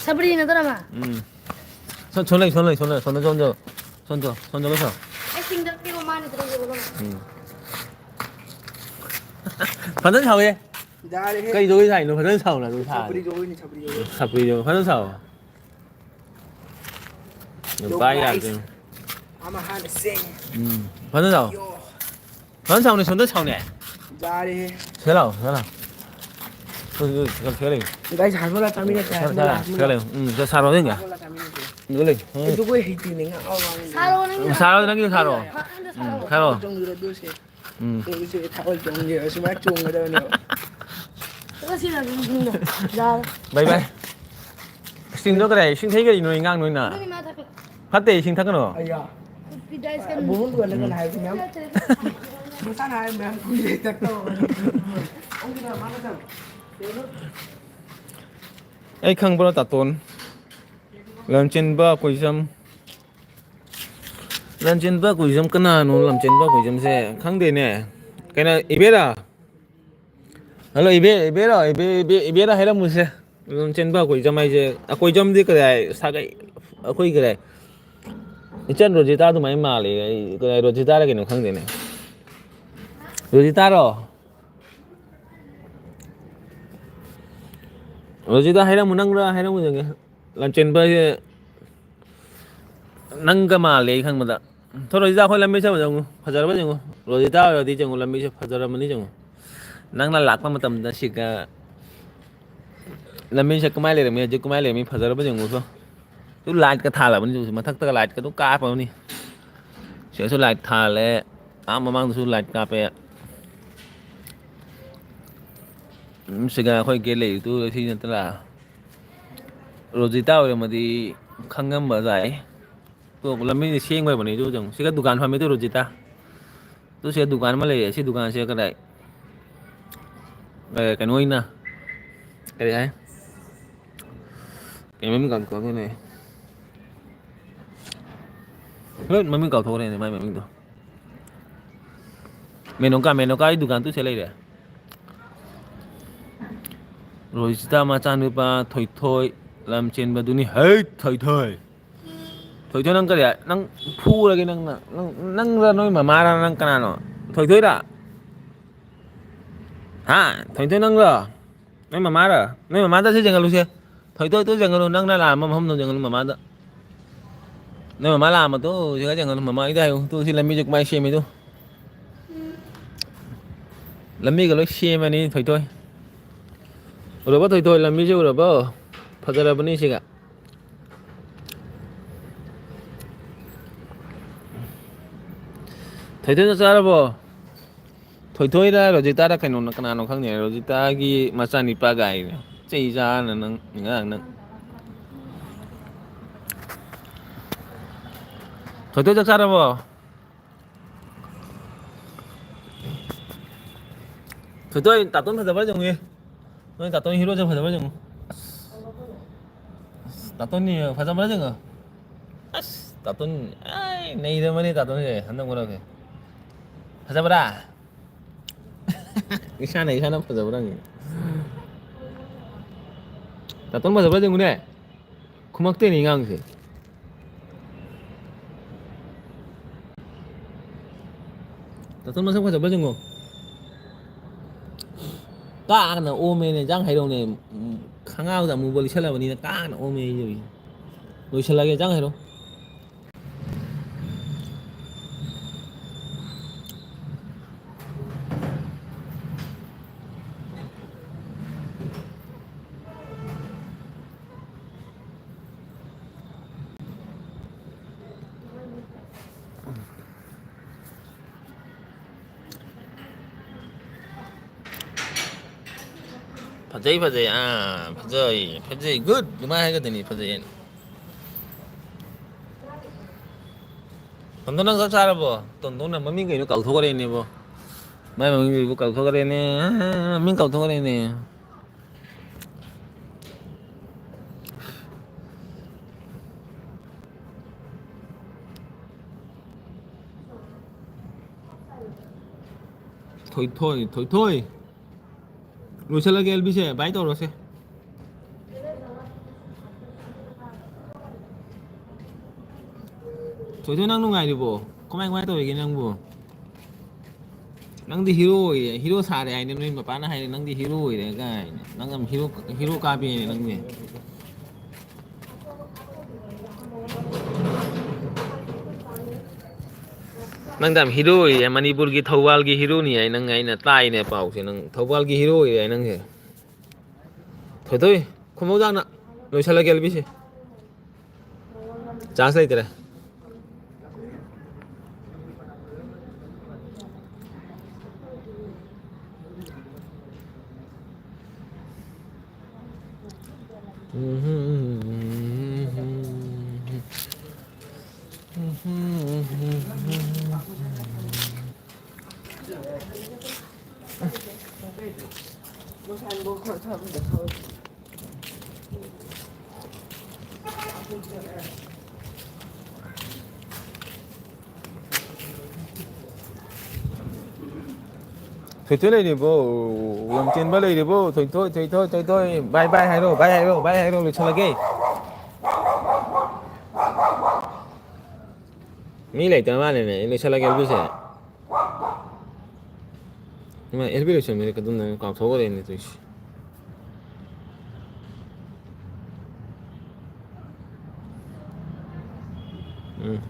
ꯁꯕꯔꯤꯅ ꯅꯠꯇ꯭ꯔ ꯃꯥ? ꯎꯝ꯫ ꯁꯣꯝ, ꯁꯣꯝ ꯂꯩ, ꯁꯣꯝ ꯂꯩ, ꯁꯣꯝ ꯂꯩ, ꯁꯣꯝꯗ, ꯁꯣꯝꯗ, ꯁꯣꯝꯗ, ꯁꯣꯝꯗ, ꯁꯣꯝꯗ ꯂꯣꯏ ꯁꯣ꯫ ꯑꯩ ꯁꯤꯡꯗ ꯄꯤꯔꯣ, ꯃꯥꯅ ꯇꯧꯔꯤꯁꯦ ꯎꯝ꯫ ꯐꯖꯅ ꯁꯥꯎꯋꯦ꯫ ꯌꯥꯔꯦꯍꯦ꯫ ꯀꯩ ꯖꯒꯣꯏ ꯁꯥꯏꯅꯣ? ꯐꯖꯅ ꯁꯥꯎꯅ ꯑꯗꯨꯝ ꯁꯥꯔꯦ꯫ ꯁꯄ꯭ꯔꯤ ꯖꯒꯣꯏꯅꯤ, ꯁꯄ꯭ꯔꯤ ꯖꯒꯣꯏ꯫ ꯁꯄ꯭ꯔꯤ ꯖꯒꯣꯏ ꯐꯖꯅ ꯁꯥꯎ꯫ Yo, ꯅꯨꯄꯥ guys, ꯌꯥꯗ꯭ꯔꯦ꯫ I'm a hot singer. ꯎꯝ, ꯐꯖꯅ ꯁꯥꯎ꯫ Yo. ꯐꯖꯅ ꯁꯥꯎꯅꯦ, ꯁꯣꯝꯗ ꯁꯥꯎꯅꯦ꯫ ꯌꯥꯔꯦꯍꯦ꯫ ꯁꯤꯗ ꯂꯥꯛꯑꯣ, ꯁꯤꯗ ꯂꯥꯛꯑꯣ꯫ ꯁꯤꯗ, ꯁꯤꯗ, ꯁꯤꯗ ꯂꯩꯌꯨ꯫ Guys, ꯍꯥꯟꯅ ꯂꯥꯛ ꯆꯥꯃꯤꯟꯅꯁꯦ, ꯁꯤꯗ, ꯍꯥꯟꯅ ꯁꯤꯗ ꯂꯥꯛ, ꯂꯥꯛ, ꯁꯤꯗ ꯂꯩꯌꯨ꯫ ꯎꯝ, ꯁꯤꯗ ꯁꯥꯔꯣ, ꯁꯤꯗ꯫ ꯍꯥꯟꯅ ꯂꯥꯛ ꯆꯥꯃꯤꯟꯅꯁꯦ꯫ ꯁꯤꯗ ꯂꯩꯌꯨ꯫ ꯎꯝ꯫ ꯑꯩ ꯖꯒꯣꯏ ꯍꯩꯇꯦꯅꯦ, ꯉꯥꯎ ꯉꯥꯎꯔꯦ꯫ ꯁꯥꯔꯣ, ꯅꯪꯒꯤ ꯁꯥꯔꯣ꯫ ꯅꯪꯒꯤ ꯁꯥꯔꯣ꯫ ꯎꯝ, ꯁꯥꯔꯣ꯫ ꯆꯣꯡꯁꯤꯔꯣ, ꯑꯗꯨꯁꯦ꯫ ꯎꯝ꯫ ꯇꯧꯔꯤꯁꯦ ꯊꯥꯕꯜ ꯆꯣꯡꯒꯦ, ꯑꯁꯨꯃꯥꯏꯅ ꯆꯣꯡꯒꯗꯕꯅꯦꯕ꯫ ꯆꯠꯂꯣ ꯁꯤꯗ ꯑꯗꯨꯝ ꯌꯨꯝꯗ꯫ ꯌꯥꯔꯦ꯫ Bye bye꯫ ꯏꯁꯤꯡꯗꯣ ꯀꯗꯥꯏ? ꯏꯁꯤꯡ ꯊꯛꯏ ꯀꯔꯤꯅꯣ, ꯏꯉꯥꯡ ꯅꯣꯏꯅ? ꯅꯪꯒꯤ ꯃꯥ ꯊꯛꯀꯦ꯫ ꯐꯠꯇꯦ, ꯏꯁꯤꯡ ꯊꯛꯀꯅꯣ꯫ ꯑꯌꯥ꯫ ꯕꯨꯕꯨ ꯗꯨꯀꯥꯟꯗ ꯀꯅꯥ ꯍꯥꯏꯕ ꯃꯌꯥꯝ? ꯃꯁꯥꯅ ꯍꯥꯏ ꯃꯌꯥꯝ ꯀꯨꯏꯔꯦ ꯊꯛꯇꯕ꯫ ꯑꯩ ꯈꯪꯕ꯭ꯔꯣ, ꯇꯥꯇꯣꯟ? ꯂꯟꯆꯦꯟꯕ ꯀꯣꯏꯖꯝ꯫ ꯂꯟꯆꯦꯟꯕ ꯀꯣꯏꯖꯝ ꯀꯅꯥꯅꯣ? ꯂꯟꯆꯦꯟꯕ ꯀꯣꯏꯖꯝꯁꯦ ꯈꯪꯗꯦꯅꯦ꯫ ꯀꯩꯅꯣ, ꯏꯕꯦꯔꯥ? ꯍꯜꯂꯣ, ꯏꯕꯦ-, ꯏꯕꯦꯔꯣ? ꯏꯕꯦ-, ꯏꯕꯦ-, ꯏꯕꯦꯔꯥ ꯍꯥꯏꯔꯝꯃꯨꯁꯦ꯫ ꯂꯟꯆꯦꯟꯕ ꯀꯣꯏꯖꯝ ꯍꯥꯏꯁꯦ, ꯑꯀꯣꯏꯖꯝꯗꯤ ꯀꯗꯥꯏ? ꯁꯥꯒꯩ, ꯑꯩꯈꯣꯏ ꯀꯗꯥꯏ? ꯏꯆꯟ ꯔꯣꯖꯤꯇꯥ ꯑꯗꯨꯃꯥꯏꯅ ꯃꯥꯜꯂꯦ꯫ ꯑꯩ ꯀꯗꯥꯏ ꯔꯣꯖꯤꯇꯥꯔ ꯀꯩꯅꯣ ꯈꯪꯗꯦꯅꯦ꯫ ꯔꯣꯖꯤꯇꯥꯔꯣ? ꯔꯣꯖꯤꯇꯥ ꯍꯥꯏꯔꯝꯃꯨ, ꯅꯪꯔ ꯍꯥꯏꯔꯝꯃꯨ ꯌꯦꯡꯒꯦ꯫ ꯂꯟꯆꯦꯟꯕꯁꯦ ꯅꯪꯒ ꯃꯥꯜꯂꯦ ꯑꯩ ꯈꯟꯕꯗ꯫ ꯊꯣ ꯔꯣꯖꯤꯇꯥ, ꯑꯩꯈꯣꯏ ꯂꯝꯕꯤ ꯆꯠꯄꯗ ꯌꯦꯡꯉꯨ, ꯐꯖꯔꯕ ꯌꯦꯡꯉꯨ꯫ ꯔꯣꯖꯤꯇꯥ ꯑꯣꯏꯔꯗꯤ ꯌꯦꯡꯉꯨ, ꯂꯝꯕꯤꯁꯦ ꯐꯖꯔꯝꯃꯅꯤ ꯌꯦꯡꯉꯨ꯫ ꯅꯪꯅ ꯂꯥꯛꯄ ꯃꯇꯝꯗ ꯁꯤꯒ ꯂꯝꯕꯤꯁꯦ ꯀꯃꯥꯏꯅ ꯂꯩꯔꯝꯃꯤ, ꯍꯧꯖꯤꯛ ꯀꯃꯥꯏꯅ ꯂꯩꯔꯝꯃꯤ, ꯐꯖꯔꯕ ꯌꯦꯡꯉꯨ ꯇꯣ꯫ ꯇꯨ ꯂꯥꯏꯠꯀ ꯊꯥꯜꯂꯕꯅꯤ, ꯍꯧꯖꯤꯛ ꯃꯊꯛꯇꯒ ꯂꯥꯏꯠꯀ ꯑꯗꯨꯝ ꯀꯥꯞꯄꯕꯅꯤ꯫ ꯁꯤꯗꯁꯨ ꯂꯥꯏꯠ ꯊꯥꯜꯂꯦ, ꯑꯥ ꯃꯃꯥꯡꯗꯁꯨ ꯂꯥꯏꯠ ꯀꯥꯞꯄꯦ꯫ ꯎꯝ, ꯁꯤꯒ ꯑꯩꯈꯣꯏ ꯒꯦꯠ ꯂꯩꯔꯤꯗꯨ ꯁꯤ ꯅꯠꯇ꯭ꯔꯥ? ꯔꯣꯖꯤꯇꯥ ꯑꯣꯏꯔꯝꯃꯗꯤ ꯈꯪꯉꯝꯕ ꯌꯥꯏ꯫ ꯇꯣ, ꯂꯝꯕꯤꯗꯤ ꯁꯦꯡꯕ ꯑꯣꯏꯕꯅꯤ, ꯑꯗꯨ ꯌꯦꯡꯉꯨ꯫ ꯁꯤꯒ ꯗꯨꯀꯥꯟ ꯐꯝꯃꯤꯗꯨ ꯔꯣꯖꯤꯇꯥ꯫ ꯑꯗꯨ ꯁꯤꯗ ꯗꯨꯀꯥꯟ ꯑꯃ ꯂꯩꯌꯦ꯫ ꯁꯤ ꯗꯨꯀꯥꯟꯁꯦ ꯀꯗꯥꯏ? ꯑꯦ, ꯀꯩꯅꯣ ꯑꯣꯏꯅ, ꯀꯔꯤ ꯍꯥꯏ? ꯀꯩ ꯃꯃꯤꯡ ꯀꯥꯎꯊꯣꯛꯈ꯭ꯔꯦꯅꯦ? ꯍꯣꯏ, ꯃꯃꯤꯡ ꯀꯥꯎꯊꯣꯛꯈ꯭ꯔꯦꯅꯦ, ꯃꯥꯏ ꯃꯃꯤꯡꯗꯣ꯫ ꯃꯦꯅꯣꯀꯥ, ꯃꯦꯅꯣꯀꯥꯒꯤ ꯗꯨꯀꯥꯟ ꯇꯨꯁꯦ ꯂꯩꯔꯦ꯫ ꯔꯣꯖꯤꯇꯥ ꯃꯆꯥꯅꯨꯄꯥ ꯊꯣꯏꯊꯣꯏ ꯂꯝꯆꯦꯟꯕꯗꯨꯅꯤ꯫ ꯍꯩ, ꯊꯣꯏꯊꯣꯏ꯫ ꯊꯣꯏꯊꯣꯏ, ꯅꯪ ꯀꯔꯤ? ꯅꯪ ꯐꯨꯔꯒꯦ ꯅꯪꯅ꯫ ꯅꯪ, ꯅꯪꯔ ꯅꯣꯏ ꯃꯃꯥꯔ ꯅꯪ ꯀꯅꯥꯅꯣ? ꯊꯣꯏꯊꯣꯏꯔ? ꯍꯥ? ꯊꯣꯏꯊꯣꯏ ꯅꯪꯔꯣ? ꯅꯣꯏ ꯃꯃꯥꯔ? ꯅꯣꯏ ꯃꯃꯥꯗ ꯁꯤ ꯌꯦꯡꯍꯜꯂꯨꯁꯦ꯫ ꯊꯣꯏꯊꯣꯏ, ꯇꯨ ꯌꯦꯡꯍꯜꯂꯨ, ꯅꯪꯅ ꯂꯥꯛꯑꯝꯕ ꯃꯐꯝꯗꯣ ꯌꯦꯡꯍꯜꯂꯨ ꯃꯃꯥꯗ꯫ ꯅꯣꯏ ꯃꯃꯥ ꯂꯥꯛꯑꯝꯕꯗꯣ ꯁꯤꯒ ꯌꯦꯡꯍꯜꯂꯨ, ꯃꯃꯥꯒꯤꯗ ꯍꯥꯏꯌꯨ꯫ ꯇꯨ ꯁꯤ ꯂꯝꯕꯤꯁꯦ ꯀꯃꯥꯏꯅ ꯁꯦꯝꯃꯤꯗꯣ? ꯂꯝꯕꯤꯒ ꯂꯣꯏ ꯁꯦꯝꯃꯅꯤ, ꯊꯣꯏꯊꯣꯏ꯫ ꯎꯔꯕꯣ, ꯊꯣꯏꯊꯣꯏ? ꯂꯝꯕꯤꯁꯦ ꯎꯔꯕꯣ? ꯐꯖꯔꯕꯅꯤ ꯁꯤꯒ꯫ ꯊꯣꯏꯊꯣꯏ, ꯆꯥꯛ ꯆꯥꯔꯕꯣ? ꯊꯣꯏꯊꯣꯏꯔ ꯔꯣꯖꯤꯇꯥꯔ ꯀꯩꯅꯣꯅ, ꯀꯅꯥꯅꯣ ꯈꯪꯗꯦ꯫ ꯔꯣꯖꯤꯇꯥꯒꯤ ꯃꯆꯥꯅꯤꯄꯥ ꯒꯥꯏꯅ꯫ ꯆꯩ ꯆꯥꯅ ꯅꯪ, ꯉꯔꯥꯡ ꯅꯪ꯫ ꯊꯣꯏꯊꯣꯏ, ꯆꯥꯛ ꯆꯥꯔꯕꯣ? ꯊꯣꯏꯊꯣꯏ, ꯇꯥꯇꯣꯟ ꯐꯖꯕ꯭ꯔꯥ ꯌꯦꯡꯉꯨꯌꯦ꯫ ꯅꯣꯏ ꯇꯥꯇꯣꯟ ꯍꯤꯔꯣꯁꯦ ꯐꯖꯕ꯭ꯔꯥ ꯌꯦꯡꯉꯨ꯫ ꯑꯁ, ꯑꯁ, ꯇꯥꯇꯣꯟꯅꯤ ꯐꯖꯕ꯭ꯔꯥ ꯌꯦꯡꯉꯣ꯫ ꯑꯁ, ꯇꯥꯇꯣꯟ, ꯑꯩ, ꯅꯩꯔꯝꯃꯅꯤ ꯇꯥꯇꯣꯟꯁꯦ ꯍꯟꯗꯛ ꯃꯔꯛꯁꯦ꯫ ꯐꯖꯕ꯭ꯔꯥ? ꯏꯁꯥꯅ ꯏꯁꯥꯅ ꯐꯖꯕ꯭ꯔꯥ ꯍꯪꯉꯤ꯫ ꯇꯥꯇꯣꯟ ꯐꯖꯕ꯭ꯔꯥ ꯌꯦꯡꯉꯨꯅꯦ꯫ ꯈꯨꯝꯃꯛꯇꯦꯅꯦ ꯑꯉꯥꯡꯁꯦ꯫ ꯇꯥꯇꯣꯟ ꯃꯁꯛ ꯐꯖꯕ꯭ꯔꯥ ꯌꯦꯡꯉꯣ꯫ ꯀꯥꯡꯅ ꯑꯣꯝꯃꯦꯅꯦ, ꯏꯟꯖꯥꯡ ꯍꯩꯔꯧꯅꯦ꯫ ꯎꯝ, ꯈꯪꯉꯥꯎꯗ ꯑꯃꯨꯕ ꯂꯤꯠꯁꯜꯂꯕꯅꯤꯅ ꯀꯥꯡꯅ ꯑꯣꯝꯃꯦ ꯑꯩꯁꯦ ꯍꯧꯖꯤꯛ꯫ ꯂꯣꯏꯁꯤꯜꯂꯒꯦ, ꯏꯟꯖꯥꯡ ꯍꯩꯔꯧ꯫ ꯐꯖꯩ, ꯐꯖꯩ, ꯑꯥ, ꯐꯖꯩ, ꯐꯖꯩ, good ꯑꯗꯨꯃꯥꯏꯅ ꯍꯥꯏꯒꯗꯣꯏꯅꯤ, ꯐꯖꯩ ꯍꯥꯏꯅ꯫ ꯇꯣꯟꯗꯣꯟ, ꯅꯪ ꯆꯥꯛ ꯆꯥꯔꯕꯣ? ꯇꯣꯟꯗꯣꯟꯅ ꯃꯃꯤꯡ ꯀꯩꯅꯣ ꯀꯥꯎꯊꯣꯛꯈ꯭ꯔꯦꯅꯦꯕꯣ꯫ ꯃꯥꯏ ꯃꯃꯤꯡꯗꯨꯕꯨ ꯀꯥꯎꯊꯣꯛꯈ꯭ꯔꯦꯅꯦ, ꯃꯃꯤꯡ ꯀꯥꯎꯊꯣꯛꯈ꯭ꯔꯦꯅꯦ꯫ ꯊꯣꯏꯊꯣꯏ, ꯊꯣꯏꯊꯣꯏ꯫ ꯂꯣꯏꯁꯤꯜꯂꯒꯦ, ꯑꯦꯜꯕꯤꯁꯦ, ꯕꯥꯏ ꯇꯧꯔꯁꯦ꯫ ꯊꯣꯏꯊꯣꯏ, ꯅꯪ ꯅꯨꯡꯉꯥꯏꯔꯤꯕꯣ? ꯀꯃꯥꯏ, ꯀꯃꯥꯏ ꯇꯧꯔꯤꯒꯦ ꯅꯪꯕꯨ? ꯅꯪꯗꯤ ꯍꯤꯔꯣ ꯑꯣꯏꯔꯦ, ꯍꯤꯔꯣ ꯁꯥꯔꯦ ꯍꯥꯏꯅꯦ, ꯅꯣꯏ ꯃꯄꯥꯅ ꯍꯥꯏꯔꯦ, "ꯅꯪꯗꯤ ꯍꯤꯔꯣ ꯑꯣꯏꯔꯦ" ꯀꯥꯏꯅ꯫ ꯅꯪ ꯌꯥꯝ ꯍꯤꯔꯣ, ꯍꯤꯔꯣ ꯀꯥꯞꯄꯦꯅꯦ ꯅꯪꯗꯤ꯫ ꯅꯪꯗꯤ ꯌꯥꯝ ꯍꯤꯔꯣ ꯑꯣꯏꯔꯦ, ꯃꯅꯤꯄꯨꯔꯒꯤ ꯊꯧꯕꯥꯜꯒꯤ ꯍꯤꯔꯣꯅꯤ ꯍꯥꯏ ꯅꯪ, ꯑꯩꯅ ꯇꯥꯏꯅꯦ ꯄꯥꯎꯁꯦ, ꯅꯪ ꯊꯧꯕꯥꯜꯒꯤ ꯍꯤꯔꯣ ꯑꯣꯏꯔꯦ ꯍꯥꯏ ꯅꯪꯁꯦ꯫ ꯊꯣꯏꯊꯣꯏ, ꯈꯨꯝꯃꯧꯖꯥꯠꯅ꯫ ꯂꯣꯏꯁꯤꯜꯂꯒꯦ, ꯑꯦꯜꯕꯤꯁꯦ꯫ ꯆꯥꯟꯁ ꯂꯩꯇ꯭ꯔꯦ꯫ ꯊꯣꯏꯊꯣꯏ ꯂꯩꯔꯤꯕꯣ? ꯂꯝꯆꯦꯟꯕ ꯂꯩꯔꯤꯕꯣ? ꯊꯣꯏꯊꯣꯏ, ꯊꯣꯏꯊꯣꯏ, ꯊꯣꯏꯊꯣꯏ, ꯕꯥꯏ ꯕꯥꯏ ꯍꯥꯏꯔꯣ, ꯕꯥꯏ ꯍꯥꯏꯔꯣ, ꯕꯥꯏ ꯍꯥꯏꯔꯣ, ꯂꯣꯏꯁꯤꯜꯂꯒꯦ꯫ ꯃꯤ ꯂꯩꯇ꯭ꯔ ꯃꯥꯜꯂꯦꯅꯦ, ꯑꯩ ꯂꯣꯏꯁꯤꯜꯂꯒꯦ ꯑꯗꯨꯁꯦ꯫ ꯏꯃꯥ, ꯑꯦꯜ ꯕꯤ ꯂꯣꯏꯁꯟꯕꯤꯔꯦ, ꯀꯗꯨꯝꯅ ꯀꯥꯎꯊꯣꯛꯈ꯭ꯔꯦꯅꯦ ꯇꯧꯏꯁꯦ꯫ ꯎꯝ꯫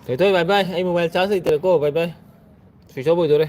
ꯊꯣꯏꯊꯣꯏ, bye bye꯫ ꯑꯩ mobile charge ꯂꯩꯇ꯭ꯔꯦꯀꯣ, bye bye꯫ Switch off ꯑꯣꯏꯗꯣꯔꯦ꯫